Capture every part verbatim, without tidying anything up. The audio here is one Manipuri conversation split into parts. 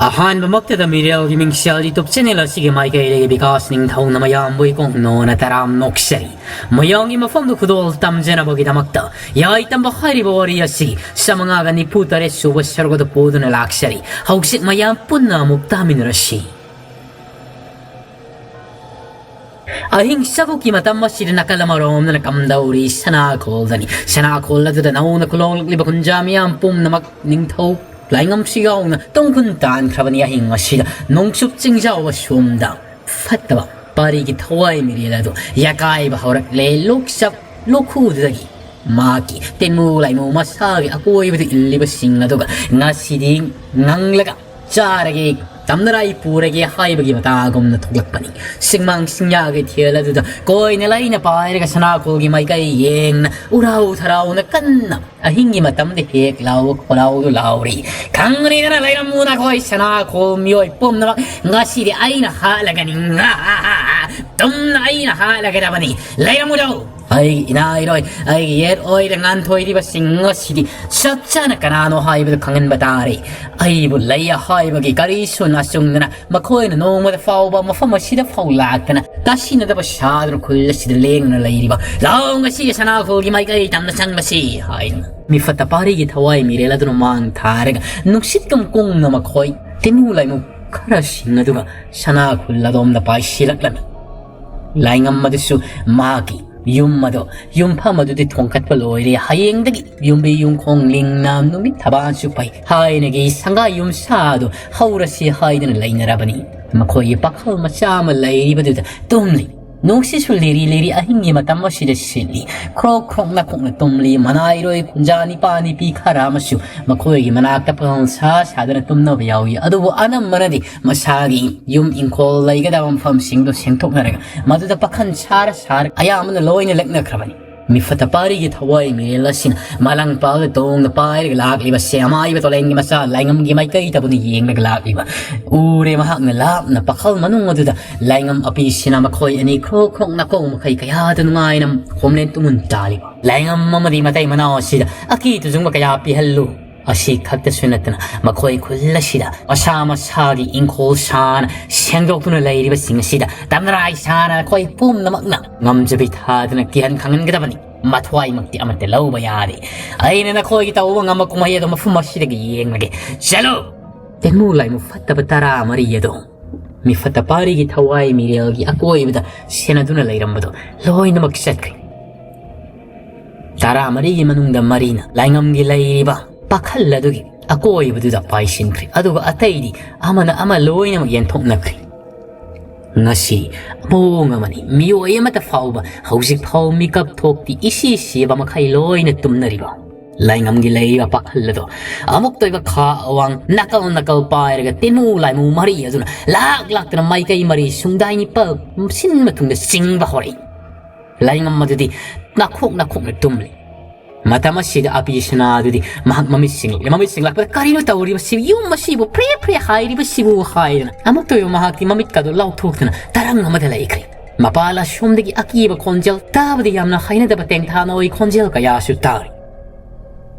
ꯑꯍꯥꯟꯕꯃꯛꯇꯗ ꯃꯤꯔꯦꯜꯒꯤ ꯃꯤꯡꯁꯦꯜ YouTube channel ꯑꯁꯤꯒꯤ ꯃꯥꯏꯀꯩꯗꯒꯤ ꯕꯤꯀꯥꯁ ꯅꯤꯡꯊꯧꯅ ꯃꯌꯥꯝꯕꯨ ꯏꯀꯣꯡ ꯅꯣꯅ ꯇꯔꯥꯝ ꯅꯣꯛꯆꯔꯤ꯫ ꯃꯌꯥꯝꯒꯤ ꯃꯐꯝꯗ ꯈꯨꯗꯣꯜ ꯇꯝꯖꯅꯕꯒꯤꯗꯃꯛꯇ ꯌꯥꯏ ꯇꯝꯕ ꯍꯥꯏꯔꯤꯕ ꯋꯥꯔꯤ ꯑꯁꯤ ꯆꯥꯃꯉꯥꯒ ꯅꯤꯐꯨ ꯇꯔꯦꯠ ꯁꯨꯕ ꯁꯔꯨꯛ ꯑꯗꯨ ꯄꯨꯗꯨꯅ ꯂꯥꯛꯆꯔꯤ꯫ ꯍꯧꯖꯤꯛ ꯃꯌꯥꯝ ꯄꯨꯟꯅ ꯑꯃꯨꯛ ꯇꯥꯃꯤꯟꯅꯔꯁꯤ꯫ ꯑꯍꯤꯡ ꯆꯥꯛꯈꯨꯛꯀꯤ ꯃꯇꯝ ꯑꯁꯤꯗ ꯅꯥꯀꯜ ꯑꯃꯔꯣꯝꯗꯅ ꯀꯝꯗꯧꯔꯤ? ꯁꯅꯥꯈꯣꯜꯗꯅꯤ꯫ ꯁꯅꯥꯈꯣꯜ ꯑꯗꯨꯗ ꯅꯧꯅ ꯈꯨꯂꯣꯡꯂꯛꯂꯤꯕ ꯈꯨꯟꯖꯥ ꯃꯤꯌꯥꯝ ꯄꯨꯝꯅꯃꯛ ꯅꯤꯡꯊꯧ ꯂꯥꯏꯉꯝꯁꯨ ꯌꯥꯎꯅ ꯇꯨꯡꯈꯨꯟ ꯇꯥꯟꯈ꯭ꯔꯕꯅꯤ꯫ ꯑꯍꯤꯡ ꯑꯁꯤꯗ ꯅꯣꯡꯆꯨꯞ ꯆꯤꯡꯖꯥꯎ ꯑꯁꯣꯝꯗ ꯐꯠꯇꯕ ꯄꯥꯔꯤꯒꯤ ꯊꯋꯥꯏ ꯃꯤꯔꯦꯜ ꯑꯗꯨ ꯌꯥꯀꯥꯏꯕ ꯍꯧꯔꯛꯂꯦ꯫ ꯂꯣꯛꯆꯞ ꯂꯣꯛꯈꯨꯗꯨꯗꯒꯤ ꯃꯍꯥꯛꯀꯤ ꯇꯦꯟꯃꯨ ꯂꯥꯏꯃꯨ ꯃꯁꯥꯒꯤ ꯑꯀꯣꯏꯕꯗ ꯏꯜꯂꯤꯕꯁꯤꯡ ꯑꯗꯨꯒ ꯉꯁꯤꯗꯤ ꯉꯪꯂꯒ ꯆꯥꯔꯒꯦ, ꯇꯝꯅꯔꯥꯏ ꯄꯨꯔꯒꯦ ꯍꯥꯏꯕꯒꯤ ꯃꯇꯥꯒꯨꯝꯅ ꯊꯣꯛꯂꯛꯄꯅꯤ꯫ ꯁꯤꯡꯃꯥꯡ ꯁꯤꯡꯌꯥꯒꯤ ꯊꯦꯜ ꯑꯗꯨꯗ ꯀꯣꯏꯅ ꯂꯩꯅ ꯄꯥꯏꯔꯒ ꯁꯅꯥꯈꯣꯜꯒꯤ ꯃꯥꯏꯀꯩ ꯌꯦꯡꯅ ꯎꯔꯥꯎ ꯊꯔꯥꯎꯅ ꯀꯟꯅ ꯑꯍꯤꯡꯒꯤ ꯃꯇꯝꯗ ꯍꯦꯛ ꯂꯥꯎꯕ ꯈꯣꯜꯂꯥꯎꯗꯨ ꯂꯥꯎꯔꯤ꯫ ꯈꯪꯒꯅꯤꯗꯅ ꯂꯩꯔꯝꯃꯨ ꯅꯈꯣꯏ ꯁꯅꯥꯈꯣꯜ ꯃꯤꯑꯣꯏ ꯄꯨꯝꯅꯃꯛ, ꯉꯁꯤꯗꯤ ꯑꯩꯅ ꯍꯥꯠꯂꯒꯅꯤ꯫ ꯇꯨꯝꯅ ꯑꯩꯅ ꯍꯥꯠꯂꯒꯗꯕꯅꯤ꯫ ꯂꯩꯔꯝꯃꯨꯗꯧ꯫ ꯑꯩꯒꯤ ꯏꯅꯥꯏꯔꯣꯏ, ꯑꯩꯒꯤ ꯌꯦꯠ ꯑꯣꯏꯗ ꯉꯥꯟꯊꯣꯏꯔꯤꯕꯁꯤꯡ ꯑꯁꯤꯗꯤ ꯆꯞ ꯆꯥꯅ ꯀꯅꯥꯅꯣ ꯍꯥꯏꯕꯗꯨ ꯈꯪꯍꯟꯕ ꯇꯥꯔꯦ꯫ ꯑꯩꯕꯨ ꯂꯩ ꯍꯥꯏꯕꯒꯤ ꯀꯔꯤꯁꯨ ꯅꯥꯆꯨꯡꯗꯅ ꯃꯈꯣꯏꯅ ꯅꯣꯡꯃꯗ ꯐꯥꯎꯕ ꯃꯐꯝ ꯑꯁꯤꯗ ꯐꯥꯎ ꯂꯥꯛꯇꯅ ꯇꯥꯁꯤꯟꯅꯗꯕ ꯁꯥꯗꯨꯅ ꯈꯨꯜ ꯑꯁꯤꯗ ꯂꯦꯡꯗꯨꯅ ꯂꯩꯔꯤꯕ, "ꯂꯥꯎ, ꯉꯁꯤ ꯁꯅꯥꯈꯣꯜꯒꯤ ꯃꯥꯏꯀꯩ ꯇꯝꯅ ꯆꯪꯕꯁꯤ" ꯍꯥꯏꯗꯨꯅ ꯃꯤꯐꯠꯇ ꯄꯥꯔꯤꯒꯤ ꯊꯋꯥꯏ ꯃꯤꯔꯦꯜ ꯑꯗꯨꯅ ꯃꯥꯡ ꯊꯥꯔꯒ ꯅꯨꯡꯁꯤꯠꯀꯨꯝ ꯀꯨꯡꯅ ꯃꯈꯣꯏ ꯇꯤꯃꯨ ꯂꯥꯏꯃꯨ ꯈꯔꯁꯤꯡ ꯑꯗꯨꯒ ꯁꯅꯥꯈꯨꯜ ꯑꯗꯣꯝꯗ ꯄꯥꯏꯁꯤꯜꯂꯛꯂꯝꯃꯤ꯫ ꯂꯥꯏꯉꯝ ꯑꯗꯨꯁꯨ ꯃꯥꯒꯤ ꯌꯨꯝ ꯑꯗꯣ, ꯌꯨꯝꯐꯝ ꯑꯗꯨꯗꯤ ꯊꯣꯡꯀꯠꯄ ꯂꯣꯏꯔꯦ꯫ ꯍꯌꯦꯡꯗꯒꯤ ꯌꯨꯝꯕꯤ ꯌꯨꯝꯈꯣꯡ ꯂꯤꯡꯅ ꯅꯨꯃꯤꯠ ꯊꯕꯥꯟꯁꯨ ꯐꯩ ꯍꯥꯏꯅꯒꯤ ꯁꯪꯒꯥ ꯌꯨꯝꯁꯥ ꯑꯗꯨ ꯍꯧꯔꯁꯤ ꯍꯥꯏꯗꯨꯅ ꯂꯩꯅꯔꯕꯅꯤ꯫ ꯃꯈꯣꯏꯒꯤ ꯄꯥꯈꯜ ꯃꯆꯥ ꯑꯃ ꯂꯩꯔꯤꯕꯗꯨꯗ ꯇꯨꯝꯂꯤ꯫ ꯅꯣꯡꯁꯤꯁꯨ ꯂꯤꯔꯤ ꯂꯤꯔꯤ ꯑꯍꯤꯡꯒꯤ ꯃꯇꯝ ꯑꯁꯤꯗ ꯁꯤꯠꯂꯤ꯫ ꯈ꯭ꯔꯣꯛ ꯈ꯭ꯔꯣꯛ ꯅꯥꯈꯣꯛꯅ ꯇꯨꯝꯂꯤ꯫ ꯃꯅꯥꯏꯔꯣꯏ ꯈꯨꯟꯖꯥ ꯅꯤꯄꯥ ꯅꯤꯄꯤ ꯈꯔ ꯑꯃꯁꯨ ꯃꯈꯣꯏꯒꯤ ꯃꯅꯥꯛꯇ ꯄꯥꯈꯪ ꯁꯥ ꯁꯥꯗꯅ ꯇꯨꯝꯅꯕ ꯌꯥꯎꯏ꯫ ꯑꯗꯨꯕꯨ ꯑꯅꯝꯕꯅꯗꯤ ꯃꯁꯥꯒꯤ ꯌꯨꯝ ꯏꯪꯈꯣꯜ ꯂꯩꯒꯗꯕ ꯃꯐꯝꯁꯤꯡꯗꯨ ꯁꯦꯡꯊꯣꯛꯅꯔꯒ ꯃꯗꯨꯗ ꯄꯥꯈꯟ ꯁꯥꯔ ꯁꯥꯔ ꯑꯌꯥꯝꯕꯅ ꯂꯣꯏꯅ ꯂꯦꯛꯅꯈ꯭ꯔꯕꯅꯤ꯫ ꯃꯤꯐꯠꯇ ꯄꯥꯔꯤꯒꯤ ꯊꯋꯥꯏ ꯃꯤꯔꯦꯜ ꯑꯁꯤꯅ ꯃꯂꯪ ꯄꯥꯜꯗ ꯇꯣꯡꯅ ꯄꯥꯏꯔꯒ ꯂꯥꯛꯂꯤꯕ ꯁꯦꯃꯥꯏꯕ ꯇꯣꯂꯦꯟꯒꯤ ꯃꯆꯥ ꯂꯥꯏꯉꯝꯒꯤ ꯃꯥꯏꯀꯩꯗꯕꯨꯅꯤ ꯌꯦꯡꯂꯒ ꯂꯥꯛꯂꯤꯕ꯫ ꯎꯔꯦ ꯃꯍꯥꯛꯅ ꯂꯥꯞꯅ ꯄꯥꯈꯜ ꯃꯅꯨꯡ ꯑꯗꯨꯗ ꯂꯥꯏꯉꯝ ꯑꯄꯤꯁꯤꯅ ꯃꯈꯣꯏ ꯑꯅꯤ ꯈ꯭ꯔꯣꯛ ꯈ꯭ꯔꯣꯛ ꯅꯥꯀꯣꯡ ꯃꯈꯩ ꯀꯌꯥꯗ ꯅꯨꯡꯉꯥꯏꯅ ꯈꯣꯝꯂꯦꯟ ꯇꯨꯃꯨꯟ ꯇꯥꯜꯂꯤꯕ꯫ ꯂꯥꯏꯉꯝ ꯑꯃꯗꯤ ꯃꯇꯩ ꯃꯅꯥꯎ ꯑꯁꯤꯗ ꯑꯀꯤ ꯇꯨꯖꯨꯡꯕ ꯀꯌꯥ ꯄꯤꯍꯜꯂꯨ꯫ ꯑꯁꯤ ꯈꯛꯇꯁꯨ ꯅꯠꯇꯅ ꯃꯈꯣꯏ ꯈꯨꯜ ꯑꯁꯤꯗ ꯃꯁꯥ ꯃꯁꯥꯒꯤ ꯏꯪꯈꯣꯜ ꯁꯥꯅ ꯁꯦꯡꯗꯣꯛꯇꯨꯅ ꯂꯩꯔꯤꯕꯁꯤꯡ ꯑꯁꯤꯗ ꯇꯝꯅꯔꯥꯏ ꯁꯥꯅ ꯑꯩꯈꯣꯏ ꯄꯨꯝꯅꯃꯛꯅ ꯉꯝꯖꯕꯤ ꯊꯥꯗꯨꯅ ꯀꯤꯍꯟ ꯈꯪꯍꯟꯒꯗꯕꯅꯤ꯫ ꯃꯊ꯭ꯋꯥꯏꯃꯛꯇꯤ ꯑꯃꯠꯇ ꯂꯧꯕ ꯌꯥꯗꯦ꯫ ꯑꯩꯅ ꯅꯈꯣꯏꯒꯤ ꯇꯧꯕ ꯉꯝꯕ ꯀꯨꯝꯍꯩ ꯑꯗꯣ ꯃꯐꯝ ꯑꯁꯤꯗꯒꯤ ꯌꯦꯡꯂꯒꯦ꯫ ꯆꯠꯂꯨ! ꯇꯦꯟꯃꯨ ꯂꯥꯏꯃꯨ ꯐꯠꯇꯕ ꯇꯔꯥ ꯃꯔꯤ ꯑꯗꯣ ꯃꯤꯐꯠꯇ ꯄꯥꯔꯤꯒꯤ ꯊꯋꯥꯏ ꯃꯤꯔꯦꯜꯒꯤ ꯑꯀꯣꯏꯕꯗ ꯁꯦꯟꯅꯗꯨꯅ ꯂꯩꯔꯝꯕꯗꯣ ꯂꯣꯏꯅꯃꯛ ꯆꯠꯈ꯭ꯔꯦ꯫ ꯇꯔꯥ ꯃꯔꯤꯒꯤ ꯃꯅꯨꯡꯗ ꯃꯔꯤꯅ ꯂꯥꯏꯉꯝꯒꯤ ꯂꯩꯔꯤꯕ ꯄꯥꯈꯜ ꯑꯗꯨꯒꯤ ꯑꯀꯣꯏꯕꯗꯨꯗ ꯄꯥꯏꯁꯤꯟꯈ꯭ꯔꯦ, ꯑꯗꯨꯒ ꯑꯇꯩꯗꯤ ꯑꯃꯅ ꯑꯃ ꯂꯣꯏꯅꯃꯛ ꯌꯦꯟꯊꯣꯛꯅꯈ꯭ꯔꯦ꯫ ꯉꯁꯤ ꯃꯑꯣꯡ ꯑꯃꯅꯤ, ꯃꯤꯑꯣꯏ ꯑꯃꯠꯇ ꯐꯥꯎꯕ ꯍꯧꯖꯤꯛ ꯐꯥꯎ ꯃꯤꯀꯞ ꯊꯣꯛꯇꯤ ꯏꯁꯤ ꯁꯤꯕ ꯃꯈꯩ ꯂꯣꯏꯅ ꯇꯨꯝꯅꯔꯤꯕ ꯂꯥꯏꯉꯝꯒꯤ ꯂꯩꯔꯤꯕ ꯄꯥꯈꯜ ꯑꯗꯣ ꯑꯃꯨꯛꯇ ꯑꯣꯏꯕ ꯈꯥ ꯑꯋꯥꯡ ꯅꯥꯀꯜ ꯅꯥꯀꯜ ꯄꯥꯏꯔꯒ ꯇꯦꯅꯨ ꯂꯥꯏꯃꯨ ꯃꯔꯤ ꯑꯗꯨꯅ ꯂꯥꯛ ꯂꯥꯛꯇꯅ ꯃꯥꯏꯀꯩ ꯃꯔꯤ ꯁꯨꯡꯗꯥꯏ ꯅꯤꯄꯥꯜ ꯁꯤꯟ ꯃꯇꯨꯡꯗ ꯆꯤꯡꯕ ꯍꯧꯔꯛꯏ꯫ ꯂꯥꯏꯉꯝ ꯑꯗꯨꯗꯤ ꯅꯥꯈꯣꯛ ꯅꯥꯈꯣꯛꯅ ꯇꯨꯝꯂꯤ꯫ ꯃꯇꯝ ꯑꯁꯤꯗ ꯑꯄꯤ ꯁꯅꯥ ꯑꯗꯨꯗꯤ ꯃꯍꯥꯛ ꯃꯃꯤꯠ ꯁꯤꯡꯂꯛꯂꯦ꯫ ꯃꯃꯤꯠ ꯁꯤꯡꯂꯛꯄꯗ "ꯀꯔꯤꯅꯣ ꯇꯧꯔꯤꯕꯁꯤ? ꯌꯨꯝ ꯑꯁꯤꯕꯨ ꯐ꯭ꯔꯦ ꯐ꯭ꯔꯦ ꯍꯥꯏꯔꯤꯕꯁꯤꯕꯨ?" ꯍꯥꯏꯗꯅ ꯑꯃꯨꯛꯇ ꯑꯣꯏꯕ ꯃꯍꯥꯛꯇꯤ ꯃꯃꯤꯠꯀꯗꯨ ꯂꯥꯎꯊꯣꯛꯇꯨꯅ ꯇꯔꯪ ꯑꯃꯗ ꯂꯩꯈ꯭ꯔꯦ꯫ ꯃꯄꯥꯜ ꯑꯁꯣꯝꯗꯒꯤ ꯑꯀꯤꯕ ꯈꯣꯟꯖꯦꯜ ꯇꯥꯕꯗꯤ ꯌꯥꯝꯅ ꯍꯩꯅꯗꯕ ꯇꯦꯡꯊꯥ ꯅꯥꯎꯔꯤ ꯈꯣꯟꯖꯦꯜ ꯀꯌꯥꯁꯨ ꯇꯥꯔꯤ꯫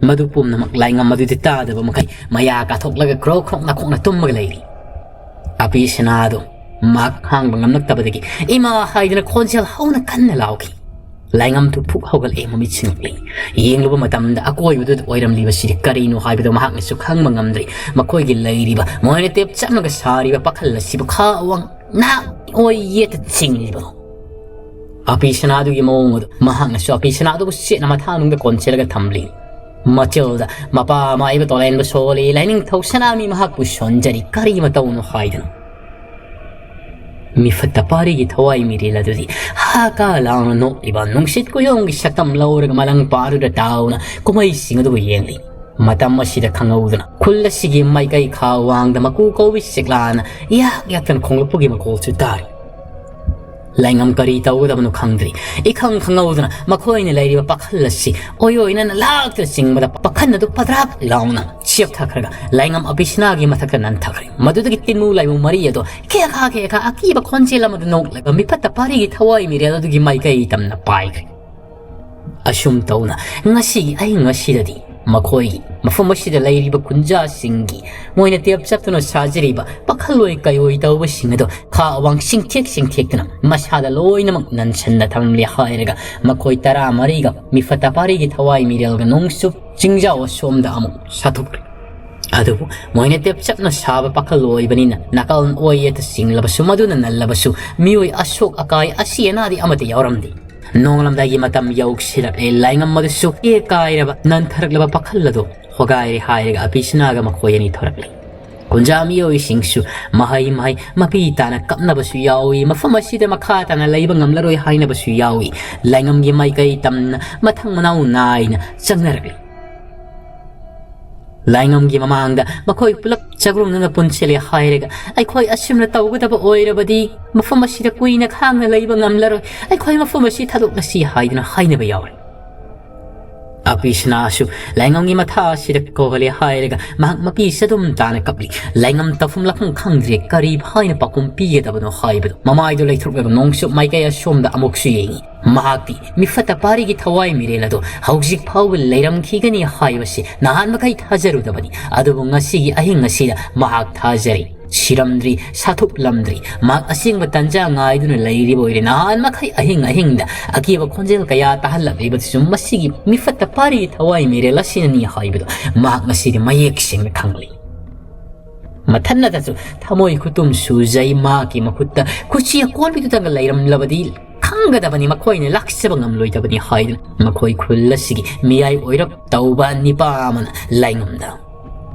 ꯃꯗꯨ ꯄꯨꯝꯅꯃꯛ ꯂꯥꯏꯉꯝ ꯑꯗꯨꯗꯤ ꯇꯥꯗꯕ ꯃꯈꯩ ꯃꯌꯥ ꯀꯥꯊꯣꯛꯂꯒ ꯀ꯭ꯔꯣꯛ ꯀ꯭ꯔꯣꯛ ꯅꯥꯈꯣꯛꯅ ꯇꯨꯝꯃꯒ ꯂꯩꯔꯤ꯫ ꯑꯄꯤ ꯁꯅꯥꯗꯣ ꯃꯍꯥꯛ ꯈꯥꯡꯕ ꯉꯝꯂꯛꯇꯕꯗꯒꯤ "ꯏꯃꯥ" ꯍꯥꯏꯗꯨꯅ ꯈꯣꯟꯖꯦꯜ ꯍꯧꯅ ꯀꯟꯅ ꯂꯥꯎꯈꯤ꯫ ꯂꯥꯏꯉꯝꯗꯨ ꯐꯨꯛ ꯍꯧꯒꯠꯂꯛꯏ, ꯃꯃꯤꯠ ꯁꯤꯡꯂꯛꯂꯤ꯫ ꯌꯦꯡꯂꯨꯕ ꯃꯇꯝꯗ ꯑꯀꯣꯏꯕꯗꯨꯗ ꯑꯣꯏꯔꯝꯂꯤꯕꯁꯤꯗꯤ ꯀꯔꯤꯅꯣ ꯍꯥꯏꯕꯗꯨ ꯃꯍꯥꯛꯅꯁꯨ ꯈꯪꯕ ꯉꯝꯗ꯭ꯔꯤ꯫ ꯃꯈꯣꯏꯒꯤ ꯂꯩꯔꯤꯕ, ꯃꯣꯏꯅ ꯇꯦꯞ ꯆꯞꯅꯒ ꯁꯥꯔꯤꯕ ꯄꯥꯈꯜ ꯑꯁꯤꯕꯨ ꯈꯥ ꯋꯥꯡ ꯅꯥꯛ ꯑꯣꯏ ꯌꯦꯠꯇ ꯆꯤꯡꯂꯤꯕ ꯑꯄꯤ ꯁꯅꯥꯗꯨꯒꯤ ꯃꯑꯣꯡ ꯑꯗꯨ ꯃꯍꯥꯛꯅꯁꯨ ꯑꯄꯤ ꯁꯅꯥꯗꯨꯕꯨ ꯆꯦꯠꯅ ꯃꯊꯥꯅꯨꯡꯗ ꯀꯣꯟꯁꯤꯜꯂꯒ ꯊꯝꯂꯤ꯫ ꯃꯆꯤꯜꯗ ꯃꯄꯥ ꯃꯥꯏꯕ ꯇꯣꯂꯦꯟꯕ ꯁꯣꯜꯂꯤ, ꯂꯥꯏꯅꯤꯡꯊꯧ ꯁꯅꯥꯃꯤ ꯃꯍꯥꯛꯄꯨ ꯁꯣꯟꯖꯔꯤ, ꯀꯔꯤ ꯃꯇꯧꯅꯣ ꯍꯥꯏꯗꯅ꯫ ꯃꯤꯐꯠꯇ ꯄꯥꯔꯤꯒꯤ ꯊꯋꯥꯏ ꯃꯤꯔꯦꯜ ꯑꯗꯨꯗꯤ ꯍꯥ ꯀꯥ ꯂꯥꯎꯅ ꯅꯣꯛꯂꯤꯕ ꯅꯨꯡꯁꯤꯠ ꯀꯨꯌꯣꯡꯒꯤ ꯁꯛꯇꯝ ꯂꯧꯔꯒ ꯃꯂꯪ ꯄꯥꯔꯨꯗ ꯇꯥꯎꯅ ꯀꯨꯝꯍꯩꯁꯤꯡ ꯑꯗꯨꯕꯨ ꯌꯦꯡꯂꯤ꯫ ꯃꯇꯝ ꯑꯁꯤꯗ ꯈꯪꯍꯧꯗꯅ ꯈꯨꯜ ꯑꯁꯤꯒꯤ ꯃꯥꯏꯀꯩ ꯈꯥ ꯋꯥꯡꯗ ꯃꯀꯨ ꯀꯧꯕꯤ ꯆꯦꯛꯂꯥꯅ ꯌꯥꯛ ꯌꯥꯛꯇꯅ ꯈꯣꯡꯂꯛꯄꯒꯤ ꯃꯈꯣꯜꯁꯨ ꯇꯥꯔꯤ꯫ ꯂꯥꯏꯉꯝ ꯀꯔꯤ ꯇꯧꯒꯗꯕꯅꯣ ꯈꯪꯗ꯭ꯔꯤ꯫ ꯏꯈꯪ ꯈꯪꯍꯧꯗꯅ ꯃꯈꯣꯏꯅ ꯂꯩꯔꯤꯕ ꯄꯥꯈꯜ ꯑꯁꯤ ꯑꯣꯏ ꯑꯣꯏꯅꯅ ꯂꯥꯛꯇ ꯆꯤꯡꯕꯗ ꯄꯥꯈꯜ ꯑꯗꯨ ꯄꯗ꯭ꯔꯥꯛ ꯂꯥꯎꯅ ꯆꯦꯞꯊꯈ꯭ꯔꯒ ꯂꯥꯏꯉꯝ ꯑꯄꯤꯁꯅꯥꯒꯤ ꯃꯊꯛꯇ ꯅꯟꯊꯈ꯭ꯔꯦ꯫ ꯃꯗꯨꯗꯒꯤ ꯇꯤꯟꯃꯨ ꯂꯥꯏꯃꯨ ꯃꯔꯤ ꯑꯗꯣ ꯈꯦꯈꯥ ꯈꯦꯈꯥ ꯑꯀꯤꯕ ꯈꯣꯟꯖꯦꯜ ꯑꯃꯗ ꯅꯣꯛꯂꯒ ꯃꯤꯐꯠꯇ ꯄꯥꯔꯤꯒꯤ ꯊꯋꯥꯏ ꯃꯤꯔꯦꯜ ꯑꯗꯨꯒꯤ ꯃꯥꯏꯀꯩ ꯇꯝꯅ ꯄꯥꯏꯈ꯭ꯔꯦ꯫ ꯑꯁꯨꯝ ꯇꯧꯅ ꯉꯁꯤꯒꯤ ꯑꯍꯤꯡ ꯑꯁꯤꯗꯗꯤ ꯃꯈꯣꯏꯒꯤ ꯃꯐꯝ ꯑꯁꯤꯗ ꯂꯩꯔꯤꯕ ꯈꯨꯟꯖꯥꯁꯤꯡꯒꯤ ꯃꯣꯏꯅ ꯇꯦꯞ ꯆꯞꯇꯨꯅ ꯁꯥꯖꯔꯤꯕ ꯄꯥꯈꯜꯂꯣꯏ ꯀꯩꯑꯣꯏ ꯇꯧꯕꯁꯤꯡ ꯑꯗꯣ ꯈꯥ ꯑꯋꯥꯡ ꯁꯤꯡꯊꯦꯛ ꯁꯤꯡꯊꯦꯛꯇꯨꯅ ꯃꯁꯥꯗ ꯂꯣꯏꯅꯃꯛ ꯅꯟꯁꯟꯅ ꯊꯝꯂꯦ ꯍꯥꯏꯔꯒ ꯃꯈꯣꯏ ꯇꯔꯥꯃꯔꯤꯒ ꯃꯤꯐꯠꯇ ꯄꯥꯔꯤꯒꯤ ꯊꯋꯥꯏ ꯃꯤꯔꯦꯜꯒ ꯅꯣꯡꯆꯨꯞ ꯆꯤꯡꯖꯥꯎ ꯑꯁꯣꯝꯗ ꯑꯃꯨꯛ ꯁꯥꯊꯣꯛꯈ꯭ꯔꯦ꯫ ꯑꯗꯨꯕꯨ ꯃꯣꯏꯅ ꯇꯦꯞ ꯆꯞꯅ ꯁꯥꯕ ꯄꯥꯈꯜ ꯑꯣꯏꯕꯅꯤꯅ ꯅꯥꯀꯜ ꯑꯣꯏ ꯌꯦꯠꯇ ꯆꯤꯡꯂꯕꯁꯨ ꯃꯗꯨꯅ ꯅꯜꯂꯕꯁꯨ ꯃꯤꯑꯣꯏ ꯑꯁꯣꯛ ꯑꯀꯥꯏ ꯑꯁꯤ ꯑꯅꯥꯗꯤ ꯑꯃꯠꯇ ꯌꯥꯎꯔꯝꯗꯦ꯫ ꯅꯣꯡꯂꯝꯗꯥꯏꯒꯤ ꯃꯇꯝ ꯌꯧꯁꯤꯜꯂꯛꯂꯦ꯫ ꯂꯥꯏꯉꯝ ꯑꯗꯨꯁꯨ ꯇꯦꯛ ꯀꯥꯏꯔꯕ ꯅꯟꯊꯔꯛꯂꯕ ꯄꯥꯈꯜ ꯑꯗꯨ ꯍꯣꯒꯥꯏꯔꯦ ꯍꯥꯏꯔꯒ ꯑꯄꯤꯁꯅꯥꯒ ꯃꯈꯣꯏ ꯑꯅꯤ ꯊꯣꯔꯛꯂꯦ꯫ ꯈꯨꯟꯖꯥ ꯃꯤꯑꯣꯏꯁꯤꯡꯁꯨ ꯃꯍꯩ ꯃꯍꯩ ꯃꯄꯤ ꯇꯥꯅ ꯀꯞꯅꯕꯁꯨ ꯌꯥꯎꯏ, ꯃꯐꯝ ꯑꯁꯤꯗ ꯃꯈꯥ ꯇꯥꯅ ꯂꯩꯕ ꯉꯝꯂꯔꯣꯏ ꯍꯥꯏꯅꯕꯁꯨ ꯌꯥꯎꯏ꯫ ꯂꯥꯏꯉꯝꯒꯤ ꯃꯥꯏꯀꯩ ꯇꯝꯅ ꯃꯊꯪ ꯃꯅꯥꯎ ꯅꯥꯏꯅ ꯆꯪꯅꯔꯛꯂꯤ꯫ ꯂꯥꯏꯉꯝꯒꯤ ꯃꯃꯥꯡꯗ ꯃꯈꯣꯏ ꯄꯨꯂꯞ ꯆꯥꯛꯂꯨꯝꯅꯅ ꯄꯨꯟꯁꯤꯜꯂꯦ ꯍꯥꯏꯔꯒ, "ꯑꯩꯈꯣꯏ ꯑꯁꯨꯝꯅ ꯇꯧꯒꯗꯕ ꯑꯣꯏꯔꯕꯗꯤ ꯃꯐꯝ ꯑꯁꯤꯗ ꯀꯨꯏꯅ ꯈꯥꯡꯅ ꯂꯩꯕ ꯉꯝꯂꯔꯣꯏ, ꯑꯩꯈꯣꯏ ꯃꯐꯝ ꯑꯁꯤ ꯊꯥꯗꯣꯛꯂꯁꯤ" ꯍꯥꯏꯗꯨꯅ ꯍꯥꯏꯅꯕ ꯌꯥꯎꯔꯦ꯫ ꯑꯄꯤꯁꯅꯥꯁꯨ ꯂꯥꯏꯉꯝꯒꯤ ꯃꯊꯥ ꯑꯁꯤꯗ ꯀꯣꯍꯜꯂꯦ ꯍꯥꯏꯔꯒ ꯃꯍꯥꯛ ꯃꯄꯤ ꯆꯗꯨꯝ ꯇꯥꯅ ꯀꯞꯂꯤ꯫ ꯂꯥꯏꯉꯝ ꯇꯧꯐꯝ ꯂꯥꯛꯐꯝ ꯈꯪꯗ꯭ꯔꯦ, ꯀꯔꯤ ꯍꯥꯏꯅ ꯄꯥꯎꯈꯨꯝ ꯄꯤꯒꯗꯕꯅꯣ ꯍꯥꯏꯕꯗꯨ꯫ ꯃꯃꯥꯏꯗꯨ ꯂꯩꯊꯣꯛꯂꯒ ꯅꯣꯡꯆꯨꯞ ꯃꯥꯏꯀꯩ ꯑꯁꯣꯝꯗ ꯑꯃꯨꯛꯁꯨ ꯌꯦꯡꯉꯤ꯫ ꯃꯍꯥꯛꯇꯤ ꯃꯤꯐꯠꯇ ꯄꯥꯔꯤꯒꯤ ꯊꯋꯥꯏ ꯃꯤꯔꯦꯜ ꯑꯗꯨ ꯍꯧꯖꯤꯛ ꯐꯥꯎꯕ ꯂꯩꯔꯝꯈꯤꯒꯅꯤ ꯍꯥꯏꯕꯁꯤ ꯅꯍꯥꯟ ꯃꯈꯩ ꯊꯥꯖꯔꯨꯗꯕꯅꯤ꯫ ꯑꯗꯨꯕꯨ ꯉꯁꯤꯒꯤ ꯑꯍꯤꯡ ꯑꯁꯤꯗ ꯃꯍꯥꯛ ꯊꯥꯖꯔꯤ꯫ ꯁꯤꯔꯝꯗ꯭ꯔꯤ, ꯁꯥꯊꯣꯛꯂꯝꯗ꯭ꯔꯤ꯫ ꯃꯍꯥꯛ ꯑꯁꯦꯡꯕ ꯇꯟꯖꯥ ꯉꯥꯏꯗꯨꯅ ꯂꯩꯔꯤꯕ ꯑꯣꯏꯔꯦ꯫ ꯅꯍꯥꯟ ꯃꯈꯩ ꯑꯍꯤꯡ ꯑꯍꯤꯡꯗ ꯑꯀꯤꯕ ꯈꯣꯟꯖꯦꯜ ꯀꯌꯥ ꯇꯥꯍꯜꯂꯛꯂꯤꯕꯗꯨꯁꯨ ꯃꯁꯤꯒꯤ ꯃꯤꯐꯠꯇ ꯄꯥꯔꯤꯒꯤ ꯊꯋꯥꯏ ꯃꯤꯔꯦꯜ ꯑꯁꯤꯅꯅꯤ ꯍꯥꯏꯕꯗꯨ ꯃꯍꯥꯛ ꯉꯁꯤꯗꯤ ꯃꯌꯦꯛ ꯁꯦꯡꯅ ꯈꯪꯂꯤ꯫ ꯃꯊꯟꯅꯇꯁꯨ ꯊꯃꯣꯏ ꯈꯨꯇꯨꯝ ꯁꯨꯖꯩ꯫ ꯃꯍꯥꯛꯀꯤ ꯃꯈꯨꯠꯇ ꯈꯨꯠꯁꯤ ꯑꯀꯣꯟꯕꯤꯗꯨꯇꯪꯒ ꯂꯩꯔꯝꯂꯕꯗꯤ ꯈꯪꯒꯗꯕꯅꯤ ꯃꯈꯣꯏꯅ ꯂꯥꯛꯆꯕ ꯉꯝꯂꯣꯏꯗꯕꯅꯤ ꯍꯥꯏꯗꯨꯅ ꯃꯈꯣꯏ ꯈꯨꯜ ꯑꯁꯤꯒꯤ ꯃꯤꯌꯥꯏ ꯑꯣꯏꯔꯞ ꯇꯧꯕ ꯅꯤꯄꯥ ꯑꯃꯅ ꯂꯥꯏꯉꯝꯗ,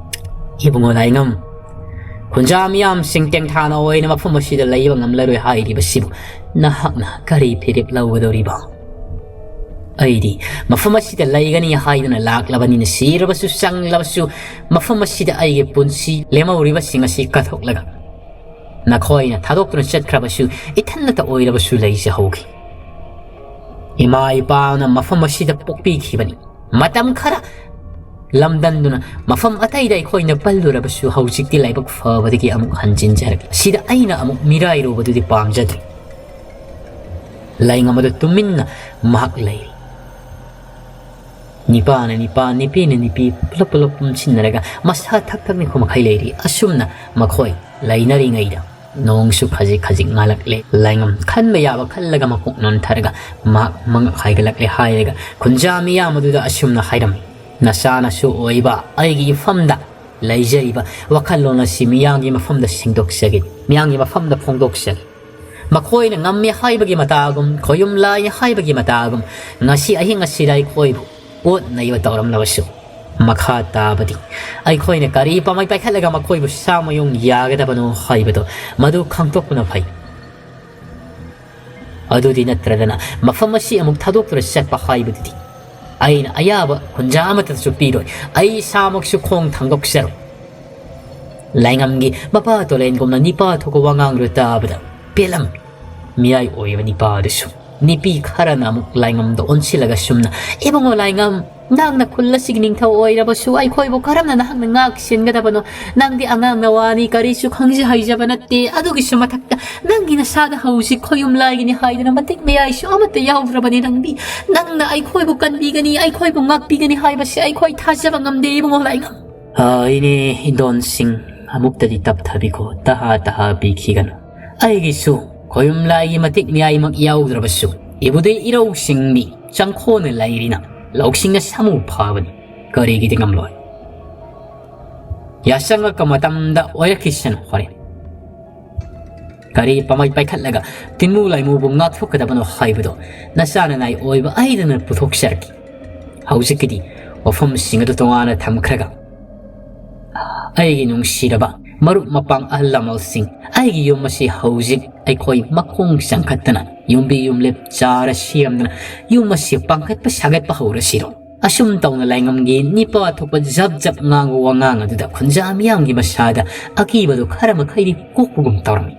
"ꯏꯕꯨꯡꯉꯣ ꯂꯥꯏꯉꯝ, ꯈꯨꯟꯖꯥ ꯃꯤꯌꯥꯝꯁꯤꯡ ꯇꯦꯡꯊꯥꯅ ꯑꯣꯏꯅ ꯃꯐꯝ ꯑꯁꯤꯗ ꯂꯩꯕ ꯉꯝꯂꯔꯣꯏ ꯍꯥꯏꯔꯤꯕꯁꯤꯕꯨ ꯅꯍꯥꯛꯅ ꯀꯔꯤ ꯐꯤꯔꯦꯞ ꯂꯧꯒꯗꯧꯔꯤꯕ? ꯑꯩꯗꯤ ꯃꯐꯝ ꯑꯁꯤꯗ ꯂꯩꯒꯅꯤ ꯍꯥꯏꯗꯨꯅ ꯂꯥꯛꯂꯕꯅꯤꯅ ꯁꯤꯔꯕꯁꯨ ꯆꯪꯂꯕꯁꯨ ꯃꯐꯝ ꯑꯁꯤꯗ ꯑꯩꯒꯤ ꯄꯨꯟꯁꯤ ꯂꯦꯝꯍꯧꯔꯤꯕꯁꯤꯡ ꯑꯁꯤ ꯀꯠꯊꯣꯛꯂꯒ ꯅꯈꯣꯏꯅ ꯊꯥꯗꯣꯛꯇꯨꯅ ꯆꯠꯈ꯭ꯔꯕꯁꯨ ꯏꯊꯟꯅꯇ ꯑꯣꯏꯔꯕꯁꯨ ꯂꯩꯖꯍꯧꯒꯦ꯫ ꯏꯃꯥ ꯏꯄꯥꯅ ꯃꯐꯝ ꯑꯁꯤꯗ ꯄꯣꯛꯄꯤꯈꯤꯕꯅꯤ꯫ ꯃꯇꯝ ꯈꯔ ꯂꯝꯗꯝꯗꯨꯅ ꯃꯐꯝ ꯑꯇꯩꯗ ꯑꯩꯈꯣꯏꯅ ꯄꯜꯂꯨꯔꯕꯁꯨ ꯍꯧꯖꯤꯛꯇꯤ ꯂꯥꯏꯕꯛ ꯐꯕꯗꯒꯤ ꯑꯃꯨꯛ ꯍꯟꯖꯤꯟꯖꯔꯛꯂꯦ꯫ ꯁꯤꯗ ꯑꯩꯅ ꯑꯃꯨꯛ ꯃꯤꯔꯥꯏꯔꯨꯕꯗꯨꯗꯤ ꯄꯥꯝꯖꯗ꯭ꯔꯦ"꯫ ꯂꯥꯏꯉꯝ ꯑꯗꯨ ꯇꯨꯃꯤꯟꯅ ꯃꯍꯥꯛ ꯂꯩꯔꯤ꯫ ꯅꯤꯄꯥꯅ ꯅꯤꯄꯥ, ꯅꯤꯄꯤꯅ ꯅꯤꯄꯤ, ꯄꯨꯂꯞ ꯄꯨꯂꯞ ꯄꯨꯟꯁꯤꯟꯅꯔꯒ ꯃꯁꯥ ꯊꯛ ꯊꯛ ꯅꯤꯛꯄ ꯃꯈꯩ ꯂꯩꯔꯤ꯫ ꯑꯁꯨꯝꯅ ꯃꯈꯣꯏ ꯂꯩꯅꯔꯤꯉꯩꯗ ꯅꯣꯡꯁꯨ ꯈꯖꯤꯛ ꯈꯖꯤꯛ ꯉꯥꯜꯂꯛꯂꯦ꯫ ꯂꯥꯏꯉꯝ ꯈꯟꯕ ꯌꯥꯕ ꯈꯜꯂꯒ ꯃꯀꯣꯛ ꯅꯣꯟꯊꯔꯒ ꯃꯍꯥꯛ ꯃꯉꯛ ꯍꯥꯏꯒꯠꯂꯛꯂꯦ ꯍꯥꯏꯔꯒ ꯈꯨꯟꯖꯥ ꯃꯤꯌꯥꯝ ꯑꯗꯨꯗ ꯑꯁꯨꯝꯅ ꯍꯥꯏꯔꯝꯃꯤ, "ꯅꯆꯥꯅꯁꯨ ꯑꯣꯏꯕ ꯑꯩꯒꯤ ꯏꯐꯝꯗ ꯂꯩꯖꯔꯤꯕ ꯋꯥꯈꯜꯂꯣꯟ ꯑꯁꯤ ꯃꯤꯌꯥꯝꯒꯤ ꯃꯐꯝꯗ ꯁꯦꯡꯗꯣꯛꯆꯒꯦ, ꯃꯤꯌꯥꯝꯒꯤ ꯃꯐꯝꯗ ꯐꯣꯡꯗꯣꯛꯆꯒꯦ꯫ ꯃꯈꯣꯏꯅ ꯉꯝꯃꯤ ꯍꯥꯏꯕꯒꯤ ꯃꯇꯥꯒꯨꯝ, ꯈꯣꯌꯨꯝ ꯂꯥꯏ ꯍꯥꯏꯕꯒꯤ ꯃꯇꯥꯒꯨꯝ, ꯉꯁꯤ ꯑꯍꯤꯡ ꯑꯁꯤꯗ ꯑꯩꯈꯣꯏꯕꯨ ꯑꯣꯠ ꯅꯩꯕ ꯇꯧꯔꯝꯂꯕꯁꯨ, ꯃꯈꯥ ꯇꯥꯕꯗꯤ ꯑꯩꯈꯣꯏꯅ ꯀꯔꯤ ꯄꯥꯝꯕꯩ ꯄꯥꯏꯈꯠꯂꯒ ꯃꯈꯣꯏꯕꯨ ꯁꯥꯃꯌꯨꯡ ꯌꯥꯒꯗꯕꯅꯣ ꯍꯥꯏꯕꯗꯣ ꯃꯗꯨ ꯈꯪꯗꯣꯛꯄꯅ ꯐꯩ꯫ ꯑꯗꯨꯗꯤ ꯅꯠꯇ꯭ꯔꯒꯅ ꯃꯐꯝ ꯑꯁꯤ ꯑꯃꯨꯛ ꯊꯥꯗꯣꯛꯇꯨꯅ ꯆꯠꯄ ꯍꯥꯏꯕꯗꯨꯗꯤ ꯑꯩꯅ ꯑꯌꯥꯕ ꯈꯨꯟꯖꯥ ꯑꯃꯠꯇꯁꯨ ꯄꯤꯔꯣꯏ꯫ ꯑꯩ ꯏꯁꯥꯃꯛꯁꯨ ꯈꯣꯡ ꯊꯥꯡꯗꯣꯛꯆꯔꯣꯏ꯫" ꯂꯥꯏꯉꯝꯒꯤ ꯃꯄꯥ ꯇꯣꯂꯦꯟꯒꯨꯝꯅ ꯅꯤꯄꯥ ꯊꯣꯛꯄ ꯋꯥꯉꯥꯡꯗꯨ ꯇꯥꯕꯗ ꯄꯦꯜꯂꯝꯃꯤ꯫ ꯃꯤꯌꯥꯏ ꯑꯣꯏꯕ ꯅꯤꯄꯥ ꯑꯗꯨꯁꯨ꯫ ꯅꯤꯄꯤ ꯈꯔꯅ ꯑꯃꯨꯛ ꯂꯥꯏꯉꯝꯗ ꯑꯣꯟꯁꯤꯜꯂꯒ ꯁꯨꯝꯅ, "ꯏꯕꯨꯡꯉꯣ ꯂꯥꯏꯉꯝ, ꯅꯪꯅ ꯈꯨꯜ ꯑꯁꯤꯒꯤ ꯅꯤꯡꯊꯧ ꯑꯣꯏꯔꯕꯁꯨ ꯑꯩꯈꯣꯏꯕꯨ ꯀꯔꯝꯅ ꯅꯍꯥꯛꯅ ꯉꯥꯛ ꯁꯦꯟꯒꯗꯕꯅꯣ? ꯅꯪꯗꯤ ꯑꯉꯥꯡ ꯅꯋꯥꯅꯤ, ꯀꯔꯤꯁꯨ ꯈꯪꯖ ꯍꯩꯖꯕ ꯅꯠꯇꯦ꯫ ꯑꯗꯨꯒꯤꯁꯨ ꯃꯊꯛꯇ ꯅꯪꯒꯤ ꯅꯁꯥꯗ ꯍꯧꯖꯤꯛ ꯈꯣꯌꯨꯝ ꯂꯥꯏꯒꯤꯅꯤ ꯍꯥꯏꯗꯅ ꯃꯇꯤꯛ ꯃꯌꯥꯏꯁꯨ ꯑꯃꯠꯇ ꯌꯥꯎꯗ꯭ꯔꯕꯅꯤ꯫ ꯅꯪꯗꯤ, ꯅꯪꯅ ꯑꯩꯈꯣꯏꯕꯨ ꯀꯟꯕꯤꯒꯅꯤ, ꯑꯩꯈꯣꯏꯕꯨ ꯉꯥꯛꯄꯤꯒꯅꯤ ꯍꯥꯏꯕꯁꯤ ꯑꯩꯈꯣꯏ ꯊꯥꯖꯕ ꯉꯝꯗꯦ ꯏꯕꯨꯡꯉꯣ ꯂꯥꯏꯉꯝ꯫" "ꯑꯥ, ꯏꯅꯦ ꯏꯟꯗꯣꯟꯁꯤꯡ, ꯑꯃꯨꯛꯇꯗꯤ ꯇꯞꯊꯕꯤꯈꯣ, ꯇꯍꯥ ꯇꯍꯥ ꯄꯤꯈꯤꯒꯅꯨ꯫ ꯑꯩꯒꯤꯁꯨ ꯈꯣꯌꯨꯝ ꯂꯥꯏꯒꯤ ꯃꯇꯤꯛ ꯃꯌꯥꯏꯃꯛ ꯌꯥꯎꯗ꯭ꯔꯕꯁꯨ, ꯏꯕꯨꯙꯤ ꯏꯔꯧꯁꯤꯡꯗꯤ ꯆꯪꯈꯣꯟꯅ ꯂꯩꯔꯤꯅ ꯂꯧꯁꯤꯡꯅ ꯁꯥꯃꯨ ꯐꯥꯕꯅꯤ, ꯀꯔꯤꯒꯤꯗꯤ ꯉꯝꯂꯣꯏ? ꯌꯥꯆꯪꯉꯛꯄ ꯃꯇꯝꯗ ꯑꯣꯏꯔꯛꯈꯤꯁꯅꯨ ꯍꯣꯔꯦꯟ꯫ ꯀꯔꯤ ꯄꯥꯝꯕꯩ ꯄꯥꯏꯈꯠꯂꯒ ꯇꯤꯟꯃꯨ ꯂꯥꯏꯃꯨꯕꯨ ꯉꯥꯛꯊꯣꯛꯀꯗꯕꯅꯣ ꯍꯥꯏꯕꯗꯣ ꯅꯆꯥ ꯅꯅꯥꯏ ꯑꯣꯏꯕ ꯑꯩꯗꯅ ꯄꯨꯊꯣꯛꯆꯔꯛꯈꯤ꯫ ꯍꯧꯖꯤꯛꯀꯤꯗꯤ ꯋꯥꯐꯝꯁꯤꯡ ꯑꯗꯨ ꯇꯣꯉꯥꯟꯅ ꯊꯝꯈ꯭ꯔꯒ, ꯑꯩꯒꯤ ꯅꯨꯡꯁꯤꯔꯕ ꯃꯔꯨꯞ ꯃꯄꯥꯡ ꯑꯍꯜ ꯂꯃꯟꯁꯤꯡ, ꯑꯩꯒꯤ ꯌꯨꯝ ꯑꯁꯤ ꯍꯧꯖꯤꯛ ꯑꯩꯈꯣꯏ ꯃꯈꯣꯡ ꯆꯪꯈꯠꯇꯅ ꯌꯨꯝꯕꯤ ꯌꯨꯝꯂꯦꯞ ꯆꯥꯔ ꯁꯦꯝꯗꯅ ꯌꯨꯝ ꯑꯁꯤ ꯄꯥꯡꯈꯠꯄ ꯁꯥꯒꯠꯄ ꯍꯧꯔꯁꯤꯔꯣ?" ꯑꯁꯨꯝ ꯇꯧꯅ ꯂꯥꯏꯉꯝꯒꯤ ꯅꯤꯄꯥ ꯊꯣꯛꯄ ꯖꯞ ꯖꯞ ꯉꯥꯡꯕ ꯋꯥꯉꯥꯡ ꯑꯗꯨꯗ ꯈꯨꯟꯖꯥ ꯃꯤꯌꯥꯝꯒꯤ ꯃꯁꯥꯗ ꯑꯀꯤꯕꯗꯨ ꯈꯔ ꯃꯈꯩꯗꯤ ꯀꯣꯛꯄꯒꯨꯝ ꯇꯧꯔꯝꯃꯤ꯫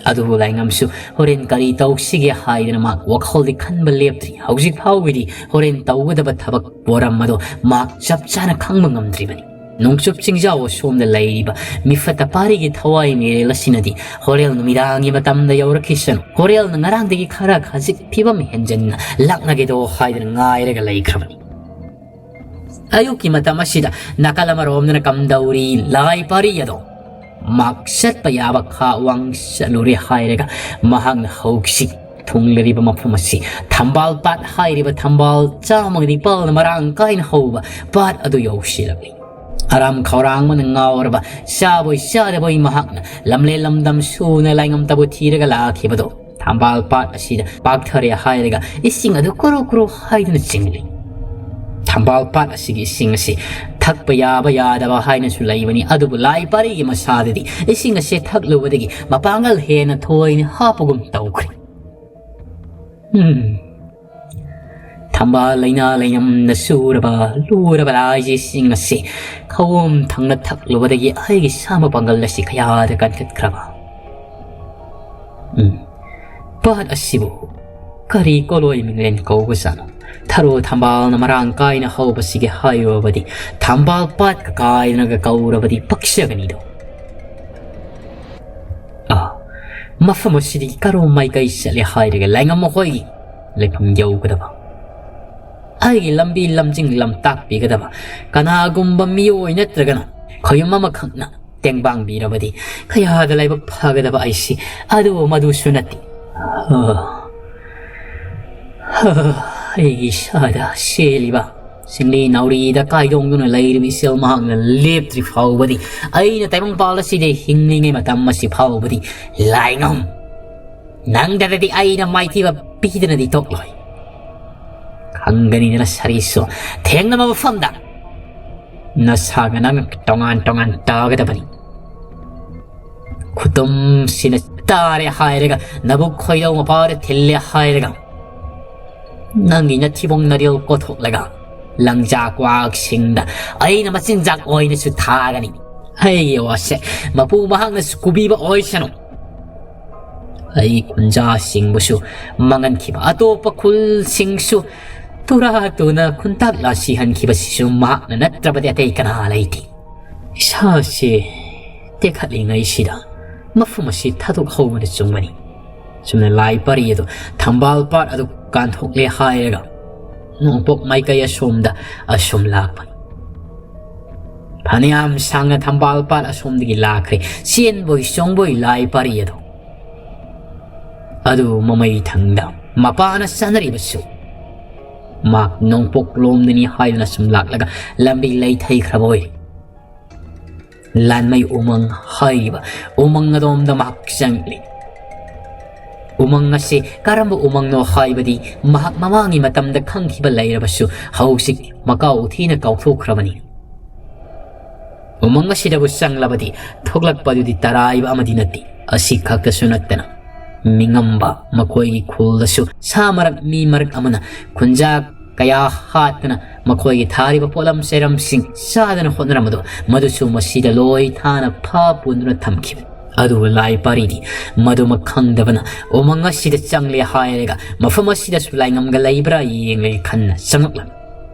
ꯑꯗꯨꯕꯨ ꯂꯥꯏꯉꯝꯁꯨ ꯍꯣꯔꯦꯟ ꯀꯔꯤ ꯇꯧꯁꯤꯒꯦ ꯍꯥꯏꯗꯅ ꯃꯍꯥꯛ ꯋꯥꯈꯜꯗꯤ ꯈꯟꯕ ꯂꯦꯞꯇ꯭ꯔꯤ꯫ ꯍꯧꯖꯤꯛ ꯐꯥꯎꯕꯒꯤꯗꯤ ꯍꯣꯔꯦꯟ ꯇꯧꯒꯗꯕ ꯊꯕꯛ ꯄꯣꯔꯝ ꯑꯗꯣ ꯃꯍꯥꯛ ꯆꯞ ꯆꯥꯅ ꯈꯪꯕ ꯉꯝꯗ꯭ꯔꯤꯕꯅꯤ꯫ ꯅꯣꯡꯆꯨꯞ ꯆꯤꯡꯖꯥꯎ ꯑꯁꯣꯝꯗ ꯂꯩꯔꯤꯕ ꯃꯤꯐꯠꯇ ꯄꯥꯔꯤꯒꯤ ꯊꯋꯥꯏ ꯃꯤꯔꯦꯜ ꯑꯁꯤꯅꯗꯤ ꯍꯣꯔꯦꯜ ꯅꯨꯃꯤꯗꯥꯡꯒꯤ ꯃꯇꯝꯗ ꯌꯧꯔꯛꯈꯤꯁꯅꯨ, ꯍꯣꯔꯦꯜꯅ ꯉꯔꯥꯡꯗꯒꯤ ꯈꯔ ꯈꯖꯤꯛ ꯐꯤꯕꯝ ꯍꯦꯟꯖꯟꯅ ꯂꯥꯛꯅꯒꯦꯗꯣ ꯍꯥꯏꯗꯨꯅ ꯉꯥꯏꯔꯒ ꯂꯩꯈ꯭ꯔꯕꯅꯤ꯫ ꯑꯌꯨꯛꯀꯤ ꯃꯇꯝ ꯑꯁꯤꯗ ꯅꯥꯀꯜ ꯑꯃꯔꯣꯝꯗꯅ ꯀꯝꯗꯧꯔꯤ ꯂꯥꯏ ꯄꯥꯔꯤ ꯑꯗꯣ ꯃꯍꯥꯛ ꯆꯠꯄ ꯌꯥꯕ ꯈꯥ ꯋꯥꯡ ꯆꯠꯂꯨꯔꯦ ꯍꯥꯏꯔꯒ ꯃꯍꯥꯛꯅ ꯍꯧꯖꯤꯛ ꯊꯨꯡꯂꯔꯤꯕ ꯃꯐꯝ ꯑꯁꯤ ꯊꯝꯕꯥꯜ ꯄꯥꯠ ꯍꯥꯏꯔꯤꯕ ꯊꯝꯕꯥꯜ ꯆꯥꯝꯃꯒ ꯅꯤꯄꯥꯜꯅ ꯃꯔꯥꯡ ꯀꯥꯏꯅ ꯍꯧꯕ ꯄꯥꯠ ꯑꯗꯨ ꯌꯧꯁꯤꯜꯂꯛꯂꯤ꯫ ꯑꯔꯥꯝ ꯈꯧꯔꯥꯡꯕꯅ ꯉꯥꯎꯔꯕ ꯆꯥꯕꯣꯏ ꯆꯥꯗꯕꯣꯏ ꯃꯍꯥꯛꯅ ꯂꯝꯂꯦꯟ ꯂꯝꯗꯝ ꯁꯨꯅ ꯂꯥꯏꯉꯝꯇꯕꯨ ꯊꯤꯔꯒ ꯂꯥꯛꯈꯤꯕꯗꯣ ꯊꯝꯕꯥꯜ ꯄꯥꯠ ꯑꯁꯤꯗ ꯄꯥꯛꯊꯔꯦ ꯍꯥꯏꯔꯒ ꯏꯁꯤꯡ ꯑꯗꯨ ꯀꯨꯔꯨ ꯀꯨꯔꯨ ꯍꯥꯏꯗꯨꯅ ꯆꯤꯡꯂꯤ꯫ ꯊꯝꯕꯥꯜ ꯄꯥꯠ ꯑꯁꯤꯒꯤ ꯏꯁꯤꯡ ꯑꯁꯤ ꯊꯛꯄ ꯌꯥꯕ ꯌꯥꯗꯕ ꯍꯥꯏꯅꯁꯨ ꯂꯩꯕꯅꯤ, ꯑꯗꯨꯕꯨ ꯂꯥꯏ ꯄꯥꯔꯤꯒꯤ ꯃꯁꯥꯗꯗꯤ ꯏꯁꯤꯡ ꯑꯁꯤ ꯊꯛꯂꯨꯕꯗꯒꯤ ꯃꯄꯥꯡꯒꯜ ꯍꯦꯟꯅ ꯊꯣꯏꯅ ꯍꯥꯞꯄꯒꯨꯝ ꯇꯧꯈ꯭ꯔꯦ꯫ ꯎꯝ꯫ ꯊꯝꯕꯥꯜ ꯂꯩꯅꯥ ꯂꯩꯅꯝꯅ ꯆꯨꯔꯕ ꯂꯨꯔꯕ ꯂꯥꯏꯁꯤꯡ ꯑꯁꯤ ꯈꯧꯑꯣꯝ ꯊꯪꯅ ꯊꯛꯂꯨꯕꯗꯒꯤ ꯑꯩꯒꯤ ꯁꯥ ꯃꯄꯥꯡꯒꯜ ꯑꯁꯤ ꯀꯌꯥꯗ ꯀꯟꯈꯠꯈ꯭ꯔꯕ꯫ ꯎꯝ꯫ ꯄꯥꯠ ꯑꯁꯤꯕꯨ ꯀꯔꯤ ꯀꯣꯂꯣꯏ ꯃꯤꯡꯂꯦꯟ ꯀꯧꯕꯖꯥꯠꯅꯣ? ꯊꯔꯣ ꯊꯝꯕꯥꯜꯅ ꯃꯔꯥꯡ ꯀꯥꯏꯅ ꯍꯧꯕꯁꯤꯒꯤ ꯍꯥꯏꯔꯨꯔꯕꯗꯤ ꯊꯝꯕꯥꯜ ꯄꯥꯠꯀ ꯀꯥꯏꯗꯅꯒ ꯀꯧꯔꯕꯗꯤ ꯄꯛꯆꯒꯅꯤꯗꯣ꯫ ꯑꯥ, ꯃꯐꯝ ꯑꯁꯤꯗꯒꯤ ꯀꯔꯣꯝ ꯃꯥꯏꯀꯩ ꯆꯠꯂꯦ ꯍꯥꯏꯔꯒ ꯂꯥꯏꯉꯝ ꯃꯈꯣꯏꯒꯤ ꯂꯩꯐꯝ ꯌꯧꯒꯗꯕ? ꯑꯩꯒꯤ ꯂꯝꯕꯤ ꯂꯝꯖꯤꯡ ꯂꯝꯇꯥꯛꯄꯤꯒꯗꯕ ꯀꯅꯥꯒꯨꯝꯕ ꯃꯤꯑꯣꯏ ꯅꯠꯇ꯭ꯔꯒꯅ ꯈꯨꯌꯨꯝ ꯑꯃꯈꯛꯅ ꯇꯦꯡꯕꯥꯡꯕꯤꯔꯕꯗꯤ ꯀꯌꯥꯗ ꯂꯥꯏꯕꯛ ꯐꯒꯗꯕ ꯑꯩꯁꯤ꯫ ꯑꯗꯨꯕꯨ ꯃꯗꯨꯁꯨ ꯅꯠꯇꯦ꯫ ꯑꯥ, ꯑꯥ, ꯑꯩꯒꯤ ꯏꯁꯥꯗ ꯆꯦꯜꯂꯤꯕ ꯁꯤꯡꯂꯤ ꯅꯥꯎꯔꯤꯗ ꯀꯥꯏꯗꯣꯡꯗꯨꯅ ꯂꯩꯔꯤꯕ ꯏꯆꯦꯜ ꯃꯍꯥꯛꯅ ꯂꯦꯞꯇ꯭ꯔꯤ ꯐꯥꯎꯕꯗꯤ, ꯑꯩꯅ ꯇꯥꯏꯕꯪꯄꯥꯜ ꯑꯁꯤꯗ ꯍꯤꯡꯂꯤꯉꯩ ꯃꯇꯝ ꯑꯁꯤ ꯐꯥꯎꯕꯗꯤ ꯂꯥꯏꯉꯝ ꯅꯪꯗꯗꯤ ꯑꯩꯅ ꯃꯥꯏꯊꯤꯕ ꯄꯤꯗꯅꯗꯤ ꯇꯣꯛꯂꯣꯏ꯫ ꯈꯪꯒꯅꯤꯗꯅ ꯁꯥꯔꯤꯁꯨ, ꯊꯦꯡꯅꯕ ꯃꯐꯝꯗ ꯅꯁꯥꯒ ꯅꯪ ꯇꯣꯉꯥꯟ ꯇꯣꯉꯥꯟ ꯇꯥꯒꯗꯕꯅꯤ꯫ ꯈꯨꯇꯨꯝꯁꯤꯅ ꯇꯥꯔꯦ ꯍꯥꯏꯔꯒ, ꯅꯕꯨꯛ ꯈꯣꯏꯗꯧ ꯃꯄꯥꯗ ꯊꯤꯜꯂꯦ ꯍꯥꯏꯔꯒ, ꯅꯪꯒꯤ ꯅꯊꯤꯕꯣꯡ ꯅꯔꯤꯜ ꯀꯣꯊꯣꯛꯂꯒ ꯂꯪꯖꯥ ꯀ꯭ꯋꯥꯛꯁꯤꯡꯗ ꯑꯩꯅ ꯃꯆꯤꯟꯖꯥꯛ ꯑꯣꯏꯅꯁꯨ ꯊꯥꯒꯅꯤ꯫ ꯑꯩꯒꯤ ꯋꯥꯁꯦ ꯃꯄꯨ ꯃꯍꯥꯛꯅꯁꯨ ꯀꯨꯕꯤꯕ ꯑꯣꯏꯁꯅꯨ꯫ ꯑꯩ ꯈꯨꯟꯖꯥꯁꯤꯡꯕꯨꯁꯨ ꯃꯥꯡꯍꯟꯈꯤꯕ ꯑꯇꯣꯞꯄ ꯈꯨꯜꯁꯤꯡꯁꯨ ꯇꯨꯔꯥ ꯇꯨꯅ ꯈꯨꯟꯇꯥꯛ ꯂꯥꯁꯤ ꯍꯟꯈꯤꯕꯁꯤꯁꯨ ꯃꯍꯥꯛꯅ ꯅꯠꯇ꯭ꯔꯕꯗꯤ ꯑꯇꯩ ꯀꯅꯥ ꯂꯩꯇꯦ꯫ ꯏꯁꯥꯁꯤ ꯇꯦꯛꯈꯠꯂꯤꯉꯩꯁꯤꯗ ꯃꯐꯝ ꯑꯁꯤ ꯊꯥꯗꯣꯛꯍꯧꯕꯅ ꯆꯨꯝꯒꯅꯤ꯫ ꯁꯨꯝꯅ ꯂꯥꯏ ꯄꯔꯤ ꯑꯗꯨ ꯊꯝꯕꯥꯜ ꯄꯥꯠ ꯑꯗꯨ ꯀꯥꯟꯊꯣꯛꯂꯦ ꯍꯥꯏꯔꯒ ꯅꯣꯡꯄꯣꯛ ꯃꯥꯏꯀꯩ ꯑꯁꯣꯝꯗ ꯑꯁꯨꯝ ꯂꯥꯛꯄꯅꯤ꯫ ꯐꯅꯌꯥꯝ ꯁꯥꯡꯅ ꯊꯝꯕꯥꯜ ꯄꯥꯠ ꯑꯁꯣꯝꯗꯒꯤ ꯂꯥꯛꯈ꯭ꯔꯦ꯫ ꯆꯦꯟꯕꯣꯏ ꯆꯣꯡꯕꯣꯏ ꯂꯥꯏ ꯄꯔꯤ ꯑꯗꯨ꯫ ꯑꯗꯨ ꯃꯃꯩ ꯊꯪꯗ ꯃꯄꯥꯅ ꯆꯥꯅꯔꯤꯕꯁꯨ ꯃꯍꯥꯛ ꯅꯣꯡꯄꯣꯛ ꯂꯣꯝꯗꯅꯤ ꯍꯥꯏꯗꯨꯅ ꯁꯨꯝ ꯂꯥꯛꯂꯒ ꯂꯝꯕꯤ ꯂꯩꯊꯩꯈ꯭ꯔꯕ ꯑꯣꯏꯔꯦ꯫ ꯂꯥꯟꯃꯩ ꯎꯃꯪ ꯍꯥꯏꯔꯤꯕ ꯎꯃꯪ ꯑꯗꯣꯝꯗ ꯃꯍꯥꯛ ꯆꯪꯂꯤ꯫ ꯎꯃꯪ ꯑꯁꯤ ꯀꯔꯝꯕ ꯎꯃꯪꯅꯣ ꯍꯥꯏꯕꯗꯤ ꯃꯍꯥꯛ ꯃꯃꯥꯡꯒꯤ ꯃꯇꯝꯗ ꯈꯪꯈꯤꯕ ꯂꯩꯔꯕꯁꯨ ꯍꯧꯖꯤꯛ ꯃꯀꯥꯎ ꯊꯤꯅ ꯀꯥꯎꯊꯣꯛꯈ꯭ꯔꯕꯅꯤ꯫ ꯎꯃꯪ ꯑꯁꯤꯗꯕꯨ ꯆꯪꯂꯕꯗꯤ ꯊꯣꯛꯂꯛꯄꯗꯨꯗꯤ ꯇꯔꯥꯏꯕ ꯑꯃꯗꯤ ꯅꯠꯇꯦ꯫ ꯑꯁꯤ ꯈꯛꯇꯁꯨ ꯅꯠꯇꯅ ꯃꯤꯉꯝꯕ ꯃꯈꯣꯏꯒꯤ ꯈꯨꯜꯗꯁꯨ ꯁꯥ ꯃꯔꯛ ꯃꯤ ꯃꯔꯛ ꯑꯃꯅ ꯈꯨꯟꯖꯥꯛ ꯀꯌꯥ ꯍꯥꯠꯇꯅ ꯃꯈꯣꯏꯒꯤ ꯊꯥꯔꯤꯕ ꯄꯣꯠꯂꯝ ꯆꯩꯔꯝꯁꯤꯡ ꯆꯥꯗꯅ ꯍꯣꯠꯅꯔꯝꯕꯗꯣ ꯃꯗꯨꯁꯨ ꯃꯁꯤꯗ ꯂꯣꯏ ꯊꯥꯅ ꯐꯥ ꯄꯨꯟꯗꯨꯅ ꯊꯝꯈꯤꯕꯅꯤ꯫ ꯑꯗꯨꯕꯨ ꯂꯥꯏ ꯄꯥꯔꯤꯗꯤ ꯃꯗꯨꯃꯛ ꯈꯪꯗꯕꯅ ꯎꯃꯪ ꯑꯁꯤꯗ ꯆꯪꯂꯦ ꯍꯥꯏꯔꯒ ꯃꯐꯝ ꯑꯁꯤꯗꯁꯨ ꯂꯥꯏꯉꯝꯒ ꯂꯩꯕ꯭ꯔꯥ ꯌꯦꯡꯂꯒꯦ ꯈꯟꯅ ꯆꯪꯂꯛꯂꯝꯃꯤ꯫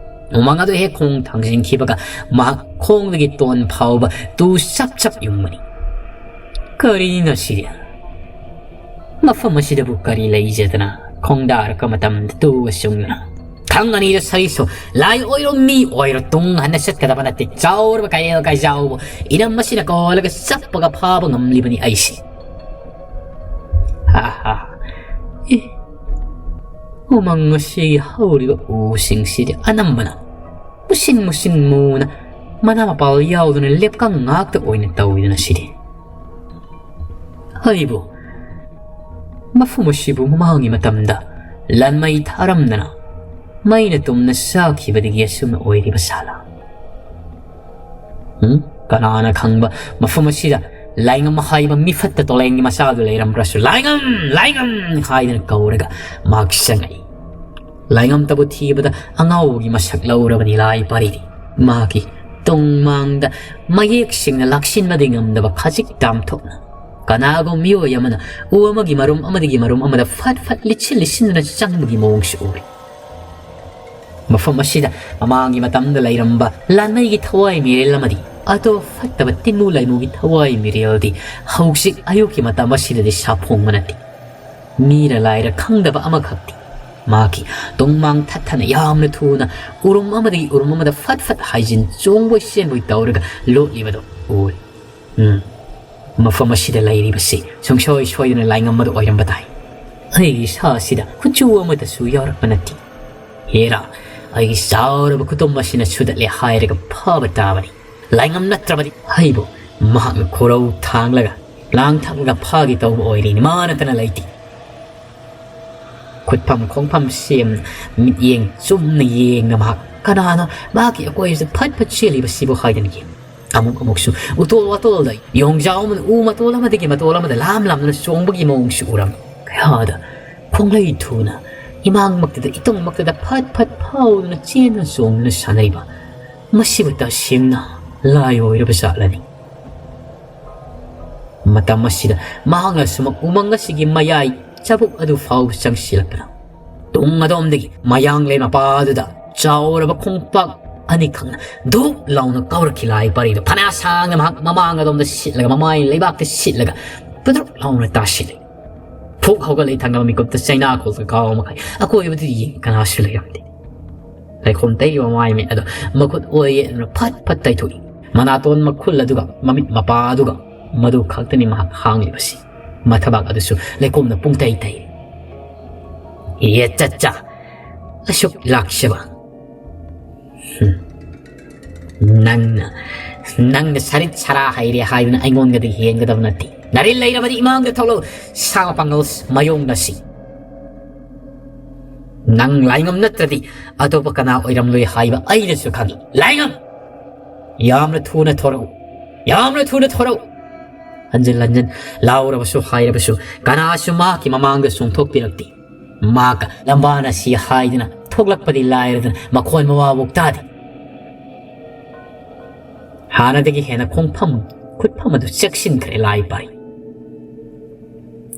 ꯎꯃꯪ ꯑꯗꯨ ꯍꯦꯛ ꯈꯣꯡ ꯊꯥꯡꯖꯤꯟꯈꯤꯕꯒ ꯃꯍꯥꯛ ꯈꯣꯡꯗꯒꯤ ꯇꯣꯟ ꯐꯥꯎꯕ ꯇꯨ ꯆꯞ ꯆꯞ ꯌꯨꯡꯕꯅꯤ꯫ ꯀꯔꯤꯅꯣ ꯁꯤꯗꯤ? ꯃꯐꯝ ꯑꯁꯤꯗꯕꯨ ꯀꯔꯤ ꯂꯩꯖꯗꯅ ꯈꯣꯡꯗꯥꯔꯛꯄ ꯃꯇꯝꯗ ꯇꯨꯒ ꯆꯨꯡꯗꯅ ꯊꯥꯡ ꯑꯅꯤꯗ ꯁꯔꯤꯁꯨ ꯂꯥꯏ ꯑꯣꯏꯔꯣ ꯃꯤ ꯑꯣꯏꯔꯣ ꯇꯨꯡ ꯍꯟꯅ ꯆꯠꯀꯗꯕ ꯅꯠꯇꯦ꯫ ꯆꯥꯎꯔꯕ ꯀꯩꯔꯦꯜ ꯀꯩꯖꯥꯎꯕꯨ ꯏꯅꯝ ꯑꯁꯤꯅ ꯀꯣꯜꯂꯒ ꯆꯞꯄꯒ ꯐꯥꯕ ꯉꯝꯂꯤꯕꯅꯤ ꯑꯩꯁꯦ꯫ ꯍꯥ ꯍꯥ꯫ ꯑꯦ, ꯎꯃꯪ ꯑꯁꯤꯒꯤ ꯍꯧꯔꯤꯕ ꯎꯁꯤꯡꯁꯤꯗꯤ ꯑꯅꯝꯕꯅ ꯃꯨꯁꯤꯟ ꯃꯨꯁꯤꯟ ꯃꯨꯅ ꯃꯅꯥ ꯃꯄꯥꯜ ꯌꯥꯎꯗꯅ ꯂꯦꯞꯀ ꯉꯥꯛꯇ ꯑꯣꯏꯅ ꯇꯧꯋꯤꯗꯅ ꯁꯤꯗꯤ꯫ ꯍꯩꯕꯨ, ꯃꯐꯝ ꯑꯁꯤꯕꯨ ꯃꯃꯥꯡꯒꯤ ꯃꯇꯝꯗ ꯂꯥꯟꯃꯩ ꯊꯥꯔꯝꯗꯅ ꯃꯩꯅ ꯇꯨꯝꯅ ꯆꯥꯈꯤꯕꯗꯒꯤ ꯑꯁꯨꯝꯅ ꯑꯣꯏꯔꯤꯕ ꯁꯥꯂꯥ? ꯎꯝ? ꯀꯅꯥꯅ ꯈꯪꯕ ꯃꯐꯝ ꯑꯁꯤꯗ ꯂꯥꯏꯉꯝ ꯍꯥꯏꯕ ꯃꯤꯐꯠꯇ ꯇꯣꯂꯦꯟꯒꯤ ꯃꯆꯥꯗꯨ ꯂꯩꯔꯝꯕ꯭ꯔꯁꯨ, "ꯂꯥꯏꯉꯝ! ꯂꯥꯏꯉꯝ!" ꯍꯥꯏꯗꯅ ꯀꯧꯔꯒ ꯃꯍꯥꯛ ꯆꯪꯉꯛꯏ꯫ ꯂꯥꯏꯉꯝꯇꯕꯨ ꯊꯤꯕꯗ ꯑꯉꯥꯎꯕꯒꯤ ꯃꯁꯛ ꯂꯧꯔꯕꯅꯤ ꯂꯥꯏ ꯄꯥꯔꯤꯗꯤ꯫ ꯃꯥꯒꯤ ꯇꯨꯡ ꯃꯥꯡꯗ ꯃꯌꯦꯛ ꯁꯦꯡꯅ ꯂꯥꯛꯁꯤꯟꯕꯗꯤ ꯉꯝꯗꯕ ꯈꯖꯤꯛ ꯇꯥꯝꯊꯣꯛꯅ ꯀꯅꯥꯒꯨꯝ ꯃꯤꯑꯣꯏ ꯑꯃꯅ ꯎ ꯑꯃꯒꯤ ꯃꯔꯨꯝ ꯑꯃꯗꯒꯤ ꯃꯔꯨꯝ ꯑꯃꯗ ꯐꯠ ꯐꯠ ꯂꯤꯠꯁꯤꯟ ꯂꯤꯠꯁꯤꯟꯗꯨꯅ ꯆꯪꯕꯒꯤ ꯃꯑꯣꯡꯁꯨ ꯎꯔꯤ꯫ ꯃꯐꯝ ꯑꯁꯤꯗ ꯃꯃꯥꯡꯒꯤ ꯃꯇꯝꯗ ꯂꯩꯔꯝꯕ ꯂꯥꯟꯃꯩꯒꯤ ꯊꯋꯥꯏ ꯃꯤꯔꯦꯜ ꯑꯃꯗꯤ ꯑꯇꯣꯞ ꯐꯠꯇꯕ ꯇꯤꯟꯃꯨ ꯂꯩꯃꯨꯒꯤ ꯊꯋꯥꯏ ꯃꯤꯔꯦꯜꯗꯤ ꯍꯧꯖꯤꯛ ꯑꯌꯨꯛꯀꯤ ꯃꯇꯝ ꯑꯁꯤꯗꯗꯤ ꯁꯥꯐꯣꯡꯕ ꯅꯠꯇꯦ꯫ ꯃꯤꯔ ꯂꯥꯏꯔ ꯈꯪꯗꯕ ꯑꯃꯈꯛꯇꯤ ꯃꯍꯥꯛꯀꯤ ꯇꯨꯡꯃꯥꯡ ꯊꯠꯊꯅ ꯌꯥꯝꯅ ꯊꯨꯅ ꯎꯔꯨꯝ ꯑꯃꯗꯒꯤ ꯎꯔꯨꯝ ꯑꯃꯗ ꯐꯠ ꯐꯠ ꯍꯥꯏꯖꯤꯟ ꯆꯣꯡꯕꯣꯏ ꯆꯦꯟꯕꯣꯏ ꯇꯧꯔꯒ ꯂꯣꯠꯂꯤꯕꯗꯨ ꯎꯔꯦ꯫ ꯎꯝ, ꯃꯐꯝ ꯑꯁꯤꯗ ꯂꯩꯔꯤꯕꯁꯤ ꯁꯨꯡꯁꯣꯏ ꯁꯣꯏꯗꯅ ꯂꯥꯏꯉꯝ ꯑꯗꯨ ꯑꯣꯏꯔꯝꯕ ꯇꯥꯏ꯫ ꯑꯩꯒꯤ ꯏꯁꯥ ꯑꯁꯤꯗ ꯀꯨꯆꯨ ꯑꯃꯠꯇꯁꯨ ꯌꯥꯎꯔꯛꯄ ꯅꯠꯇꯦ꯫ ꯍꯦꯔꯥ, ꯑꯩꯒꯤ ꯆꯥꯎꯔꯕ ꯈꯨꯇꯨꯝ ꯑꯁꯤꯅ ꯁꯨꯗꯠꯂꯦ ꯍꯥꯏꯔꯒ ꯐꯥꯕ ꯇꯥꯕꯅꯤ꯫ ꯂꯥꯏꯉꯝ ꯅꯠꯇ꯭ꯔꯕꯗꯤ ꯑꯩꯕꯨ ꯃꯍꯥꯛꯅ ꯈꯣꯔꯧ ꯊꯥꯡꯂꯒ ꯂꯥꯡ ꯊꯛꯂꯒ ꯐꯥꯒꯦ ꯇꯧꯕ ꯑꯣꯏꯔꯤꯅꯤ, ꯃꯥ ꯅꯠꯇꯅ ꯂꯩꯇꯦ꯫ ꯈꯨꯠꯐꯝ ꯈꯣꯡꯐꯝ ꯁꯦꯝꯅ ꯃꯤꯠꯌꯦꯡ ꯆꯨꯝꯅ ꯌꯦꯡꯅ ꯃꯍꯥꯛ ꯀꯅꯥꯅꯣ ꯃꯍꯥꯛꯀꯤ ꯑꯀꯣꯏꯕꯁꯤꯗ ꯐꯠ ꯐꯠ ꯆꯦꯜꯂꯤꯕꯁꯤꯕꯨ ꯍꯥꯏꯗꯅ ꯌꯦꯡ꯫ ꯑꯃꯨꯛ ꯑꯃꯨꯛꯁꯨ ꯎꯇꯣꯜ ꯋꯥꯇꯣꯜꯗ ꯌꯣꯡꯖꯥꯎ ꯑꯃꯅ ꯎ ꯃꯇꯣꯜ ꯑꯃꯗꯒꯤ ꯃꯇꯣꯜ ꯑꯃꯗ ꯂꯥꯝ ꯂꯥꯝꯗꯨꯅ ꯆꯣꯡꯕꯒꯤ ꯃꯑꯣꯡꯁꯨ ꯎꯔꯝꯃꯤ꯫ ꯀꯌꯥꯗ ꯈꯣꯡꯂꯩ ꯊꯨꯅ ꯏꯃꯥꯡꯃꯛꯇꯗ ꯏꯇꯨꯡꯃꯛꯇꯗ ꯐꯠ ꯐꯠ ꯐꯥꯎꯗꯨꯅ ꯆꯦꯟꯗꯨꯅ ꯆꯣꯡꯗꯨꯅ ꯁꯥꯟꯅꯩꯕ ꯃꯁꯤꯕꯨ ꯇꯁꯦꯡꯅ ꯂꯥꯏ ꯑꯣꯏꯔꯕ ꯖꯥꯠꯂꯅꯤ꯫ ꯃꯇꯝ ꯑꯁꯤꯗ ꯃꯍꯥꯛꯅ ꯁꯨꯃꯛ ꯎꯃꯪ ꯑꯁꯤꯒꯤ ꯃꯌꯥꯏ ꯆꯕꯨꯛ ꯑꯗꯨ ꯐꯥꯎꯕ ꯆꯪꯁꯤꯜꯂꯛꯄꯗ ꯇꯨꯡ ꯑꯗꯣꯝꯗꯒꯤ ꯃꯌꯥꯡꯂꯦꯟ ꯃꯄꯥꯗꯨꯗ ꯆꯥꯎꯔꯕ ꯈꯣꯡꯄꯥꯛ ꯑꯅꯤꯈꯛꯅ ꯙꯨꯞ ꯂꯥꯎꯅ ꯀꯥꯎꯔꯛꯈꯤ꯫ ꯂꯥꯏ ꯄꯔꯤꯗꯨ ꯐꯅ ꯁꯥꯡꯅ ꯃꯍꯥꯛ ꯃꯃꯥꯡ ꯑꯗꯣꯝꯗ ꯁꯤꯠꯂꯒ ꯃꯃꯥꯏ ꯂꯩꯕꯥꯛꯇ ꯁꯤꯠꯂꯒ ꯄꯨꯗ꯭ꯔꯨꯛ ꯂꯥꯎꯅ ꯇꯥꯁꯤꯜꯂꯤ꯫ ꯐꯨꯛ ꯍꯧꯒꯠꯂꯛꯏ ꯊꯪꯅꯕ ꯃꯤꯀꯨꯞꯇ ꯆꯩꯅꯥ ꯈꯣꯜꯒ ꯀꯥꯎ ꯃꯈꯩ ꯑꯀꯣꯏꯕꯗꯨ ꯌꯦꯡ ꯀꯅꯥꯁꯨ ꯂꯩꯔꯝꯗꯦ꯫ ꯂꯩꯈꯣꯝ ꯇꯩꯔꯤꯕ ꯃꯃꯥꯏ ꯃꯤꯠ ꯑꯗꯨ ꯃꯈꯨꯠ ꯑꯣꯏ ꯌꯦꯠꯅ ꯐꯠ ꯐꯠ ꯇꯩꯊꯣꯛꯏ꯫ ꯃꯅꯥꯇꯣꯟ ꯃꯈꯨꯜ ꯑꯗꯨꯒ ꯃꯃꯤꯠ ꯃꯄꯥ ꯑꯗꯨꯒ ꯃꯗꯨ ꯈꯛꯇꯅꯤ ꯃꯍꯥꯛ ꯍꯥꯡꯂꯤꯕꯁꯤ꯫ ꯃꯊꯕꯥꯛ ꯑꯗꯨꯁꯨ ꯂꯩꯈꯣꯝꯅ ꯄꯨꯡꯇꯩ ꯇꯩꯔꯤ꯫ ꯌꯦ ꯆꯠꯆꯥ, ꯑꯁꯨꯛ ꯂꯥꯛꯆꯕ꯫ ꯍꯨꯝ꯫ ꯅꯪꯅ, ꯅꯪꯅ ꯁꯔꯤꯠ ꯁꯔꯥ ꯍꯩꯔꯦ ꯍꯥꯏꯗꯨꯅ ꯑꯩꯉꯣꯟꯗꯗꯤ ꯍꯦꯟꯒꯗꯕ ꯅꯠꯇꯦ꯫ ꯅꯔꯤꯜ ꯂꯩꯔꯕꯗꯤ ꯏꯃꯥꯡꯗ ꯊꯣꯛꯂꯛꯎ, ꯁꯥ ꯃꯄꯥꯡꯒꯜ ꯃꯌꯣꯡꯅꯁꯤ꯫ ꯅꯪ ꯂꯥꯏꯉꯝ ꯅꯠꯇ꯭ꯔꯗꯤ ꯑꯇꯣꯞꯄ ꯀꯅꯥ ꯑꯣꯏꯔꯝꯂꯣꯏ ꯍꯥꯏꯕ ꯑꯩꯅꯁꯨ ꯈꯪꯏ꯫ ꯂꯥꯏꯉꯝ! ꯌꯥꯝꯅ ꯊꯨꯅ ꯊꯣꯔꯛꯎ꯫ ꯌꯥꯝꯅ ꯊꯨꯅ ꯊꯣꯔꯛꯎ꯫ ꯍꯟꯖꯤꯟ ꯍꯟꯖꯤꯟ ꯂꯥꯎꯔꯕꯁꯨ ꯍꯥꯏꯔꯕꯁꯨ ꯀꯅꯥꯁꯨ ꯃꯍꯥꯛꯀꯤ ꯃꯃꯥꯡꯗ ꯆꯣꯡꯊꯣꯛꯄꯤꯔꯛꯇꯦ꯫ ꯃꯍꯥꯛꯀ ꯂꯝꯕꯥꯅ ꯁꯤ ꯍꯥꯏꯗꯨꯅ ꯊꯣꯛꯂꯛꯄꯗꯤ ꯂꯥꯏꯔꯗꯅ ꯃꯈꯣꯟ ꯃꯋꯥꯐꯥꯎ ꯇꯥꯗꯦ꯫ ꯍꯥꯟꯅꯗꯒꯤ ꯍꯦꯟꯅ ꯈꯣꯡꯐꯝ ꯈꯨꯠꯐꯝ ꯑꯗꯨ ꯆꯦꯛꯁꯤꯟꯈ꯭ꯔꯦ ꯂꯥꯏ ꯄꯥꯏ꯫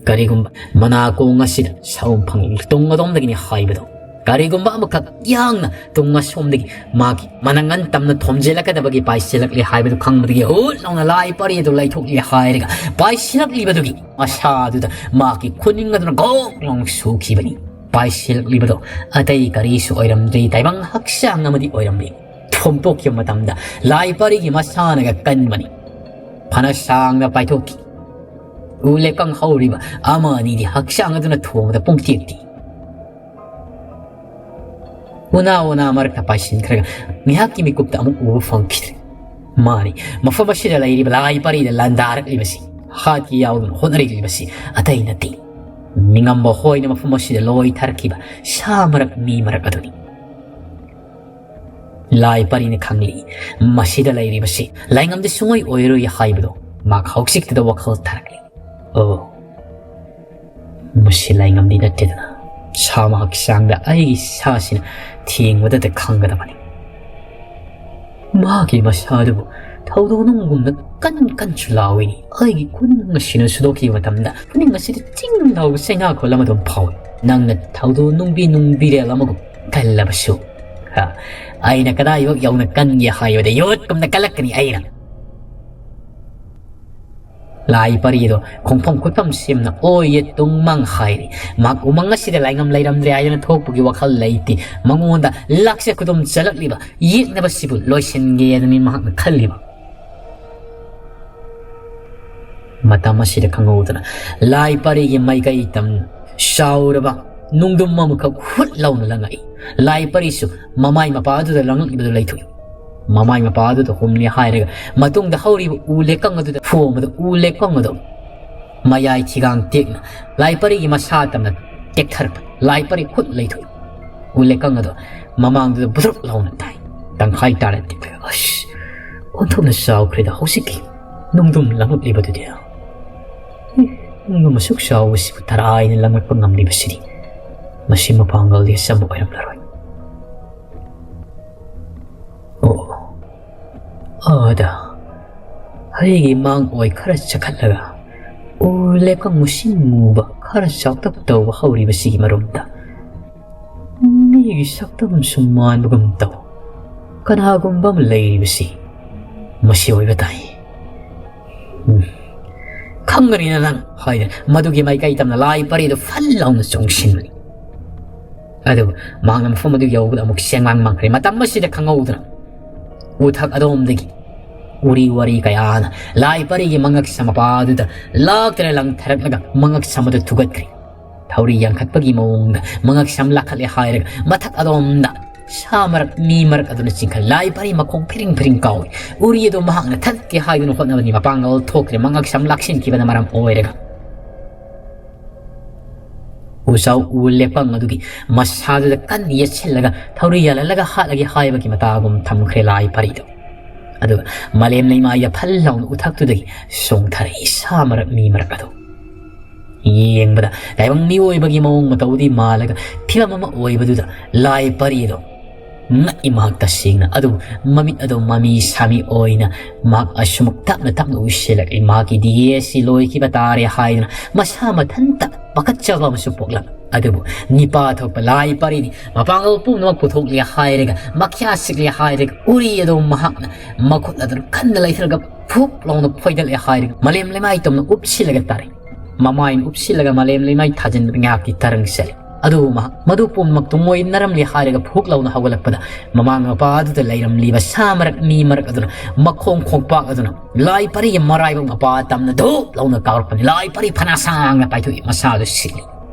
ꯀꯔꯤꯒꯨꯝꯕ ꯃꯅꯥꯀꯣꯡ ꯑꯁꯤꯗ ꯁꯥꯎꯝ ꯐꯪꯂꯤ ꯇꯨꯡ ꯑꯗꯣꯝꯗꯒꯤꯅꯤ ꯍꯥꯏꯕꯗꯣ ꯀꯔꯤꯒꯨꯝꯕ ꯑꯃꯈꯛ ꯌꯥꯡꯅ ꯇꯨꯡ ꯑꯁꯣꯝꯗꯒꯤ ꯃꯥꯒꯤ ꯃꯅꯪꯒꯟ ꯇꯝꯅ ꯊꯣꯝꯖꯤꯜꯂꯛꯀꯗꯕꯒꯤ ꯄꯥꯏꯁꯤꯜꯂꯛꯂꯦ ꯍꯥꯏꯕꯗꯨ ꯈꯪꯕꯗꯒꯤ ꯍꯨꯠ ꯂꯥꯎꯅ ꯂꯥꯏ ꯄꯔꯤ ꯑꯗꯨ ꯂꯩꯊꯣꯛꯂꯦ ꯍꯥꯏꯔꯒ ꯄꯥꯏꯁꯤꯜꯂꯛꯂꯤꯕꯗꯨꯒꯤ ꯃꯁꯥꯗꯨꯗ ꯃꯥꯒꯤ ꯈꯨꯅꯤꯡ ꯑꯗꯨꯅ ꯒꯣꯛ ꯂꯥꯎꯅ ꯁꯨꯈꯤꯕꯅꯤ꯫ ꯄꯥꯏꯁꯤꯜꯂꯛꯂꯤꯕꯗꯣ ꯑꯇꯩ ꯀꯔꯤꯁꯨ ꯑꯣꯏꯔꯝꯗ꯭ꯔꯤ, ꯇꯥꯏꯕꯪ ꯍꯛꯆꯥꯡ ꯑꯃꯗꯤ ꯑꯣꯏꯔꯝꯂꯤ꯫ ꯊꯣꯝꯗꯣꯛꯈꯤꯕ ꯃꯇꯝꯗ ꯂꯥꯏ ꯄꯔꯤꯒꯤ ꯃꯁꯥꯅꯒ ꯀꯟꯕꯅꯤ꯫ ꯐꯅ ꯁꯥꯡꯅ ꯄꯥꯏꯊꯣꯛꯈꯤ꯫ ꯎ ꯂꯩꯀꯪ ꯍꯧꯔꯤꯕ ꯑꯃ ꯑꯅꯤꯗꯤ ꯍꯛꯆꯥꯡ ꯑꯗꯨꯅ ꯊꯣꯝꯕꯗ ꯄꯨꯡꯇꯦꯛ ꯇꯦꯛꯏ꯫ ꯎꯅꯥ ꯎꯅꯥ ꯃꯔꯛꯇ ꯄꯥꯏꯁꯤꯟꯈ꯭ꯔꯒ ꯉꯥꯏꯍꯥꯛꯀꯤ ꯃꯤꯀꯨꯞꯇ ꯑꯃꯨꯛ ꯎꯕ ꯐꯪꯈꯤꯗ꯭ꯔꯦ꯫ ꯃꯥꯅꯤ, ꯃꯐꯝ ꯑꯁꯤꯗ ꯂꯩꯔꯤꯕ ꯂꯥꯏ ꯄꯔꯤꯗ ꯂꯥꯟꯗꯥꯔꯛꯂꯤꯕꯁꯤ, ꯍꯥꯠꯀꯦ ꯌꯥꯎꯗꯨꯅ ꯍꯣꯠꯅꯔꯛꯂꯤꯕꯁꯤ ꯑꯇꯩ ꯅꯠꯇꯦ, ꯅꯤꯡꯉꯝꯕ ꯍꯣꯏꯅ ꯃꯐꯝ ꯑꯁꯤꯗ ꯂꯣꯏꯊꯔꯛꯈꯤꯕ ꯁꯥ ꯃꯔꯛ ꯃꯤ ꯃꯔꯛ ꯑꯗꯨꯅꯤ꯫ ꯂꯥꯏ ꯄꯔꯤꯅ ꯈꯪꯂꯤ, ꯃꯁꯤꯗ ꯂꯩꯔꯤꯕꯁꯤ ꯂꯥꯏꯉꯝꯗꯤ ꯁꯨꯡꯑꯣꯏ ꯑꯣꯏꯔꯣꯏ ꯍꯥꯏꯕꯗꯣ꯫ ꯃꯍꯥꯛ ꯍꯧꯖꯤꯛꯇꯗ ꯋꯥꯈꯜ ꯇꯥꯔꯛꯂꯤ꯫ ꯑꯣ, ꯃꯁꯤ ꯂꯥꯏꯉꯝꯗꯤ ꯅꯠꯇꯦꯗꯅ, ꯁꯥ ꯃꯍꯥꯛꯀꯤ ꯆꯥꯡꯗ ꯑꯩꯒꯤ ꯁꯥꯁꯤꯅ ꯊꯦꯡꯕꯗꯇ ꯈꯪꯒꯗꯕꯅꯤ꯫ ꯃꯥꯒꯤ ꯃꯁꯥꯗꯨꯕꯨ ꯊꯧꯗꯣꯛ ꯅꯨꯡꯒꯨꯝꯅ ꯀꯟ ꯀꯟꯁꯨ ꯂꯥꯎꯏꯅꯤ꯫ ꯑꯩꯒꯤ ꯈꯨꯅꯤꯡ ꯑꯁꯤꯅ ꯁꯨꯗꯣꯛꯈꯤꯕ ꯃꯇꯝꯗ ꯈꯨꯅꯤꯡ ꯑꯁꯤꯗ ꯆꯤꯡ ꯂꯥꯎꯕ ꯆꯩꯅꯥꯈꯣꯜ ꯑꯃ ꯑꯗꯨꯝ ꯐꯥꯎꯏ꯫ ꯅꯪꯅ ꯊꯧꯗꯣꯛ ꯅꯨꯡꯕꯤ ꯅꯨꯡꯕꯤꯔꯦꯜ ꯑꯃꯒꯨꯝ ꯀꯜꯂꯕꯁꯨ, ꯍꯥ, ꯑꯩꯅ ꯀꯗꯥꯏꯐꯥꯎ ꯌꯧꯅ ꯀꯟꯒꯦ ꯍꯥꯏꯕꯗ ꯌꯣꯠꯀꯨꯝꯅ ꯀꯜꯂꯛꯀꯅꯤ ꯑꯩꯅ꯫ ꯂꯥꯏ ꯄꯔꯤꯗꯣ ꯈꯣꯡꯐꯝ ꯈꯨꯠꯐꯝ ꯁꯦꯝꯅ ꯑꯣꯏꯌꯦ ꯇꯨꯡ ꯃꯥꯡ ꯍꯥꯏꯔꯤ꯫ ꯃꯍꯥꯛ ꯎꯃꯪ ꯑꯁꯤꯗ ꯂꯥꯏꯉꯝ ꯂꯩꯔꯝꯗ꯭ꯔꯦ ꯍꯥꯏꯗꯅ ꯊꯣꯛꯄꯒꯤ ꯋꯥꯈꯜ ꯂꯩꯇꯦ꯫ ꯃꯉꯣꯟꯗ ꯂꯥꯛꯆ ꯈꯨꯗꯨꯝ ꯆꯠꯂꯛꯂꯤꯕ ꯌꯦꯛꯅꯕꯁꯤꯕꯨ ꯂꯣꯏꯁꯤꯟꯒꯦ ꯑꯗꯨꯅꯤ ꯃꯍꯥꯛꯅ ꯈꯜꯂꯤꯕ꯫ ꯃꯇꯝ ꯑꯁꯤꯗ ꯈꯪꯍꯧꯗꯅ ꯂꯥꯏ ꯄꯔꯤꯒꯤ ꯃꯥꯏꯀꯩ ꯇꯝꯅ ꯆꯥꯎꯔꯕ ꯅꯨꯡꯗꯨꯝ ꯑꯃꯈꯛ ꯍꯨꯠ ꯂꯥꯎꯅ ꯂꯪꯉꯛꯏ꯫ ꯂꯥꯏ ꯄꯔꯤꯁꯨ ꯃꯃꯥꯏ ꯃꯄꯥ ꯑꯗꯨꯗ ꯂꯪꯉꯛꯂꯤꯕꯗꯨ ꯂꯩꯊꯣꯛꯏ꯫ ꯃꯃꯥꯏ ꯃꯄꯥ ꯑꯗꯨꯗ ꯍꯨꯝꯂꯦ ꯍꯥꯏꯔꯒ ꯃꯇꯨꯡꯗ ꯍꯧꯔꯤꯕ ꯎ ꯂꯦꯀꯪ ꯑꯗꯨꯗ ꯐꯣꯝꯕꯗ ꯎ ꯂꯦꯀꯪ ꯑꯗꯨ ꯃꯌꯥꯏ ꯊꯤꯒꯥꯡ ꯇꯦꯛꯅ ꯂꯥꯏ ꯄꯔꯤꯒꯤ ꯃꯁꯥ ꯇꯝꯅ ꯇꯦꯛꯊꯔꯛꯄ꯫ ꯂꯥꯏ ꯄꯔꯤ ꯈꯨꯠ ꯂꯩꯊꯣꯛꯏ꯫ ꯎ ꯂꯦꯀꯪ ꯑꯗꯨ ꯃꯃꯥꯡꯗꯨꯗ ꯕꯨꯗ꯭ꯔꯨꯛ ꯂꯥꯎꯅ ꯇꯥꯏ꯫ ꯇꯪꯈꯥꯏ ꯇꯥꯔꯦ ꯇꯦꯛꯂꯒ, ꯑꯁ! ꯑꯣꯟꯊꯣꯛꯅ ꯆꯥꯎꯈ꯭ꯔꯦꯗ ꯍꯧꯖꯤꯛꯀꯤ ꯅꯨꯡꯗꯨꯝ ꯂꯪꯉꯛꯂꯤꯕꯗꯨꯗꯤ꯫ ꯅꯨꯡꯗꯨꯝ ꯑꯁꯨꯛ ꯆꯥꯎꯕꯁꯤꯕꯨ ꯇꯔꯥꯏꯅ ꯂꯪꯉꯛꯄ ꯉꯝꯂꯤꯕꯁꯤꯗꯤ ꯃꯁꯤ ꯃꯄꯥꯡꯒꯜꯗꯤ ꯑꯆꯝꯕ ꯑꯣꯏꯔꯝꯂꯔꯣꯏ꯫ ꯑꯣ, ꯑꯥꯗ ꯑꯩꯒꯤ ꯃꯥꯡ ꯑꯣꯏ ꯈꯔ ꯆꯈꯠꯂꯒ ꯎ ꯂꯦꯀꯪ ꯃꯨꯁꯤꯟ ꯃꯨꯕ ꯈꯔ ꯆꯥꯎꯇꯛ ꯇꯧꯕ ꯍꯧꯔꯤꯕꯁꯤꯒꯤ ꯃꯔꯨꯝꯗ ꯑꯩꯒꯤ ꯁꯛꯇꯝꯁꯨ ꯃꯥꯟꯕꯒꯨꯝ ꯇꯧ꯫ ꯀꯅꯥꯒꯨꯝꯕ ꯑꯃ ꯂꯩꯔꯤꯕꯁꯤ ꯃꯁꯤ ꯑꯣꯏꯕ ꯇꯥꯏ꯫ ꯎꯝ, ꯈꯪꯒꯅꯤꯅ ꯅꯪ ꯍꯥꯏꯗꯅ ꯃꯗꯨꯒꯤ ꯃꯥꯏꯀꯩ ꯇꯝꯅ ꯂꯥꯏ ꯄꯔꯤꯗꯨ ꯐꯜ ꯂꯥꯎꯅ ꯆꯣꯡꯁꯤꯟꯕꯅꯤ꯫ ꯑꯗꯨꯕꯨ ꯃꯍꯥꯛꯅ ꯃꯐꯝ ꯑꯗꯨ ꯌꯧꯕꯗ ꯑꯃꯨꯛ ꯁꯦꯡꯃꯥꯡ ꯃꯥꯡꯈ꯭ꯔꯦ꯫ ꯃꯇꯝ ꯑꯁꯤꯗ ꯈꯪꯍꯧꯗꯅ ꯎꯊꯛ ꯑꯗꯣꯝꯗꯒꯤ ꯎꯔꯤ ꯋꯥꯔꯤ ꯀꯌꯥꯅ ꯂꯥꯏ ꯄꯔꯤꯒꯤ ꯃꯉꯛꯁꯝ ꯃꯄꯥꯗꯨꯗ ꯂꯥꯛꯇꯅ ꯂꯪꯊꯔꯛꯂꯒ ꯃꯉꯛꯁꯝ ꯑꯗꯨ ꯊꯨꯒꯠꯈ꯭ꯔꯦ꯫ ꯊꯧꯔꯤ ꯌꯥꯟꯈꯠꯄꯒꯤ ꯃꯑꯣꯡꯗ ꯃꯉꯛꯁꯝ ꯂꯥꯈꯠꯂꯦ ꯍꯥꯏꯔꯒ ꯃꯊꯛ ꯑꯗꯣꯝꯗ ꯁꯥ ꯃꯔꯛ ꯃꯤ ꯃꯔꯛ ꯑꯗꯨꯅ ꯆꯤꯡꯈꯠ ꯂꯥꯏ ꯄꯔꯤ ꯃꯈꯣꯡ ꯐꯤꯔꯤꯡ ꯐꯤꯔꯤꯡ ꯀꯥꯎꯏ꯫ ꯎꯔꯤ ꯑꯗꯨ ꯃꯍꯥꯛꯅ ꯊꯠꯀꯦ ꯍꯥꯏꯗꯨꯅ ꯍꯣꯠꯅꯕꯅꯤ, ꯃꯄꯥꯡꯒꯜ ꯊꯣꯛꯇ꯭ꯔꯦ, ꯃꯉꯛꯁꯝ ꯂꯥꯛꯁꯤꯟꯈꯤꯕꯅ ꯃꯔꯝ ꯑꯣꯏꯔꯒ꯫ ꯎꯖꯥꯎ ꯎ ꯂꯦꯞꯄꯪ ꯑꯗꯨꯒꯤ ꯃꯁꯥꯗꯨꯗ ꯀꯟꯅ ꯌꯦꯠꯁꯤꯜꯂꯒ ꯊꯧꯔꯤ ꯌꯥꯜꯍꯜꯂꯒ ꯍꯥꯠꯂꯒꯦ ꯍꯥꯏꯕꯒꯤ ꯃꯇꯥꯒꯨꯝ ꯊꯝꯈ꯭ꯔꯦ ꯂꯥꯏ ꯄꯔꯤꯗꯨ꯫ ꯑꯗꯨꯒ ꯃꯥꯂꯦꯝ ꯂꯩꯃꯥꯏꯗ ꯐꯜ ꯂꯥꯎꯅ ꯎꯊꯛꯇꯨꯗꯒꯤ ꯆꯣꯡꯊꯔꯛꯏ ꯁꯥ ꯃꯔꯛ ꯃꯤ ꯃꯔꯛ ꯑꯗꯨ꯫ ꯌꯦꯡꯕꯗ ꯇꯥꯏꯕꯪ ꯃꯤꯑꯣꯏꯕꯒꯤ ꯃꯑꯣꯡ ꯃꯇꯧꯗꯤ ꯃꯥꯜꯂꯒ ꯐꯤꯕꯝ ꯑꯃ ꯑꯣꯏꯕꯗꯨꯗ ꯂꯥꯏ ꯄꯔꯤꯗꯣ ꯉꯛꯏ ꯃꯍꯥꯛ ꯇꯁꯦꯡꯅ꯫ ꯑꯗꯨꯕꯨ ꯃꯃꯤꯠ ꯑꯗꯣ ꯃꯃꯤ ꯁꯥꯃꯤ ꯑꯣꯏꯅ ꯃꯍꯥꯛ ꯑꯁꯨꯃꯛ ꯇꯞꯅ ꯇꯞꯅ ꯎꯏꯁꯤꯜꯂꯛꯏ꯫ ꯃꯍꯥꯛꯀꯤ ꯗꯤ ꯑꯦꯁ ꯁꯤ ꯂꯣꯏꯈꯤꯕ ꯇꯥꯔꯦ ꯍꯥꯏꯗꯨꯅ ꯃꯁꯥ ꯃꯊꯟꯇ ꯄꯥꯈꯠꯆꯕ ꯑꯃꯁꯨ ꯄꯣꯛꯂꯝꯃꯤ꯫ ꯑꯗꯨꯕꯨ ꯅꯤꯄꯥ ꯊꯣꯛꯄ ꯂꯥꯏ ꯄꯔꯤꯅꯤ꯫ ꯃꯄꯥꯡꯒꯜ ꯄꯨꯝꯅꯃꯛ ꯄꯨꯊꯣꯛꯂꯦ ꯍꯥꯏꯔꯒ, ꯃꯈ꯭ꯌꯥ ꯁꯤꯛꯂꯦ ꯍꯥꯏꯔꯒ, ꯎꯔꯤ ꯑꯗꯨ ꯃꯍꯥꯛꯅ ꯃꯈꯨꯠ ꯑꯗꯨꯅ ꯀꯟꯅ ꯂꯩꯊꯔꯒ ꯐꯨꯛ ꯂꯥꯎꯅ ꯐꯣꯏꯗꯠꯂꯦ ꯍꯥꯏꯔꯒ ꯃꯥꯂꯦꯝ ꯂꯩꯃꯥꯏ ꯇꯝꯅ ꯎꯞꯁꯤꯜꯂꯒ ꯇꯥꯔꯦ꯫ ꯃꯃꯥꯏꯅ ꯎꯞꯁꯤꯜꯂꯒ ꯃꯥꯂꯦꯝ ꯂꯩꯃꯥꯏ ꯊꯥꯖꯤꯟꯕꯗ ꯉꯥꯏꯍꯥꯛꯀꯤ ꯇꯔꯪ ꯆꯠꯂꯦ꯫ ꯑꯗꯨꯕꯨ ꯃꯍꯥꯛ ꯃꯗꯨ ꯄꯨꯝꯅꯃꯛ ꯇꯨꯡꯑꯣꯏꯅꯔꯝꯂꯦ ꯍꯥꯏꯔꯒ ꯐꯨꯛ ꯂꯥꯎꯅ ꯍꯧꯒꯠꯂꯛꯄꯗ ꯃꯃꯥꯡ ꯃꯄꯥ ꯑꯗꯨꯗ ꯂꯩꯔꯝꯂꯤꯕ ꯁꯥ ꯃꯔꯛ ꯃꯤ ꯃꯔꯛ ꯑꯗꯨꯅ ꯃꯈꯣꯡ ꯈꯣꯡꯄꯥꯛ ꯑꯗꯨꯅ ꯂꯥꯏ ꯄꯔꯤꯒꯤ ꯃꯔꯥꯏꯕꯛ ꯃꯄꯥ ꯇꯝꯅ ꯙꯨꯞ ꯂꯥꯎꯅ ꯀꯥꯎꯔꯛꯄꯅꯤ꯫ ꯂꯥꯏ ꯄꯔꯤ ꯐꯅ ꯁꯥꯡꯅ ꯄꯥꯏꯊꯣꯛꯏ, ꯃꯁꯥꯗꯨ ꯁꯤꯛꯂꯤ꯫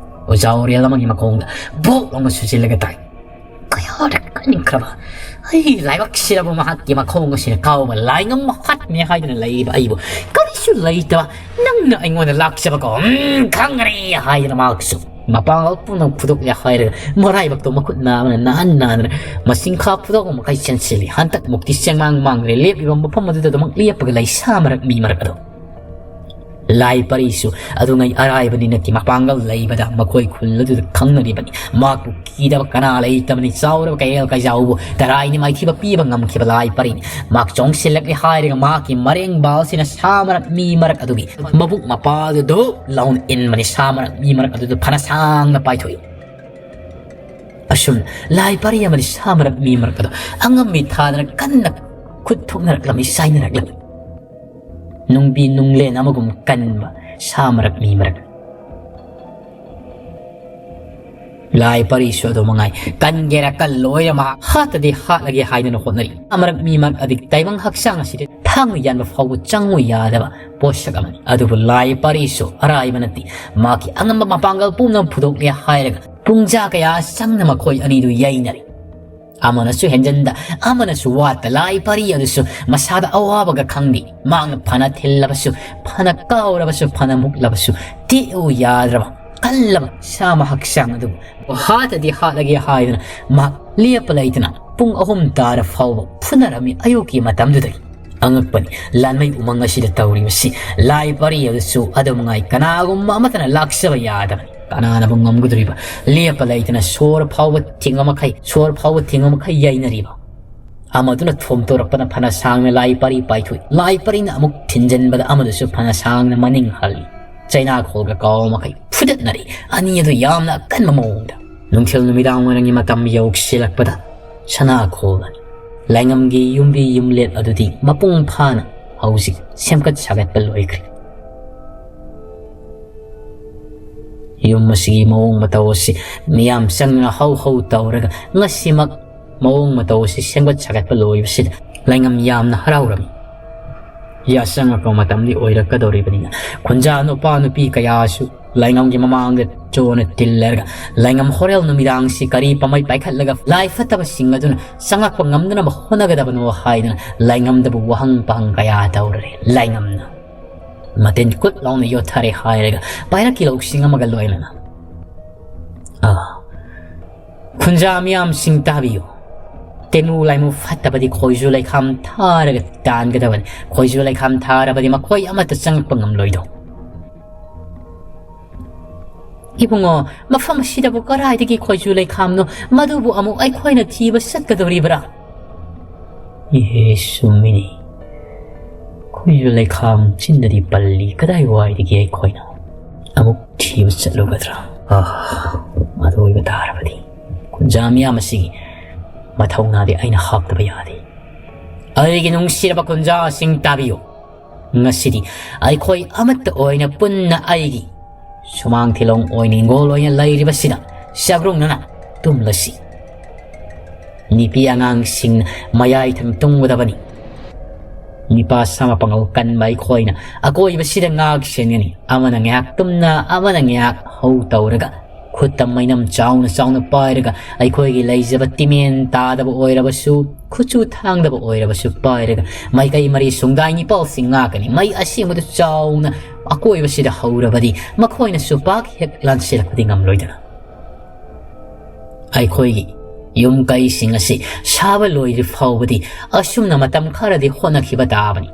ꯑꯣꯖꯥ ꯑꯣꯔꯦꯜ ꯑꯃꯒꯤ ꯃꯈꯣꯡꯗ ꯚꯣꯛ ꯂꯥꯎꯅ ꯁꯨꯖꯤꯜꯂꯒ ꯇꯥꯏ꯫ ꯀꯌꯥꯗ ꯀꯟꯈ꯭ꯔꯕ ꯑꯩ ꯂꯥꯏꯕꯛꯁꯤꯗꯕꯨ ꯃꯍꯥꯛꯀꯤ ꯃꯈꯣꯡ ꯑꯁꯤꯅ ꯀꯥꯎꯕ ꯂꯥꯏꯉꯝ ꯃꯈꯠꯅꯦ ꯍꯥꯏꯗꯨꯅ ꯂꯩꯔꯤꯕ ꯑꯩꯕꯨ ꯀꯔꯤꯁꯨ ꯂꯩꯇꯕ ꯅꯪꯅ ꯑꯩꯉꯣꯟꯗ ꯂꯥꯛꯆꯕꯀꯣ, ꯎꯝ, ꯈꯪꯒꯅꯤ ꯍꯥꯏꯗꯅ ꯃꯍꯥꯛꯁꯨ ꯃꯄꯥꯡꯒꯜ ꯄꯨꯝꯅꯃꯛ ꯐꯨꯗꯣꯛꯂꯦ ꯍꯥꯏꯔꯒ ꯃꯔꯥꯏꯕꯛꯇꯣ ꯃꯈꯨꯠ ꯅꯥꯕꯅ ꯅꯥꯍꯟ ꯅꯥꯗꯅ ꯃꯁꯤꯡꯈꯥ ꯐꯨꯗꯣꯛꯄ ꯃꯈꯩ ꯆꯦꯟꯁꯤꯜꯂꯤ꯫ ꯍꯟꯗꯛ ꯃꯨꯛꯇꯤ ꯆꯦꯡꯃꯥꯡ ꯃꯥꯡꯗ꯭ꯔꯦ꯫ ꯂꯦꯞꯂꯤꯕ ꯃꯐꯝ ꯑꯗꯨꯗ ꯑꯗꯨꯃꯛ ꯂꯦꯞꯄꯒ ꯂꯩ ꯁꯥ ꯃꯔꯛ ꯃꯤ ꯃꯔꯛ ꯑꯗꯣ꯫ ꯂꯥꯏ ꯄꯔꯤꯁꯨ ꯑꯗꯨꯉꯩ ꯑꯔꯥꯏꯕꯅꯤ ꯅꯠꯇꯦ, ꯃꯄꯥꯡꯒꯜ ꯂꯩꯕꯗ ꯃꯈꯣꯏ ꯈꯨꯜ ꯑꯗꯨꯗ ꯈꯪꯅꯔꯤꯕꯅꯤ꯫ ꯃꯍꯥꯛꯄꯨ ꯀꯤꯗꯕ ꯀꯅꯥ ꯂꯩꯇꯕꯅꯤ꯫ ꯆꯥꯎꯔꯕ ꯀꯩꯔꯦꯜ ꯀꯩꯖꯥꯎꯕꯨ ꯇꯔꯥꯏꯅ ꯃꯥꯏꯊꯤꯕ ꯄꯤꯕ ꯉꯝꯈꯤꯕ ꯂꯥꯏ ꯄꯔꯤꯅꯤ꯫ ꯃꯍꯥꯛ ꯆꯣꯡꯁꯤꯜꯂꯛꯂꯦ ꯍꯥꯏꯔꯒ ꯃꯍꯥꯛꯀꯤ ꯃꯔꯦꯡꯕꯥꯜꯁꯤꯅ ꯁꯥ ꯃꯔꯛ ꯃꯤ ꯃꯔꯛ ꯑꯗꯨꯒꯤ ꯃꯕꯨꯛ ꯃꯄꯥꯗꯨ ꯙꯨꯞ ꯂꯥꯎꯅ ꯏꯟꯕꯅꯤ꯫ ꯁꯥ ꯃꯔꯛ ꯃꯤ ꯃꯔꯛ ꯑꯗꯨꯗ ꯐꯅ ꯁꯥꯡꯅ ꯄꯥꯏꯊꯣꯛꯏ꯫ ꯑꯁꯨꯝ ꯂꯥꯏ ꯄꯥꯔꯤ ꯑꯃꯗꯤ ꯁꯥ ꯃꯔꯛ ꯃꯤ ꯃꯔꯛ ꯑꯗꯣ ꯑꯉꯝꯕꯤ ꯊꯥꯗꯅ ꯀꯟꯅ ꯈꯨꯠ ꯊꯣꯛꯅꯔꯛꯂꯝꯃꯤ, ꯁꯥꯏꯅꯔꯛꯂꯝꯃꯤ꯫ ꯅꯨꯡꯕꯤ ꯅꯨꯡꯂꯦꯟ ꯑꯃꯒꯨꯝ ꯀꯟꯕ ꯁꯥ ꯃꯔꯛ ꯃꯤ ꯃꯔꯛ꯫ ꯂꯥꯏ ꯄꯥꯔꯤꯁꯨ ꯑꯗꯨ ꯃꯉꯥꯏ, ꯀꯟꯒꯦꯔꯥ ꯀꯜꯂꯣꯏꯔ ꯃꯍꯥꯛ ꯍꯥꯠꯇꯗꯤ ꯍꯥꯠꯂꯒꯦ ꯍꯥꯏꯗꯅ ꯍꯣꯠꯅꯔꯤ꯫ ꯁꯥ ꯃꯔꯛ ꯃꯤ ꯃꯔꯛ ꯑꯗꯤ ꯇꯥꯏꯕꯪ ꯍꯛꯆꯥꯡ ꯑꯁꯤꯗ ꯊꯥꯡꯅ ꯌꯥꯟꯕ ꯐꯥꯎꯕ ꯆꯪꯉꯨ ꯌꯥꯗꯕ ꯄꯣꯠꯁꯛ ꯑꯃꯅꯤ꯫ ꯑꯗꯨꯕꯨ ꯂꯥꯏ ꯄꯥꯔꯤꯁꯨ ꯑꯔꯥꯏꯕ ꯅꯠꯇꯦ꯫ ꯃꯍꯥꯛꯀꯤ ꯑꯉꯝꯕ ꯃꯄꯥꯡꯒꯜ ꯄꯨꯝꯅꯃꯛ ꯐꯨꯗꯣꯛꯂꯦ ꯍꯥꯏꯔꯒ ꯄꯨꯡꯖꯥ ꯀꯌꯥ ꯆꯪꯅ ꯃꯈꯣꯏ ꯑꯅꯤꯗꯨ ꯌꯩꯅꯔꯤ꯫ ꯑꯃꯅꯁꯨ ꯍꯦꯟꯖꯟꯗ, ꯑꯃꯅꯁꯨ ꯋꯥꯠꯇ, ꯂꯥꯏ ꯄꯥꯔꯤ ꯑꯗꯨꯁꯨ ꯃꯁꯥꯗ ꯑꯋꯥꯕꯒ ꯈꯪꯗꯦ꯫ ꯃꯍꯥꯛꯅ ꯐꯅ ꯊꯤꯜꯂꯕꯁꯨ, ꯐꯅ ꯀꯥꯎꯔꯕꯁꯨ, ꯐꯅ ꯃꯨꯛꯂꯕꯁꯨ, ꯇꯦꯛꯎ ꯌꯥꯗ꯭ꯔꯕ ꯀꯜꯂꯕ ꯁꯥ ꯑꯃ ꯍꯛꯆꯥꯡ ꯑꯗꯨꯕꯨ ꯍꯥꯠꯇꯗꯤ ꯍꯥꯠꯂꯒꯦ ꯍꯥꯏꯗꯨꯅ ꯃꯍꯥꯛ ꯂꯦꯞꯄ ꯂꯩꯇꯅ ꯄꯨꯡ ꯑꯍꯨꯝ ꯇꯥꯔ ꯐꯥꯎꯕ ꯐꯨꯅꯔꯝꯃꯤ꯫ ꯑꯌꯨꯛꯀꯤ ꯃꯇꯝꯗꯨꯗꯒꯤ ꯑꯉꯛꯄꯅꯤ꯫ ꯂꯥꯟꯃꯩ ꯎꯃꯪ ꯑꯁꯤꯗ ꯇꯧꯔꯤꯕꯁꯤ ꯂꯥꯏ ꯄꯥꯔꯤ ꯑꯗꯨꯁꯨ ꯑꯗꯨ ꯃꯉꯥꯏ, ꯀꯅꯥꯒꯨꯝꯕ ꯑꯃꯠꯇꯅ ꯂꯥꯛꯆꯕ ꯌꯥꯗꯕꯅꯤ꯫ ꯀꯅꯥꯅꯕꯨ ꯉꯝꯒꯗꯧꯔꯤꯕ? ꯂꯦꯞꯄ ꯂꯩꯇꯅ ꯁꯣꯔ ꯐꯥꯎꯕ ꯊꯤꯡꯕ ꯃꯈꯩ, ꯁꯣꯔ ꯐꯥꯎꯕ ꯊꯤꯡꯕ ꯃꯈꯩ ꯌꯩꯅꯔꯤꯕ꯫ ꯑꯃꯗꯨꯅ ꯊꯣꯝꯇꯣꯔꯛꯄꯅ ꯐꯅ ꯁꯥꯡꯅ ꯂꯥꯏ ꯄꯥꯔꯤ ꯄꯥꯏꯊꯣꯛꯏ꯫ ꯂꯥꯏ ꯄꯥꯔꯤꯅ ꯑꯃꯨꯛ ꯊꯤꯟꯖꯤꯟꯕꯗ ꯑꯃꯗꯨꯁꯨ ꯐꯅ ꯁꯥꯡꯅ ꯃꯅꯤꯡ ꯍꯜꯂꯤ꯫ ꯆꯩꯅꯥꯈꯣꯜꯒ ꯀꯥꯎ ꯃꯈꯩ ꯐꯨꯗꯠꯅꯔꯤ꯫ ꯑꯅꯤ ꯑꯗꯨ ꯌꯥꯝꯅ ꯑꯀꯟꯕ ꯃꯑꯣꯡꯗ꯫ ꯅꯨꯡꯊꯤꯜ ꯅꯨꯃꯤꯗꯥꯡ ꯋꯥꯏꯔꯝꯒꯤ ꯃꯇꯝ ꯌꯧꯁꯤꯜꯂꯛꯄꯗ ꯁꯅꯥꯈꯣꯜ ꯑꯅꯤ ꯂꯥꯏꯉꯝꯒꯤ ꯌꯨꯝꯕꯤ ꯌꯨꯝꯂꯦꯠ ꯑꯗꯨꯗꯤ ꯃꯄꯨꯡ ꯐꯥꯅ ꯍꯧꯖꯤꯛ ꯁꯦꯝꯒꯠ ꯁꯥꯒꯠꯄ ꯂꯣꯏꯈ꯭ꯔꯦ꯫ ꯌꯨꯝ ꯑꯁꯤꯒꯤ ꯃꯑꯣꯡ ꯃꯇꯧ ꯑꯁꯤ ꯃꯤꯌꯥꯝ ꯆꯪꯗꯨꯅ ꯍꯧ ꯍꯧ ꯇꯧꯔꯒ ꯉꯁꯤꯃꯛ ꯃꯑꯣꯡ ꯃꯇꯧ ꯑꯁꯤ ꯁꯦꯝꯒꯠ ꯁꯥꯒꯠꯄ ꯂꯣꯏꯕꯁꯤꯗ ꯂꯥꯏꯉꯝ ꯌꯥꯝꯅ ꯍꯔꯥꯎꯔꯝꯃꯤ꯫ ꯌꯥꯆꯪꯉꯛꯄ ꯃꯇꯝꯗꯤ ꯑꯣꯏꯔꯛꯀꯗꯧꯔꯤꯕꯅꯤꯅ ꯈꯨꯟꯖꯥ ꯅꯨꯄꯥ ꯅꯨꯄꯤ ꯀꯌꯥꯁꯨ ꯂꯥꯏꯉꯝꯒꯤ ꯃꯃꯥꯡꯗ ꯆꯣꯟꯅ ꯇꯤꯜꯂꯔꯒ ꯂꯥꯏꯉꯝ ꯍꯣꯔꯦꯜ ꯅꯨꯃꯤꯗꯥꯡꯁꯤ ꯀꯔꯤ ꯄꯥꯝꯕꯩ ꯄꯥꯏꯈꯠꯂꯒ ꯂꯥꯏ ꯐꯠꯇꯕꯁꯤꯡ ꯑꯗꯨꯅ ꯆꯪꯉꯛꯄ ꯉꯝꯗꯅꯕ ꯍꯣꯠꯅꯒꯗꯕꯅꯣ ꯍꯥꯏꯗꯨꯅ ꯂꯥꯏꯉꯝꯗꯕꯨ ꯋꯥꯍꯪ ꯄꯥꯍꯪ ꯀꯌꯥ ꯇꯧꯔꯔꯦ꯫ ꯂꯥꯏꯉꯝꯅ ꯃꯇꯤꯟ ꯀꯨꯠ ꯂꯥꯎꯅ ꯌꯣꯠꯊꯔꯦ ꯍꯥꯏꯔꯒ ꯄꯥꯏꯔꯛꯀꯤ ꯂꯧꯁꯤꯡ ꯑꯃꯒ ꯂꯣꯏꯅꯅ, "ꯑꯥ, ꯈꯨꯟꯖꯥ ꯃꯤꯌꯥꯝꯁꯤꯡ ꯇꯥꯕꯤꯌꯨ꯫ ꯇꯦꯃꯨ ꯂꯥꯏꯃꯨ ꯐꯠꯇꯕꯗꯤ ꯈꯣꯏꯖꯨ ꯂꯩꯈꯥꯝ ꯊꯥꯔꯒ ꯇꯥꯟꯒꯗꯕꯅꯤ꯫ ꯈꯣꯏꯖꯨ ꯂꯩꯈꯥꯝ ꯊꯥꯔꯕꯗꯤ ꯃꯈꯣꯏ ꯑꯃꯠꯇ ꯆꯪꯉꯛꯄ ꯉꯝꯂꯣꯏꯗꯧ꯫" "ꯏꯕꯨꯡꯉꯣ, ꯃꯐꯝ ꯑꯁꯤꯗꯕꯨ ꯀꯗꯥꯏꯗꯒꯤ ꯈꯣꯏꯖꯨ ꯂꯩꯈꯥꯝꯅꯣ? ꯃꯗꯨꯕꯨ ꯑꯃꯨꯛ ꯑꯩꯈꯣꯏꯅ ꯊꯤꯕ ꯆꯠꯀꯗꯧꯔꯤꯕ꯭ꯔꯥ?" "ꯏꯍꯦ, ꯆꯨꯝꯃꯤꯅꯤ꯫ ꯈꯣꯏꯖꯨ ꯂꯩꯈꯥꯝ ꯆꯤꯟꯗꯗꯤ ꯄꯜꯂꯤ꯫ ꯀꯗꯥꯏꯋꯥꯏꯗꯒꯤ ꯑꯩꯈꯣꯏꯅ ꯑꯃꯨꯛ ꯊꯤꯕ ꯆꯠꯂꯨꯒꯗ꯭ꯔꯥ? ꯑꯥ, ꯑꯗꯨ ꯑꯣꯏꯕ ꯇꯥꯔꯕꯗꯤ ꯖꯥꯃꯤꯌꯥ ꯃꯁꯤꯒꯤ ꯃꯊꯧꯅꯥꯗꯤ ꯑꯩꯅ ꯍꯥꯞꯇꯕ ꯌꯥꯗꯦ꯫ ꯑꯩꯒꯤ ꯅꯨꯡꯁꯤꯔꯕ ꯈꯨꯟꯖꯥꯁꯤꯡ ꯇꯥꯕꯤꯌꯨ꯫ ꯉꯁꯤꯗꯤ ꯑꯩꯈꯣꯏ ꯑꯃꯠꯇ ꯑꯣꯏꯅ ꯄꯨꯟꯅ ꯑꯩꯒꯤ ꯁꯨꯃꯥꯡ ꯊꯤꯂꯣꯡ ꯑꯣꯏꯅ ꯍꯤꯡꯒꯣꯜ ꯑꯣꯏꯅ ꯂꯩꯔꯤꯕꯁꯤꯗ ꯆꯥꯛꯔꯨꯡꯅꯅ ꯇꯨꯝꯂꯁꯤ꯫ ꯅꯨꯄꯤ ꯑꯉꯥꯡꯁꯤꯡ ꯃꯌꯥꯏ ꯊꯪ ꯇꯨꯝꯒꯗꯕꯅꯤ꯫ ꯅꯤꯄꯥ ꯁꯥ ꯃꯄꯥꯡꯒꯜ ꯀꯟꯕ ꯑꯩꯈꯣꯏꯅ ꯑꯀꯣꯏꯕꯁꯤꯗ ꯉꯥꯛ ꯁꯦꯟꯒꯅꯤ꯫ ꯑꯃꯅ ꯉꯥꯏꯍꯥꯛ ꯇꯨꯝꯅ, ꯑꯃꯅ ꯉꯥꯏꯍꯥꯛ ꯍꯧ ꯇꯧꯔꯒ, ꯈꯨꯠꯇ ꯃꯩꯅꯝ ꯆꯥꯎꯅ ꯆꯥꯎꯅ ꯄꯥꯏꯔꯒ, ꯑꯩꯈꯣꯏꯒꯤ ꯂꯩꯖꯕ ꯇꯤꯃꯦꯟ ꯇꯥꯗꯕ ꯑꯣꯏꯔꯕꯁꯨ, ꯈꯨꯠꯆꯨ ꯊꯥꯡꯗꯕ ꯑꯣꯏꯔꯕꯁꯨ ꯄꯥꯏꯔꯒ, ꯃꯥꯏꯀꯩ ꯃꯔꯤ ꯁꯨꯡꯗꯥꯏ ꯅꯤꯄꯥꯜꯁꯤꯡ ꯉꯥꯛꯀꯅꯤ꯫ ꯃꯩ ꯑꯁꯦꯡꯕꯗꯨ ꯆꯥꯎꯅ ꯑꯀꯣꯏꯕꯁꯤꯗ ꯍꯧꯔꯕꯗꯤ, ꯃꯈꯣꯏꯅꯁꯨ ꯄꯥꯛ ꯍꯦꯛ ꯂꯥꯟꯁꯤꯜꯂꯛꯄꯗꯤ ꯉꯝꯂꯣꯏꯗꯅ꯫ ꯑꯩꯈꯣꯏꯒꯤ ꯌꯨꯝ ꯀꯩꯁꯤꯡ ꯑꯁꯤ ꯁꯥꯕ ꯂꯣꯏꯗ꯭ꯔꯤ ꯐꯥꯎꯕꯗꯤ ꯑꯁꯨꯝꯅ ꯃꯇꯝ ꯈꯔꯗꯤ ꯍꯣꯠꯅꯈꯤꯕ ꯇꯥꯕꯅꯤ꯫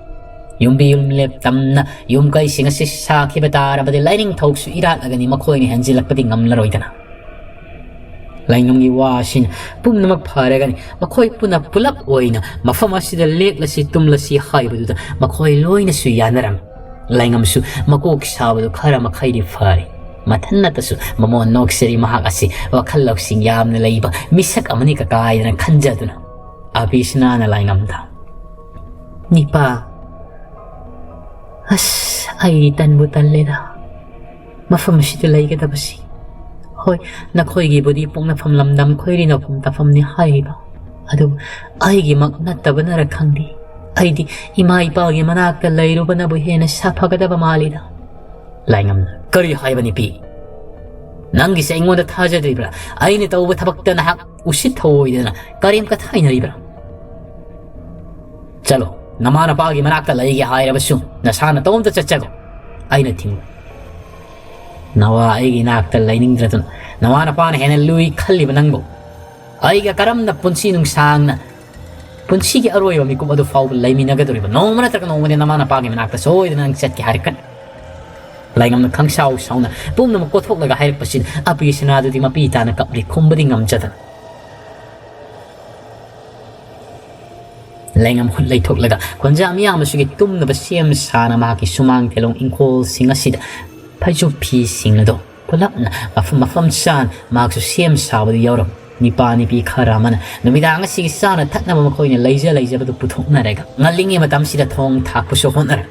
ꯌꯨꯝꯕꯤ ꯌꯨꯝꯂꯦꯞ ꯇꯝꯅ ꯌꯨꯝ ꯀꯩꯁꯤꯡ ꯑꯁꯤ ꯁꯥꯈꯤꯕ ꯇꯥꯔꯕꯗꯤ, ꯂꯥꯏꯅꯤꯡꯊꯧꯁꯨ ꯏꯔꯥꯠꯂꯒꯅꯤ, ꯃꯈꯣꯏꯅ ꯍꯦꯟꯖꯤꯜꯂꯛꯄꯗꯤ ꯉꯝꯂꯔꯣꯏꯗꯅ꯫ ꯂꯥꯏꯉꯝꯒꯤ ꯋꯥ ꯑꯁꯤꯅ ꯄꯨꯝꯅꯃꯛ ꯐꯔꯒꯅꯤ꯫ ꯃꯈꯣꯏ ꯄꯨꯟꯅ ꯄꯨꯂꯞ ꯑꯣꯏꯅ ꯃꯐꯝ ꯑꯁꯤꯗ ꯂꯦꯛꯂꯁꯤ, ꯇꯨꯝꯂꯁꯤ ꯍꯥꯏꯕꯗꯨꯗ ꯃꯈꯣꯏ ꯂꯣꯏꯅꯁꯨ ꯌꯥꯅꯔꯝꯃꯤ꯫ ꯂꯥꯏꯉꯝꯁꯨ ꯃꯀꯣꯛ ꯁꯥꯕꯗꯨ ꯈꯔ ꯃꯈꯩꯗꯤ ꯐꯔꯦ꯫ ꯃꯊꯟꯅꯇꯁꯨ ꯃꯃꯣꯟ ꯅꯣꯛꯆꯔꯤ꯫ ꯃꯍꯥꯛ ꯑꯁꯤ ꯋꯥꯈꯜ ꯂꯧꯁꯤꯡ ꯌꯥꯝꯅ ꯂꯩꯕ ꯃꯤꯁꯛ ꯑꯃꯅꯤ ꯀꯀꯥꯏꯗꯅ ꯈꯟꯖꯗꯨꯅ꯫ ꯑꯕꯤꯁꯅꯥꯅ ꯂꯥꯏꯉꯝꯗ, "ꯅꯤꯄꯥ, ꯑꯁ, ꯑꯩ ꯇꯟꯕꯨ ꯇꯜꯂꯦꯗ꯫ ꯃꯐꯝ ꯑꯁꯤꯗ ꯂꯩꯒꯗꯕꯁꯤ꯫ ꯍꯣꯏ, ꯅꯈꯣꯏꯒꯤꯕꯨꯗꯤ ꯄꯣꯛꯅꯐꯝ ꯂꯝꯗꯝ ꯈꯣꯏꯔꯤꯅꯧꯐꯝ ꯇꯥꯐꯝꯅꯤ ꯍꯥꯏꯔꯤꯕ꯫ ꯑꯗꯨꯕꯨ ꯑꯩꯒꯤꯃꯛ ꯅꯠꯇꯕꯅꯔ ꯈꯪꯗꯦ, ꯑꯩꯗꯤ ꯏꯃꯥ ꯏꯄꯥꯒꯤ ꯃꯅꯥꯛꯇ ꯂꯩꯔꯨꯕꯅꯕꯨ ꯍꯦꯟꯅ ꯁꯥꯐꯒꯗꯕ ꯃꯥꯜꯂꯤꯗ꯫" ꯂꯥꯏꯉꯝꯅ, "ꯀꯔꯤ ꯍꯥꯏꯕ ꯅꯨꯄꯤ? ꯅꯪꯒꯤꯁꯦ ꯑꯩꯉꯣꯟꯗ ꯊꯥꯖꯗ꯭ꯔꯤꯕ꯭ꯔꯥ? ꯑꯩꯅ ꯇꯧꯕ ꯊꯕꯛꯇ ꯅꯍꯥꯛ ꯎꯁꯤꯠ ꯊꯑꯣꯏꯗꯅ ꯀꯔꯦꯝ ꯀꯊꯥꯏꯅꯔꯤꯕ꯭ꯔꯥ? ꯆꯠꯂꯣ, ꯅꯃꯥ ꯅꯄꯥꯒꯤ ꯃꯅꯥꯛꯇ ꯂꯩꯒꯦ ꯍꯥꯏꯔꯕꯁꯨ ꯅꯁꯥ ꯅꯇꯣꯝꯇ ꯆꯠꯆꯈꯣ꯫ ꯑꯩꯅ ꯊꯤꯡꯂꯣꯏ꯫ ꯅꯋꯥ ꯑꯩꯒꯤ ꯏꯅꯥꯛꯇ ꯂꯩꯅꯤꯡꯗ꯭ꯔꯗꯨꯅ ꯅꯋꯥ ꯅꯄꯥꯅ ꯍꯦꯟꯅ ꯂꯨꯏ ꯈꯜꯂꯤꯕ ꯅꯪꯕꯨ ꯑꯩꯒ ꯀꯔꯝꯅ ꯄꯨꯟꯁꯤ ꯅꯨꯡꯁꯥꯡꯅ, ꯄꯨꯟꯁꯤꯒꯤ ꯑꯔꯣꯏꯕ ꯃꯤꯀꯨꯞ ꯑꯗꯨ ꯐꯥꯎꯕ ꯂꯩꯃꯤꯟꯅꯒꯗꯧꯔꯤꯕ? ꯅꯣꯡꯃ ꯅꯠꯇ꯭ꯔꯒ ꯅꯣꯡꯃꯗꯤ ꯅꯃꯥ ꯅꯄꯥꯒꯤ ꯃꯅꯥꯛꯇ ꯁꯣꯏꯗꯅ ꯅꯪ ꯆꯠꯀꯦ ꯍꯥꯏꯔꯛꯀꯅꯤ꯫" ꯂꯥꯏꯉꯝꯅ ꯈꯪꯁꯥꯎ ꯁꯥꯎꯅ ꯄꯨꯝꯅꯃꯛ ꯀꯣꯊꯣꯛꯂꯒ ꯍꯥꯏꯔꯛꯄꯁꯤꯗ, ꯑꯕꯤꯁꯅꯥꯗꯨꯗꯤ ꯃꯄꯤ ꯇꯥꯅ ꯀꯞꯂꯤ, ꯈꯨꯝꯕꯗꯤ ꯉꯝꯖꯗꯅ꯫ ꯂꯥꯏꯉꯝ ꯈꯨꯠ ꯂꯩꯊꯣꯛꯂꯒ ꯈꯣꯟꯖꯥ ꯃꯤꯌꯥꯝ ꯑꯁꯤꯒꯤ ꯇꯨꯝꯅꯕ ꯁꯦꯝ ꯁꯥꯅ ꯃꯍꯥꯛꯀꯤ ꯁꯨꯃꯥꯡ ꯊꯦꯂꯣꯡ ꯏꯪꯈꯣꯜꯁꯤꯡ ꯑꯁꯤꯗ ꯐꯩꯖꯨꯞ ꯐꯤꯁꯤꯡ ꯑꯗꯨ ꯄꯨꯂꯞꯅ ꯃꯐꯝ ꯃꯐꯝ ꯆꯥꯅ ꯃꯍꯥꯛꯁꯨ ꯁꯦꯝ ꯁꯥꯕꯗ ꯌꯥꯎꯔꯝꯃꯤ꯫ ꯅꯤꯄꯥ ꯅꯤꯄꯤ ꯈꯔ ꯑꯃꯅ ꯅꯨꯃꯤꯗꯥꯡ ꯑꯁꯤꯒꯤ ꯆꯥꯅ ꯊꯛꯅꯕ ꯃꯈꯣꯏꯅ ꯂꯩꯖ ꯂꯩꯖꯕꯗꯨ ꯄꯨꯊꯣꯛꯅꯔꯒ ꯉꯜꯂꯤꯉꯩ ꯃꯇꯝꯁꯤꯗ ꯊꯣꯡ ꯊꯥꯛꯄꯁꯨ ꯍꯣꯠꯅꯔꯦ꯫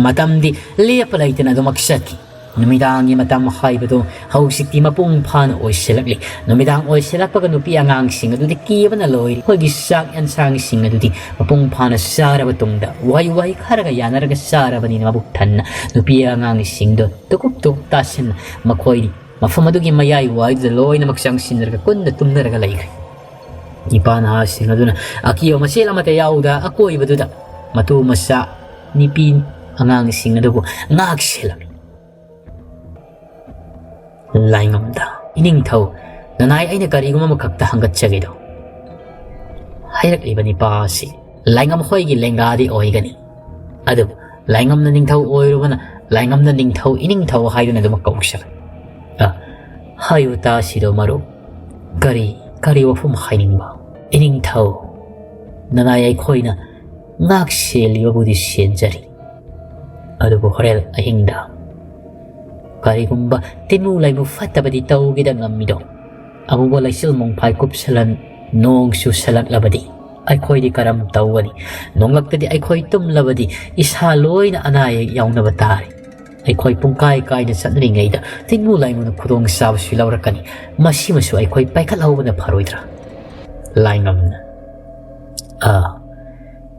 ꯃꯇꯝꯗꯤ ꯂꯦꯞꯄ ꯂꯩꯇꯅ ꯑꯗꯨꯃꯛ ꯆꯠꯈꯤ꯫ ꯅꯨꯃꯤꯗꯥꯡꯒꯤ ꯃꯇꯝ ꯍꯥꯏꯕꯗꯨ ꯍꯧꯖꯤꯛꯇꯤ ꯃꯄꯨꯡ ꯐꯥꯅ ꯑꯣꯏꯁꯤꯜꯂꯛꯂꯤ꯫ ꯅꯨꯃꯤꯗꯥꯡ ꯑꯣꯏꯁꯤꯜꯂꯛꯄꯒ ꯅꯨꯄꯤ ꯑꯉꯥꯡꯁꯤꯡ ꯑꯗꯨꯗꯤ ꯀꯤꯕꯅ ꯂꯣꯏꯔꯤ꯫ ꯑꯩꯈꯣꯏꯒꯤ ꯆꯥꯛ ꯌꯦꯟꯁꯥꯡꯁꯤꯡ ꯑꯗꯨꯗꯤ ꯃꯄꯨꯡ ꯐꯥꯅ ꯆꯥꯔꯕ ꯇꯨꯡꯗ ꯋꯥꯍꯩ ꯋꯥꯍꯩ ꯈꯔꯒ ꯌꯥꯅꯔꯒ ꯆꯥꯔꯕꯅꯤꯅ ꯃꯕꯨꯛ ꯊꯟꯅ ꯅꯨꯄꯤ ꯑꯉꯥꯡꯁꯤꯡꯗꯨ ꯇꯨꯀꯨꯞ ꯇꯨꯀꯨꯞ ꯇꯥꯁꯤꯟꯅ ꯃꯈꯣꯏꯗꯤ ꯃꯐꯝ ꯑꯗꯨꯒꯤ ꯃꯌꯥꯏ ꯋꯥꯏꯗꯨꯗ ꯂꯣꯏꯅꯃꯛ ꯆꯪꯁꯤꯟꯅꯔꯒ ꯀꯨꯟꯅ ꯇꯨꯝꯅꯔꯒ ꯂꯩꯈ꯭ꯔꯦ꯫ ꯅꯤꯄꯥ ꯅꯍꯥꯁꯤꯡ ꯑꯗꯨꯅ ꯑꯀꯤꯕ ꯃꯆꯦꯠ ꯑꯃꯠꯇ ꯌꯥꯎꯗ ꯑꯀꯣꯏꯕꯗꯨꯗ ꯃꯇꯨ ꯃꯆꯥ ꯅꯤꯄꯤ ꯑꯉꯥꯡꯁꯤꯡ ꯑꯗꯨꯕꯨ ꯉꯥꯛ ꯁꯦꯜꯂꯝꯃꯤ꯫ ꯂꯥꯏꯉꯝꯗ, "ꯏꯅꯤꯡꯊꯧ, ꯅꯅꯥꯏ, ꯑꯩꯅ ꯀꯔꯤꯒꯨꯝꯕ ꯑꯃꯈꯛꯇ ꯍꯪꯒꯠꯆꯒꯦꯗꯣ?" ꯍꯥꯏꯔꯛꯂꯤꯕ ꯅꯤꯄꯥ ꯑꯁꯤ ꯂꯥꯏꯉꯝ ꯍꯣꯏꯒꯤ ꯂꯦꯡꯒꯥꯗꯤ ꯑꯣꯏꯒꯅꯤ, ꯑꯗꯨꯕꯨ ꯂꯥꯏꯉꯝꯅ ꯅꯤꯡꯊꯧ ꯑꯣꯏꯔꯨꯕꯅ ꯂꯥꯏꯉꯝꯅ ꯅꯤꯡꯊꯧ ꯏꯅꯤꯡꯊꯧ ꯍꯥꯏꯗꯨꯅ ꯑꯗꯨꯃꯛ ꯀꯧꯁꯤꯔ? ꯑ, ꯍꯥꯏꯌꯨ ꯇꯥꯁꯤꯗꯣ ꯃꯔꯨꯞ, ꯀꯔꯤ, ꯀꯔꯤ ꯋꯥꯐꯝ ꯍꯥꯏꯅꯤꯡꯕ? ꯏꯅꯤꯡꯊꯧ, ꯅꯅꯥꯏ ꯑꯩꯈꯣꯏꯅ ꯉꯥꯛ ꯁꯦꯜꯂꯤꯕꯕꯨꯗꯤ ꯁꯦꯟꯖꯔꯤ, ꯑꯗꯨꯕꯨ ꯍꯣꯔꯦꯟ ꯑꯍꯤꯡꯗ ꯀꯔꯤꯒꯨꯝꯕ ꯇꯤꯟꯃꯨ ꯂꯥꯏꯃꯨ ꯐꯠꯇꯕꯗꯤ ꯇꯧꯒꯦꯗ ꯉꯝꯃꯤꯗꯣ? ꯑꯃꯨꯕ ꯂꯩꯆꯤꯜ ꯃꯣꯡꯐꯥꯏ ꯀꯨꯞꯁꯜꯂꯟ ꯅꯣꯡ ꯆꯨꯁꯜꯂꯛꯂꯕꯗꯤ ꯑꯩꯈꯣꯏꯗꯤ ꯀꯔꯝ ꯇꯧꯒꯅꯤ? ꯅꯣꯡꯂꯛꯇꯗꯤ ꯑꯩꯈꯣꯏ ꯇꯨꯝꯂꯕꯗꯤ ꯏꯁꯥ ꯂꯣꯏꯅ ꯑꯅꯥ ꯑꯌꯦꯛ ꯌꯥꯎꯅꯕ ꯇꯥꯔꯦ꯫ ꯑꯩꯈꯣꯏ ꯄꯨꯡꯀꯥꯏ ꯀꯥꯏꯅ ꯆꯠꯅꯔꯤꯉꯩꯗ ꯇꯤꯟꯃꯨ ꯂꯥꯏꯃꯨꯅ ꯈꯨꯗꯣꯡ ꯆꯥꯕꯁꯨ ꯂꯧꯔꯛꯀꯅꯤ꯫ ꯃꯁꯤꯃꯁꯨ ꯑꯩꯈꯣꯏ ꯄꯥꯏꯈꯠꯍꯧꯕꯅ ꯐꯔꯣꯏꯗ꯭ꯔꯥ? ꯂꯥꯏꯉꯝꯅ, "ꯑꯥ,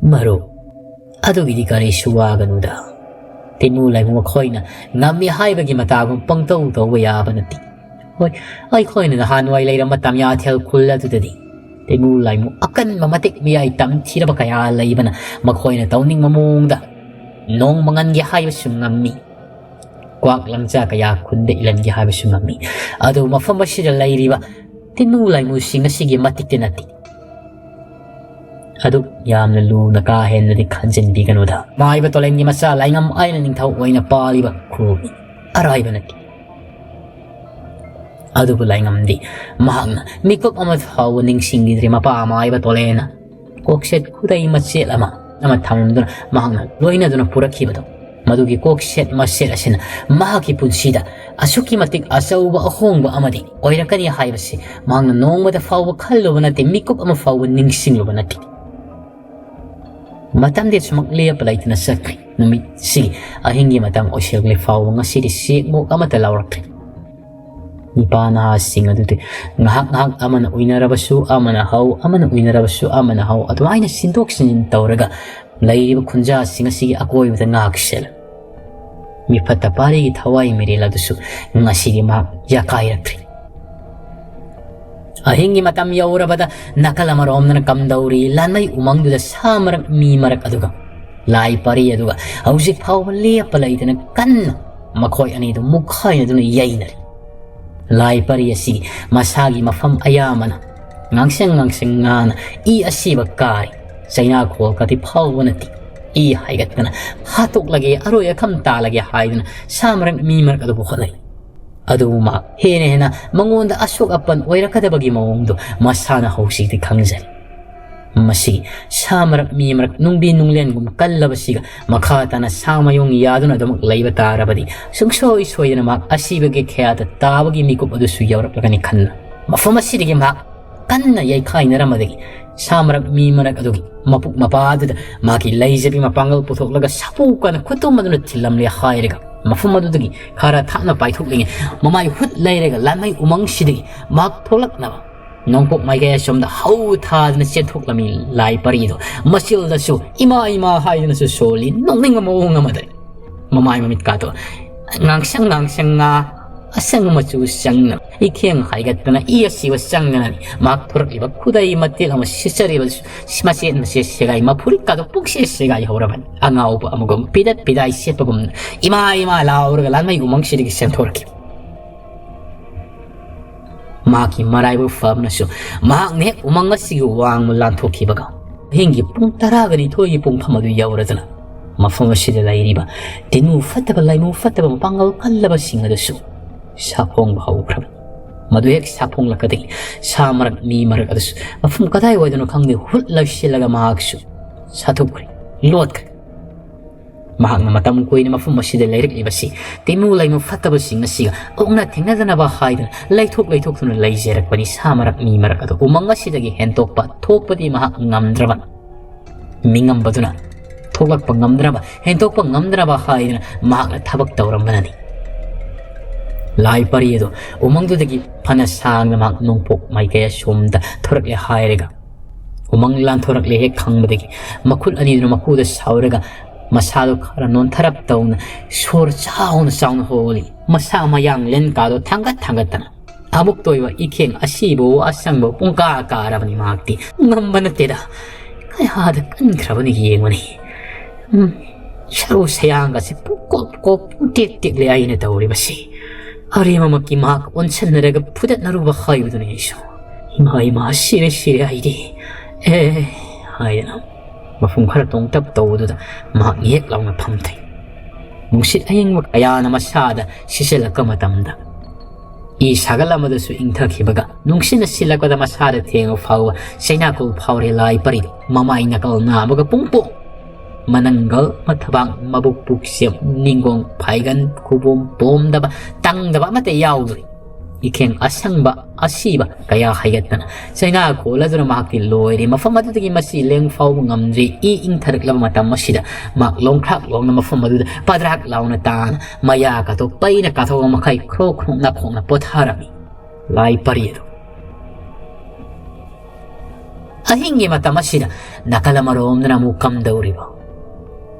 ꯃꯔꯨꯞ, ꯑꯗꯨꯒꯤꯗꯤ ꯀꯔꯤꯁꯨ ꯋꯥꯒꯅꯨꯗ꯫ ꯇꯤꯟꯃꯨ ꯂꯥꯏꯃꯨ ꯃꯈꯣꯏꯅ ꯉꯝꯃꯤ ꯍꯥꯏꯕꯒꯤ ꯃꯇꯥꯒꯨꯝ ꯄꯪꯇꯧ ꯇꯧꯕ ꯌꯥꯕ ꯅꯠꯇꯦ꯫ ꯍꯣꯏ, ꯑꯩꯈꯣꯏꯅ ꯅꯍꯥꯟꯋꯥꯏ ꯂꯩꯔꯝꯕ ꯇꯝꯌꯥꯊꯦꯜ ꯈꯨꯜ ꯑꯗꯨꯗꯗꯤ ꯇꯤꯟꯃꯨ ꯂꯥꯏꯃꯨ ꯑꯀꯟꯕ ꯃꯇꯤꯛ ꯃꯌꯥꯏ ꯇꯝꯊꯤꯔꯕ ꯀꯌꯥ ꯂꯩꯕꯅ ꯃꯈꯣꯏꯅ ꯇꯧꯅꯤꯡꯕ ꯃꯑꯣꯡꯗ ꯅꯣꯡ ꯃꯉꯟꯒꯦ ꯍꯥꯏꯕꯁꯨ ꯉꯝꯃꯤ, ꯀ꯭ꯋꯥꯛ ꯂꯪꯖꯥ ꯀꯌꯥ ꯈꯨꯟꯗ ꯏꯜꯍꯟꯒꯦ ꯍꯥꯏꯕꯁꯨ ꯉꯝꯃꯤ꯫ ꯑꯗꯨꯕꯨ ꯃꯐꯝ ꯑꯁꯤꯗ ꯂꯩꯔꯤꯕ ꯇꯤꯟꯃꯨ ꯂꯥꯏꯃꯨꯁꯤꯡ ꯑꯁꯤꯒꯤ ꯃꯇꯤꯛꯇꯤ ꯅꯠꯇꯦ꯫ ꯑꯗꯨꯛ ꯌꯥꯝꯅ ꯂꯨꯅ ꯀꯥ ꯍꯦꯟꯅꯗꯤ ꯈꯟꯖꯤꯟꯕꯤꯒꯅꯨꯗ꯫ ꯃꯥꯏꯕ ꯇꯣꯂꯦꯟꯒꯤ ꯃꯆꯥ ꯂꯥꯏꯉꯝ ꯑꯩꯅ ꯅꯤꯡꯊꯧ ꯑꯣꯏꯅ ꯄꯥꯜꯂꯤꯕ ꯈꯨꯜꯅꯤ, ꯑꯔꯥꯏꯕ ꯅꯠꯇꯦ꯫" ꯑꯗꯨꯕꯨ ꯂꯥꯏꯉꯝꯗꯤ ꯃꯍꯥꯛꯅ ꯃꯤꯀꯨꯞ ꯑꯃ ꯐꯥꯎꯕ ꯅꯤꯡꯁꯤꯡꯈꯤꯗ꯭ꯔꯤ꯫ ꯃꯄꯥ ꯃꯥꯏꯕ ꯇꯣꯂꯦꯟꯅ ꯀꯣꯛꯁꯦꯠ ꯈꯨꯗꯩ ꯃꯆꯦꯠ ꯑꯃ, ꯑꯃ ꯊꯝꯗꯨꯅ ꯃꯍꯥꯛꯅ ꯂꯣꯏꯅꯗꯨꯅ ꯄꯨꯔꯛꯈꯤꯕꯗꯣ ꯃꯗꯨꯒꯤ ꯀꯣꯛꯁꯦꯠ ꯃꯁꯦꯠ ꯑꯁꯤꯅ ꯃꯍꯥꯛꯀꯤ ꯄꯨꯟꯁꯤꯗ ꯑꯁꯨꯛꯀꯤ ꯃꯇꯤꯛ ꯑꯆꯧꯕ ꯑꯍꯣꯡꯕ ꯑꯃꯗꯤ ꯑꯣꯏꯔꯛꯀꯅꯤ ꯍꯥꯏꯕꯁꯤ ꯃꯍꯥꯛꯅ ꯅꯣꯡꯃꯗ ꯐꯥꯎꯕ ꯈꯜꯂꯨꯕ ꯅꯠꯇꯦ, ꯃꯤꯀꯨꯞ ꯑꯃ ꯐꯥꯎꯕ ꯅꯤꯡꯁꯤꯡꯂꯨꯕ ꯅꯠꯇꯦ꯫ ꯃꯇꯝꯗꯤ ꯑꯁꯨꯃꯛ ꯂꯦꯞꯄ ꯂꯩꯇꯅ ꯆꯠꯈ꯭ꯔꯦ꯫ ꯅꯨꯃꯤꯠꯁꯤꯒꯤ ꯑꯍꯤꯡꯒꯤ ꯃꯇꯝ ꯑꯣꯏꯁꯤꯜꯂꯛꯂꯦ ꯐꯥꯎꯕ ꯉꯁꯤꯗꯤ ꯆꯦꯛꯃꯨꯛ ꯑꯃꯠꯇ ꯂꯥꯎꯔꯛꯇ꯭ꯔꯦ꯫ ꯅꯤꯄꯥ ꯅꯍꯥꯁꯤꯡ ꯑꯗꯨꯗꯤ ꯉꯥꯏꯍꯥꯛ ꯉꯥꯏꯍꯥꯛ ꯑꯃꯅ ꯎꯏꯅꯔꯕꯁꯨ ꯑꯃꯅ ꯍꯧ, ꯑꯃꯅ ꯎꯏꯅꯔꯕꯁꯨ ꯑꯃꯅ ꯍꯧ, ꯑꯗꯨꯃꯥꯏꯅ ꯁꯤꯟꯗꯣꯛ ꯁꯤꯟꯖꯤꯟ ꯇꯧꯔꯒ ꯂꯩꯔꯤꯕ ꯈꯨꯟꯖꯥꯁꯤꯡ ꯑꯁꯤꯒꯤ ꯑꯀꯣꯏꯕꯗ ꯉꯥꯛꯁꯦꯜꯂꯦ꯫ ꯃꯤꯐꯠꯇ ꯄꯥꯔꯤꯒꯤ ꯊꯋꯥꯏ ꯃꯤꯔꯦꯜ ꯑꯗꯨꯁꯨ ꯉꯁꯤꯗꯤ ꯃꯍꯥꯛ ꯌꯥꯀꯥꯏꯔꯛꯇ꯭ꯔꯤ꯫ ꯑꯍꯤꯡꯒꯤ ꯃꯇꯝ ꯌꯧꯔꯕꯗ ꯅꯥꯀꯜ ꯑꯃꯔꯣꯝꯗꯅ ꯀꯝꯗꯧꯔꯤ? ꯂꯥꯟꯃꯩ ꯎꯃꯪꯗꯨꯗ ꯁꯥ ꯃꯔꯛ ꯃꯤ ꯃꯔꯛ ꯑꯗꯨꯒ ꯂꯥꯏ ꯄꯥꯔꯤ ꯑꯗꯨꯒ ꯍꯧꯖꯤꯛ ꯐꯥꯎꯕ ꯂꯦꯞꯄ ꯂꯩꯇꯅ ꯀꯟꯅ ꯃꯈꯣꯏ ꯑꯅꯤꯗꯨ ꯃꯨꯛꯈꯥꯏꯅꯗꯨꯅ ꯌꯩꯅꯔꯤ꯫ ꯂꯥꯏ ꯄꯥꯔꯤ ꯑꯁꯤ ꯃꯁꯥꯒꯤ ꯃꯐꯝ ꯑꯌꯥꯝꯕꯅ ꯉꯥꯡꯁꯪ ꯉꯥꯡꯁꯪ ꯉꯥꯅ ꯏ ꯑꯁꯤꯕ ꯀꯥꯔꯤ꯫ ꯆꯩꯅꯥꯈꯣꯜ ꯀꯥꯇꯤ ꯐꯥꯎꯕ ꯅꯠꯇꯦ꯫ ꯏ ꯍꯥꯏꯒꯠꯇꯅ ꯍꯥꯠꯇꯣꯛꯂꯒꯦ, ꯑꯔꯣꯏ ꯑꯈꯝ ꯇꯥꯜꯂꯒꯦ ꯍꯥꯏꯗꯨꯅ ꯁꯥ ꯃꯔꯛ ꯃꯤ ꯃꯔꯛ ꯑꯗꯨꯕꯨ ꯍꯣꯠꯅꯩ꯫ ꯑꯗꯨꯕꯨ ꯃꯍꯥꯛ ꯍꯦꯟꯅ ꯍꯦꯟꯅ ꯃꯉꯣꯟꯗ ꯑꯁꯣꯛ ꯑꯄꯟ ꯑꯣꯏꯔꯛꯀꯗꯕꯒꯤ ꯃꯑꯣꯡꯗꯨ ꯃꯁꯥꯅ ꯍꯧꯖꯤꯛꯇꯤ ꯈꯪꯖꯔꯦ꯫ ꯃꯁꯤ ꯁꯥ ꯃꯔꯛ ꯃꯤ ꯃꯔꯛ ꯅꯨꯡꯕꯤ ꯅꯨꯡꯂꯦꯟꯒꯨꯝ ꯀꯜꯂꯕꯁꯤꯒ ꯃꯈꯥ ꯇꯥꯅ ꯁꯥ ꯃꯌꯣꯡ ꯌꯥꯗꯨꯅ ꯑꯗꯨꯃꯛ ꯂꯩꯕ ꯇꯥꯔꯕꯗꯤ ꯁꯨꯡꯁꯣꯏ ꯁꯣꯏꯗꯅ ꯃꯍꯥꯛ ꯑꯁꯤꯕꯒꯤ ꯈꯌꯥꯗ ꯇꯥꯕꯒꯤ ꯃꯤꯀꯨꯞ ꯑꯗꯨꯁꯨ ꯌꯧꯔꯛꯂꯒꯅꯤ ꯈꯟꯅ ꯃꯐꯝ ꯑꯁꯤꯗꯒꯤ ꯃꯍꯥꯛ ꯀꯟꯅ ꯌꯩꯈꯥꯏꯅꯔꯝꯕꯗꯒꯤ ꯁꯥ ꯃꯔꯛ ꯃꯤ ꯃꯔꯛ ꯑꯗꯨꯒꯤ ꯃꯄꯨꯛ ꯃꯄꯥ ꯑꯗꯨꯗ ꯃꯥꯒꯤ ꯂꯩꯖꯕꯤ ꯃꯄꯥꯡꯒꯜ ꯄꯨꯊꯣꯛꯂꯒ ꯁꯥꯄꯨ ꯀꯥꯅ ꯈꯨꯇꯨꯝ ꯑꯗꯨꯅ ꯊꯤꯜꯂꯝꯂꯦ ꯍꯥꯏꯔꯒ ꯃꯐꯝ ꯑꯗꯨꯗꯒꯤ ꯈꯔ ꯊꯥꯞꯅ ꯄꯥꯏꯊꯣꯛꯂꯤꯉꯩ ꯃꯃꯥꯏ ꯍꯨꯠ ꯂꯩꯔꯒ ꯂꯥꯟꯃꯩ ꯎꯃꯪꯁꯤꯗꯒꯤ ꯃꯍꯥꯛ ꯊꯣꯛꯂꯛꯅꯕ ꯅꯣꯡꯄꯣꯛ ꯃꯥꯏꯀꯩ ꯑꯁꯣꯝꯗ ꯍꯧ ꯊꯥꯗꯨꯅ ꯆꯦꯟꯊꯣꯛꯂꯝꯃꯤ ꯂꯥꯏ ꯄꯔꯤꯗꯣ꯫ ꯃꯆꯤꯜꯗꯁꯨ "ꯏꯃꯥ, ꯏꯃꯥ" ꯍꯥꯏꯗꯨꯅꯁꯨ ꯁꯣꯜꯂꯤ, ꯅꯣꯛꯅꯤꯡꯕ ꯃꯑꯣꯡ ꯑꯃꯗ꯫ ꯃꯃꯥꯏ ꯃꯃꯤꯠꯀꯥꯗꯣ ꯉꯥꯡꯁꯪ ꯉꯥꯡꯁꯪ ꯉꯥ, ꯑꯁꯪꯕ ꯃꯆꯨ ꯆꯪꯅ, ꯏꯈꯦꯡ ꯍꯥꯏꯒꯠꯇꯅ ꯏ ꯑꯁꯤꯕ ꯆꯪꯗꯅ ꯃꯍꯥꯛ ꯊꯣꯔꯛꯂꯤꯕ ꯈꯨꯗꯩ ꯃꯇꯦꯛ ꯑꯃ ꯁꯤꯠꯆꯔꯤꯕ ꯃꯆꯦꯠ ꯃꯆꯦꯠ ꯁꯦꯒꯥꯏ, ꯃꯐꯨꯔꯤꯠꯀꯥꯗꯣ ꯄꯨꯡꯁꯦ ꯁꯦꯒꯥꯏ ꯍꯧꯔꯕꯅꯤ꯫ ꯑꯉꯥꯎꯕ ꯑꯃꯒꯨꯝ ꯄꯤꯗꯠ ꯄꯤꯗꯥꯏ ꯁꯦꯠꯄꯒꯨꯝꯅ "ꯏꯃꯥ, ꯏꯃꯥ" ꯂꯥꯎꯔꯒ ꯂꯥꯟꯃꯩ ꯎꯃꯪꯁꯤꯗꯒꯤ ꯆꯦꯟꯊꯣꯔꯛꯈꯤ꯫ ꯃꯍꯥꯛꯀꯤ ꯃꯔꯥꯏꯕꯛ ꯐꯕꯅꯁꯨ ꯃꯍꯥꯛꯅ ꯍꯦꯛ ꯎꯃꯪ ꯑꯁꯤꯒꯤ ꯋꯥꯡꯃ ꯂꯥꯟꯊꯣꯛꯈꯤꯕꯒ ꯑꯍꯤꯡꯒꯤ ꯄꯨꯡ ꯇꯔꯥꯒ ꯅꯤꯊꯣꯏꯒꯤ ꯄꯨꯡꯐꯝ ꯑꯗꯨ ꯌꯧꯔꯗꯨꯅ ꯃꯐꯝ ꯑꯁꯤꯗ ꯂꯩꯔꯤꯕ ꯇꯤꯟꯃꯨ ꯐꯠꯇꯕ ꯂꯥꯏꯃꯨ ꯐꯠꯇꯕ ꯃꯄꯥꯡꯒꯜ ꯀꯜꯂꯕꯁꯤꯡ ꯑꯗꯨꯁꯨ ꯁꯥꯐꯣꯡꯕ ꯍꯧꯈ꯭ꯔꯕꯅꯤ꯫ ꯃꯗꯨ ꯍꯦꯛ ꯁꯥꯐꯣꯡꯂꯛꯄꯗꯒꯤ ꯁꯥ ꯃꯔꯛ ꯃꯤ ꯃꯔꯛ ꯑꯗꯨꯁꯨ ꯃꯐꯝ ꯀꯗꯥꯏꯋꯥꯏꯗꯅꯣ ꯈꯪꯗꯦ ꯍꯨꯠ ꯂꯧꯁꯤꯜꯂꯒ ꯃꯍꯥꯛꯁꯨ ꯁꯥꯊꯣꯛꯈ꯭ꯔꯦ, ꯂꯣꯠꯈ꯭ꯔꯦ꯫ ꯃꯍꯥꯛꯅ ꯃꯇꯝ ꯀꯨꯏꯅ ꯃꯐꯝ ꯑꯁꯤꯗ ꯂꯩꯔꯛꯂꯤꯕꯁꯤ ꯇꯤꯃꯨ ꯂꯩꯃꯨ ꯐꯠꯇꯕꯁꯤꯡ ꯑꯁꯤꯒ ꯑꯣꯛꯅ ꯊꯦꯡꯅꯗꯅꯕ ꯍꯥꯏꯗꯨꯅ ꯂꯩꯊꯣꯛ ꯂꯩꯊꯣꯛꯇꯨꯅ ꯂꯩꯖꯔꯛꯄꯅꯤ꯫ ꯁꯥ ꯃꯔꯛ ꯃꯤ ꯃꯔꯛ ꯑꯗꯨ ꯎꯃꯪ ꯑꯁꯤꯗꯒꯤ ꯍꯦꯟꯇꯣꯛꯄ ꯊꯣꯛꯄꯗꯤ ꯃꯍꯥꯛ ꯉꯝꯗ꯭ꯔꯕ꯫ ꯃꯤꯉꯝꯕꯗꯨꯅ ꯊꯣꯛꯂꯛꯄ ꯉꯝꯗꯅꯕ, ꯍꯦꯟꯇꯣꯛꯄ ꯉꯝꯗꯅꯕ ꯍꯥꯏꯗꯨꯅ ꯃꯍꯥꯛꯅ ꯊꯕꯛ ꯇꯧꯔꯝꯕꯅꯅꯤ꯫ ꯂꯥꯏ ꯄꯔꯤ ꯑꯗꯨ ꯎꯃꯪꯗꯨꯗꯒꯤ ꯐꯅ ꯁꯥꯡꯅ ꯃꯍꯥꯛ ꯅꯣꯡꯄꯣꯛ ꯃꯥꯏꯀꯩ ꯑꯁꯣꯝꯗ ꯊꯣꯔꯛꯂꯦ ꯍꯥꯏꯔꯒ, ꯎꯃꯪ ꯂꯥꯟꯊꯣꯔꯛꯂꯦ ꯍꯦꯛ ꯈꯪꯕꯗꯒꯤ ꯃꯈꯨꯠ ꯑꯅꯤꯗꯨꯅ ꯃꯈꯨꯗ ꯁꯥꯎꯔꯒ ꯃꯁꯥꯗꯨ ꯈꯔ ꯅꯣꯟꯊꯔꯞ ꯇꯧꯅ ꯁꯣꯔ ꯆꯥꯎꯅ ꯆꯥꯎꯅ ꯍꯣꯜꯂꯤ꯫ ꯃꯁꯥ ꯃꯌꯥꯡ ꯂꯦꯟꯀꯥꯗꯣ ꯊꯥꯡꯒꯠ ꯊꯥꯡꯒꯠꯇꯅ ꯑꯃꯨꯛꯇ ꯑꯣꯏꯕ ꯏꯈꯦꯡ ꯑꯁꯤꯕꯨ ꯑꯁꯪꯕ ꯄꯨꯡꯀꯥ ꯀꯥꯔꯕꯅꯤ꯫ ꯃꯍꯥꯛꯇꯤ ꯉꯝꯕ ꯅꯠꯇꯦꯗ, ꯀꯌꯥꯗ ꯀꯟꯈ꯭ꯔꯕꯅꯤ ꯌꯦꯡꯕꯅꯤ꯫ ꯎꯝ, ꯁꯔꯨ ꯁꯌꯥꯡꯒꯁꯤ ꯄꯨꯡꯀꯣꯞ ꯀꯣꯞ ꯄꯨꯡꯇꯦꯛ ꯇꯦꯛꯂꯦ ꯑꯩꯅ ꯇꯧꯔꯤꯕꯁꯤ꯫ ꯑꯔꯦꯝꯕꯃꯛꯀꯤ ꯃꯍꯥꯛ ꯑꯣꯟꯁꯤꯟꯅꯔꯒ ꯐꯨꯗꯠꯅꯔꯨꯕ ꯍꯥꯏꯕꯗꯨꯅꯤ ꯑꯩꯁꯨ꯫ "ꯏꯃꯥ, ꯏꯃꯥ, ꯁꯤꯔꯦ, ꯁꯤꯔꯦ ꯑꯩꯗꯤ꯫ ꯑꯦ," ꯍꯥꯏꯗꯅ ꯃꯐꯝ ꯈꯔ ꯇꯣꯡꯇꯞ ꯇꯧꯕꯗꯨꯗ ꯃꯍꯥꯛ ꯌꯦꯛ ꯂꯥꯎꯅ ꯐꯝꯊꯩ꯫ ꯅꯨꯡꯁꯤꯠ ꯑꯌꯤꯡꯕ ꯀꯌꯥꯅ ꯃꯁꯥꯗ ꯁꯤꯠꯆꯜꯂꯛꯄ ꯃꯇꯝꯗ ꯏ ꯁꯥꯒꯠꯂꯝꯕꯗꯨꯁꯨ ꯏꯪꯊꯈꯤꯕꯒ ꯅꯨꯡꯁꯤꯠꯅ ꯁꯤꯜꯂꯛꯄꯗ ꯃꯁꯥꯗ ꯊꯦꯡꯕ ꯐꯥꯎꯕ ꯆꯩꯅꯥꯀꯣꯜ ꯐꯥꯎꯔꯦ꯫ ꯂꯥꯏ ꯄꯔꯤꯗꯨ ꯃꯃꯥꯏ ꯅꯥꯀꯜ ꯅꯥꯕꯒ ꯄꯨꯡꯄꯣꯡ, ꯃꯅꯪꯒꯜ, ꯃꯊꯕꯥꯛ, ꯃꯕꯨꯛ, ꯄꯨꯛꯁꯦꯝ, ꯅꯤꯡꯒꯣꯡ, ꯐꯥꯏꯒꯟ, ꯈꯨꯕꯣꯝ ꯄꯣꯝꯗꯕ, ꯇꯪꯗꯕ ꯑꯃꯠꯇ ꯌꯥꯎꯗ꯭ꯔꯤ꯫ ꯏꯈꯦꯡ ꯑꯁꯪꯕ ꯑꯁꯤꯕ ꯀꯌꯥ ꯍꯩꯒꯠꯇꯅ ꯆꯩꯅꯥ ꯀꯣꯜꯂꯗꯨꯅ ꯃꯍꯥꯛꯇꯤ ꯂꯣꯏꯔꯦ꯫ ꯃꯐꯝ ꯑꯗꯨꯗꯒꯤ ꯃꯁꯤ ꯂꯦꯡ ꯐꯥꯎꯕ ꯉꯝꯗ꯭ꯔꯤ꯫ ꯏ ꯏꯪꯊꯔꯛꯂꯕ ꯃꯇꯝ ꯑꯁꯤꯗ ꯃꯍꯥꯛ ꯂꯣꯡꯈ꯭ꯔꯥꯛ ꯂꯣꯡꯅ ꯃꯐꯝ ꯑꯗꯨꯗ ꯄꯗ꯭ꯔꯥꯛ ꯂꯥꯎꯅ ꯇꯥꯅ ꯃꯌꯥ ꯀꯥꯊꯣꯛ ꯄꯩꯅ ꯀꯥꯊꯣꯛꯄ ꯃꯈꯩ ꯈ꯭ꯔꯣꯛ ꯈ꯭ꯔꯣꯛ ꯅꯥꯈꯣꯛꯅ ꯄꯣꯊꯥꯔꯝꯃꯤ꯫ ꯂꯥꯏ ꯄꯔꯤ ꯑꯗꯨ ꯑꯍꯤꯡꯒꯤ ꯃꯇꯝ ꯑꯁꯤꯗ ꯅꯥꯀꯜ ꯑꯃꯔꯣꯝꯗꯅ ꯑꯃꯨꯛ ꯀꯝꯗꯧꯔꯤꯕ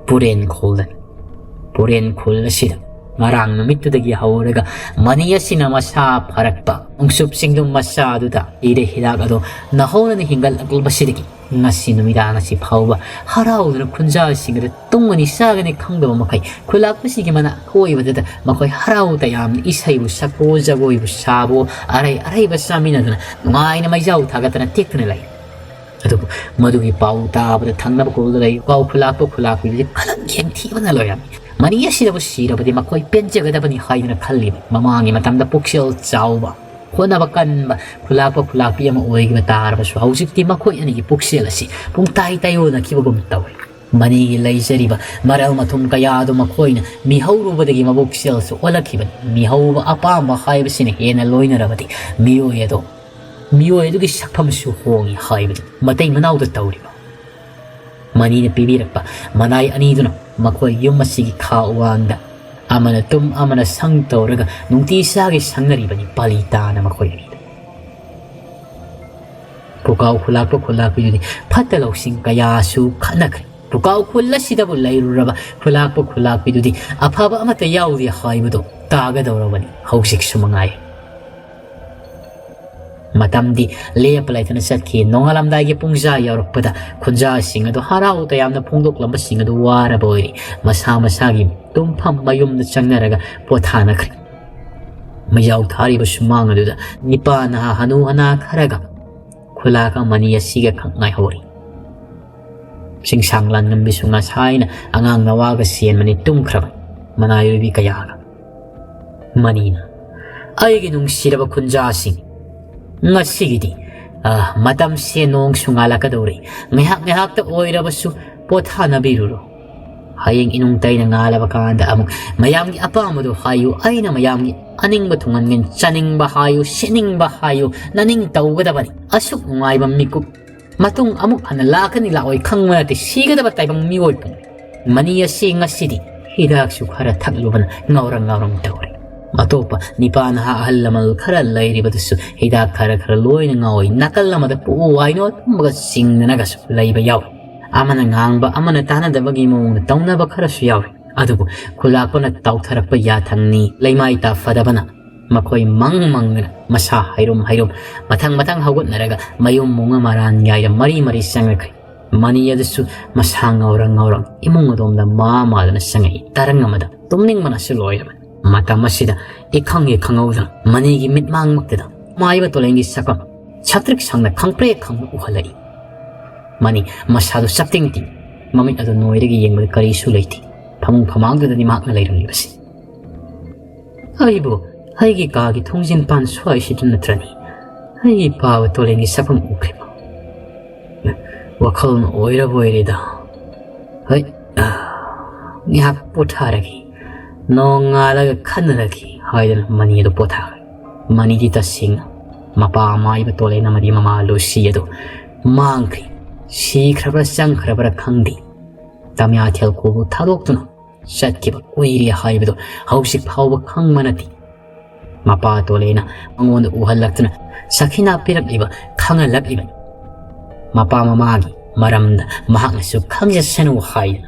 ꯄꯨꯔꯦꯟ ꯈꯣꯜꯗꯅꯤ꯫ ꯄꯨꯔꯦꯟ ꯈꯨꯜ ꯑꯁꯤꯗ ꯉꯔꯥꯡ ꯅꯨꯃꯤꯠꯇꯨꯗꯒꯤ ꯍꯧꯔꯒ ꯃꯅꯤ ꯑꯁꯤꯅ ꯃꯁꯥ ꯐꯔꯛꯄ ꯅꯣꯡꯆꯨꯞ ꯆꯤꯡꯗꯨꯝ ꯃꯆꯥ ꯑꯗꯨꯗ ꯏꯔꯩ ꯍꯤꯗꯥꯛ ꯑꯗꯣ ꯅꯧꯍꯧꯅꯅ ꯍꯤꯡꯒꯠꯂꯛꯂꯕꯁꯤꯗꯒꯤ ꯉꯁꯤ ꯅꯨꯃꯤꯗꯥꯡ ꯑꯁꯤ ꯐꯥꯎꯕ ꯍꯔꯥꯎꯗꯨꯅ ꯈꯨꯟꯖꯥꯁꯤꯡ ꯑꯗꯨ ꯇꯨꯝꯒꯅꯤ ꯆꯥꯒꯅꯤ ꯈꯪꯗꯕ ꯃꯈꯩ ꯈꯨꯜꯂꯥꯛꯄꯁꯤꯒꯤ ꯃꯅꯥꯛ ꯑꯀꯣꯏꯕꯗꯨꯗ ꯃꯈꯣꯏ ꯍꯔꯥꯎ ꯇꯌꯥꯝꯅ ꯏꯁꯩꯕꯨ ꯁꯛꯄꯣ ꯖꯒꯣꯏꯕꯨ ꯁꯥꯕꯣ ꯑꯔꯩ ꯑꯔꯩꯕ ꯆꯥꯃꯤꯟꯅꯗꯨꯅ ꯅꯨꯡꯉꯥꯏꯅ ꯃꯩꯖꯥꯎ ꯊꯥꯒꯠꯇꯅ ꯇꯦꯛꯇꯨꯅ ꯂꯩ꯫ ꯑꯗꯨꯕꯨ ꯃꯗꯨꯒꯤ ꯄꯥꯎ ꯇꯥꯕꯗ ꯊꯪꯅꯕ ꯈꯨꯜꯗ ꯂꯩꯔꯤꯕ ꯈꯨꯜꯂꯥꯛꯄ ꯈꯨꯜꯂꯥꯛꯄꯤꯗꯨꯗꯤ ꯈꯂꯪ ꯈꯦꯡꯊꯤꯕꯅ ꯂꯣꯏꯔꯝꯃꯤ꯫ ꯃꯅꯤ ꯑꯁꯤꯗꯕꯨ ꯁꯤꯔꯕꯗꯤ ꯃꯈꯣꯏ ꯄꯦꯟꯖꯒꯗꯕꯅꯤ ꯍꯥꯏꯗꯨꯅ ꯈꯜꯂꯤꯕ ꯃꯃꯥꯡꯒꯤ ꯃꯇꯝꯗ ꯄꯨꯛꯆꯦꯜ ꯆꯥꯎꯕ, ꯍꯣꯠꯅꯕ ꯀꯟꯕ ꯈꯨꯜꯂꯥꯛꯄ ꯈꯨꯜꯂꯥꯛꯄꯤ ꯑꯃ ꯑꯣꯏꯈꯤꯕ ꯇꯥꯔꯕꯁꯨ ꯍꯧꯖꯤꯛꯇꯤ ꯃꯈꯣꯏ ꯑꯅꯤꯒꯤ ꯄꯨꯛꯆꯦꯜ ꯑꯁꯤ ꯄꯨꯡꯇꯥꯏ ꯇꯥꯏꯑꯣꯟꯅꯈꯤꯕꯒꯨꯝ ꯇꯧꯏ꯫ ꯃꯅꯤꯒꯤ ꯂꯩꯖꯔꯤꯕ ꯃꯔꯜ ꯃꯊꯨꯝ ꯀꯌꯥꯗꯨ ꯃꯈꯣꯏꯅ ꯃꯤꯍꯧꯔꯨꯕꯗꯒꯤ ꯃꯕꯨꯛꯆꯦꯜꯁꯨ ꯑꯣꯜꯂꯛꯈꯤꯕꯅꯤ꯫ ꯃꯤꯍꯧꯕ ꯑꯄꯥꯝꯕ ꯍꯥꯏꯕꯁꯤꯅ ꯍꯦꯟꯅ ꯂꯣꯏꯅꯔꯕꯗꯤ ꯃꯤꯑꯣꯏ ꯑꯗꯣ, ꯃꯤꯑꯣꯏ ꯑꯗꯨꯒꯤ ꯁꯛꯐꯝꯁꯨ ꯍꯣꯡꯏ ꯍꯥꯏꯕꯗꯨ ꯃꯇꯩ ꯃꯅꯥꯎꯗ ꯇꯧꯔꯤꯕ꯫ ꯃꯅꯤꯅ ꯄꯤꯕꯤꯔꯛꯄ ꯃꯅꯥꯏ ꯑꯅꯤꯗꯨꯅ ꯃꯈꯣꯏ ꯌꯨꯝ ꯑꯁꯤꯒꯤ ꯈꯥ ꯋꯥꯡꯗ ꯑꯃꯅ ꯇꯨꯝ ꯑꯃꯅ ꯁꯪ ꯇꯧꯔꯒ ꯅꯨꯡꯇꯤ ꯆꯥꯒꯤ ꯁꯪꯅꯔꯤꯕꯅꯤ ꯄꯥꯂꯤ ꯇꯥꯅ ꯃꯈꯣꯏ ꯑꯅꯤꯗꯨ꯫ ꯄꯨꯀꯥꯎ ꯈꯨꯂꯥꯛꯄ ꯈꯨꯂꯥꯛꯄꯤꯗꯨꯗꯤ ꯐꯠꯇ ꯂꯧꯁꯤꯡ ꯀꯌꯥꯁꯨ ꯈꯠꯅꯈ꯭ꯔꯦ꯫ ꯄꯨꯀꯥꯎ ꯈꯨꯜ ꯑꯁꯤꯗꯕꯨ ꯂꯩꯔꯨꯔꯕ ꯈꯨꯂꯥꯛꯄ ꯈꯨꯂꯥꯛꯄꯤꯗꯨꯗꯤ ꯑꯐꯕ ꯑꯃꯠꯇ ꯌꯥꯎꯗꯦ ꯍꯥꯏꯕꯗꯨ ꯇꯥꯒꯗꯧꯔꯕꯅꯤ ꯍꯧꯖꯤꯛꯁꯨ ꯃꯉꯥꯏ꯫ ꯃꯇꯝꯗꯤ ꯂꯦꯞꯄ ꯂꯩꯇꯅ ꯆꯠꯈꯤ꯫ ꯅꯣꯡꯉꯥꯜꯂꯝꯗꯥꯏꯒꯤ ꯄꯨꯡꯖꯥ ꯌꯧꯔꯛꯄꯗ ꯈꯨꯟꯖꯥꯁꯤꯡ ꯑꯗꯨ ꯍꯔꯥꯎ ꯇꯌꯥꯝꯅ ꯐꯣꯡꯗꯣꯛꯂꯝꯕꯁꯤꯡ ꯑꯗꯨ ꯋꯥꯔꯕ ꯑꯣꯏꯔꯦ꯫ ꯃꯁꯥ ꯃꯁꯥꯒꯤ ꯇꯨꯝꯐꯝ ꯃꯌꯨꯝꯗ ꯆꯪꯅꯔꯒ ꯄꯣꯊꯥꯅꯈ꯭ꯔꯦ꯫ ꯃꯩꯖꯥꯎ ꯊꯥꯔꯤꯕ ꯁꯨꯃꯥꯡ ꯑꯗꯨꯗ ꯅꯤꯄꯥ ꯅꯍꯥ ꯍꯅꯨ ꯍꯅꯥ ꯈꯔꯒ ꯈꯨꯂꯥꯛ ꯑꯃꯅꯤ ꯑꯁꯤꯒ ꯈꯛ ꯉꯥꯏꯍꯧꯔꯤ꯫ ꯆꯤꯡꯁꯥꯡ ꯂꯥꯟꯉꯝꯕꯤꯁꯨ ꯉꯁꯥꯏꯅ ꯑꯉꯥꯡ ꯅꯋꯥꯒ ꯆꯦꯟꯕꯅꯤ ꯇꯨꯝꯈ꯭ꯔꯕ ꯃꯅꯥꯏꯔꯣꯏꯕꯤ ꯀꯌꯥꯒ꯫ ꯃꯅꯤꯅ, "ꯑꯩꯒꯤ ꯅꯨꯡꯁꯤꯔꯕ ꯈꯨꯟꯖꯥꯁꯤꯡ, ꯉꯁꯤꯒꯤꯗꯤ, ꯑ, ꯃꯇꯝꯁꯦ ꯅꯣꯡꯁꯨ ꯉꯥꯜꯂꯛꯀꯗꯧꯔꯦ꯫ ꯉꯥꯏꯍꯥꯛ ꯉꯥꯏꯍꯥꯛꯇ ꯑꯣꯏꯔꯕꯁꯨ ꯄꯣꯊꯥꯅꯕꯤꯔꯨꯔꯣ꯫ ꯍꯌꯦꯡ ꯏꯅꯨꯡ ꯇꯩꯅ ꯉꯥꯜꯂꯕ ꯀꯥꯟꯗ ꯑꯃꯨꯛ ꯃꯌꯥꯝꯒꯤ ꯑꯄꯥꯝꯕꯗꯨ ꯍꯥꯏꯌꯨ, ꯑꯩꯅ ꯃꯌꯥꯝꯒꯤ ꯑꯅꯤꯡꯕ ꯊꯨꯡꯍꯟꯒꯅꯤ꯫ ꯆꯥꯅꯤꯡꯕ ꯍꯥꯏꯌꯨ, ꯁꯦꯠꯅꯤꯡꯕ ꯍꯥꯏꯌꯨ, ꯅꯅꯤꯡ ꯇꯧꯒꯗꯕꯅꯤ꯫ ꯑꯁꯨꯛ ꯅꯨꯡꯉꯥꯏꯕ ꯃꯤꯀꯨꯞ ꯃꯇꯨꯡ ꯑꯃꯨꯛ ꯍꯟꯅ ꯂꯥꯛꯀꯅꯤ ꯂꯥꯛꯑꯣꯏ ꯈꯪꯕ ꯅꯠꯇꯦ꯫ ꯁꯤꯒꯗꯕ ꯇꯥꯏꯕꯪ ꯃꯤꯑꯣꯏꯕꯅꯤ꯫ ꯃꯅꯤ ꯑꯁꯤ ꯉꯁꯤꯗꯤ ꯍꯤꯗꯥꯛꯁꯨ ꯈꯔ ꯊꯛꯂꯨꯕꯅ ꯉꯥꯎꯔꯪ ꯉꯥꯎꯔꯪ ꯇꯧꯔꯦ꯫ ꯑꯇꯣꯞꯄ ꯅꯤꯄꯥ ꯅꯍꯥ ꯑꯍꯜ ꯂꯃꯟ ꯈꯔ ꯂꯩꯔꯤꯕꯗꯨꯁꯨ ꯍꯤꯗꯥꯛ ꯈꯔ ꯈꯔ ꯂꯣꯏꯅ ꯉꯥꯎꯏ꯫ ꯅꯥꯀꯜ ꯑꯃꯗ ꯄꯨꯛꯎ ꯋꯥꯏꯅꯣ ꯇꯨꯝꯕꯒ ꯆꯤꯡꯗꯅꯒꯁꯨ ꯂꯩꯕ ꯌꯥꯎꯏ꯫ ꯑꯃꯅ ꯉꯥꯡꯕ ꯑꯃꯅ ꯇꯥꯅꯗꯕꯒꯤ ꯃꯑꯣꯡꯗ ꯇꯧꯅꯕ ꯈꯔꯁꯨ ꯌꯥꯎꯔꯤ꯫ ꯑꯗꯨꯕꯨ ꯈꯨꯂꯥꯛꯄꯅ ꯇꯥꯎꯊꯔꯛꯄ ꯌꯥꯊꯪꯅꯤ꯫ ꯂꯩꯃꯥꯏ ꯇꯥꯐꯗꯕꯅ ꯃꯈꯣꯏ ꯃꯪ ꯃꯪꯗꯅ ꯃꯁꯥ ꯍꯩꯔꯨꯝ ꯍꯩꯔꯨꯝ ꯃꯊꯪ ꯃꯊꯪ ꯍꯧꯒꯠꯅꯔꯒ ꯃꯌꯨꯝ ꯃꯨꯡꯉ ꯃꯔꯥꯟ ꯌꯥꯏꯔ ꯃꯔꯤ ꯃꯔꯤ ꯆꯪꯂꯛꯈ꯭ꯔꯦ꯫ ꯃꯅꯤ ꯑꯗꯨꯁꯨ ꯃꯁꯥ ꯉꯧꯔ ꯉꯧꯔ ꯏꯃꯨꯡ ꯑꯗꯣꯝꯗ ꯃꯥ ꯃꯥꯗꯨꯅ ꯆꯪꯉꯛꯏ꯫ ꯇꯔꯪ ꯑꯃꯗ ꯇꯨꯝꯅꯤꯡꯕꯅꯁꯨ ꯂꯣꯏꯔꯕꯅꯤ꯫ ꯃꯇꯝ ꯑꯁꯤꯗ ꯏꯈꯪ ꯍꯦꯛ ꯈꯪꯍꯧꯗꯅ ꯃꯅꯤꯒꯤ ꯃꯤꯠꯃꯥꯡꯃꯛꯇꯗ ꯃꯥꯏꯕ ꯇꯣꯂꯦꯟꯒꯤ ꯁꯛꯐꯝ ꯁꯛꯇ꯭ꯔꯤꯛ ꯁꯪꯅ ꯈꯪꯄ꯭ꯔꯦꯛ ꯈꯪꯅ ꯎꯍꯜꯂꯛꯏ꯫ ꯃꯅꯤ ꯃꯁꯥꯗꯨ ꯆꯞꯇꯤꯡ ꯇꯤꯡ, ꯃꯃꯤꯠ ꯑꯗꯨ ꯅꯣꯏꯔꯒ ꯌꯦꯡꯕꯗ ꯀꯔꯤꯁꯨ ꯂꯩꯇꯦ꯫ ꯐꯃꯨꯡ ꯐꯃꯥꯡꯗꯨꯗꯅꯤ ꯃꯍꯥꯛꯅ ꯂꯩꯔꯝꯂꯤꯕꯁꯤ꯫ "ꯑꯩꯕꯨ ꯑꯩꯒꯤ ꯀꯥꯒꯤ ꯊꯣꯡꯖꯤꯟ ꯄꯥꯟ ꯁ꯭ꯋꯥꯏꯁꯤꯗ ꯅꯠꯇ꯭ꯔꯅꯤ ꯑꯩꯒꯤ ꯄꯥꯕ ꯇꯣꯂꯦꯟꯒꯤ ꯁꯛꯐꯝ ꯎꯈ꯭ꯔꯤꯕ? ꯋꯥꯈꯜꯅ ꯑꯣꯏꯔꯕ ꯑꯣꯏꯔꯦꯗ꯫ "ꯍꯣꯏ, ꯉꯥꯏꯍꯥꯛ ꯄꯣꯊꯥꯔꯒꯦ, ꯅꯣꯡꯉꯥꯜꯂꯒ ꯈꯟꯅꯔꯒꯦ" ꯍꯥꯏꯗꯨꯅ ꯃꯅꯤ ꯑꯗꯨ ꯄꯣꯊꯥꯈ꯭ꯔꯦ꯫ ꯃꯅꯤꯗꯤ ꯇꯁꯦꯡꯅ ꯃꯄꯥ ꯃꯥꯏꯕ ꯇꯣꯂꯦꯟ ꯑꯃꯗꯤ ꯃꯃꯥ ꯂꯨꯁꯤ ꯑꯗꯨ ꯃꯥꯡꯈ꯭ꯔꯦ꯫ ꯁꯤꯈ꯭ꯔꯕ꯭ꯔꯥ ꯆꯪꯈ꯭ꯔꯕ꯭ꯔꯥ ꯈꯪꯗꯦ꯫ ꯇꯃꯤꯌꯥ ꯊꯦꯜꯀꯣꯕꯨ ꯊꯥꯗꯣꯛꯇꯨꯅ ꯆꯠꯈꯤꯕ ꯀꯨꯏꯔꯦ ꯍꯥꯏꯕꯗꯨ ꯍꯧꯖꯤꯛ ꯐꯥꯎꯕ ꯈꯪꯕ ꯅꯠꯇꯦ꯫ ꯃꯄꯥ ꯇꯣꯂꯦꯅ ꯃꯉꯣꯟꯗ ꯎꯍꯜꯂꯛꯇꯨꯅ ꯁꯈꯤꯅꯥ ꯄꯤꯔꯛꯂꯤꯕ, ꯈꯪꯍꯜꯂꯛꯂꯤꯕ ꯃꯄꯥ ꯃꯃꯥꯒꯤ ꯃꯔꯝꯗ ꯃꯍꯥꯛꯅꯁꯨ ꯈꯪꯖꯁꯅꯨ ꯍꯥꯏꯗꯨꯅ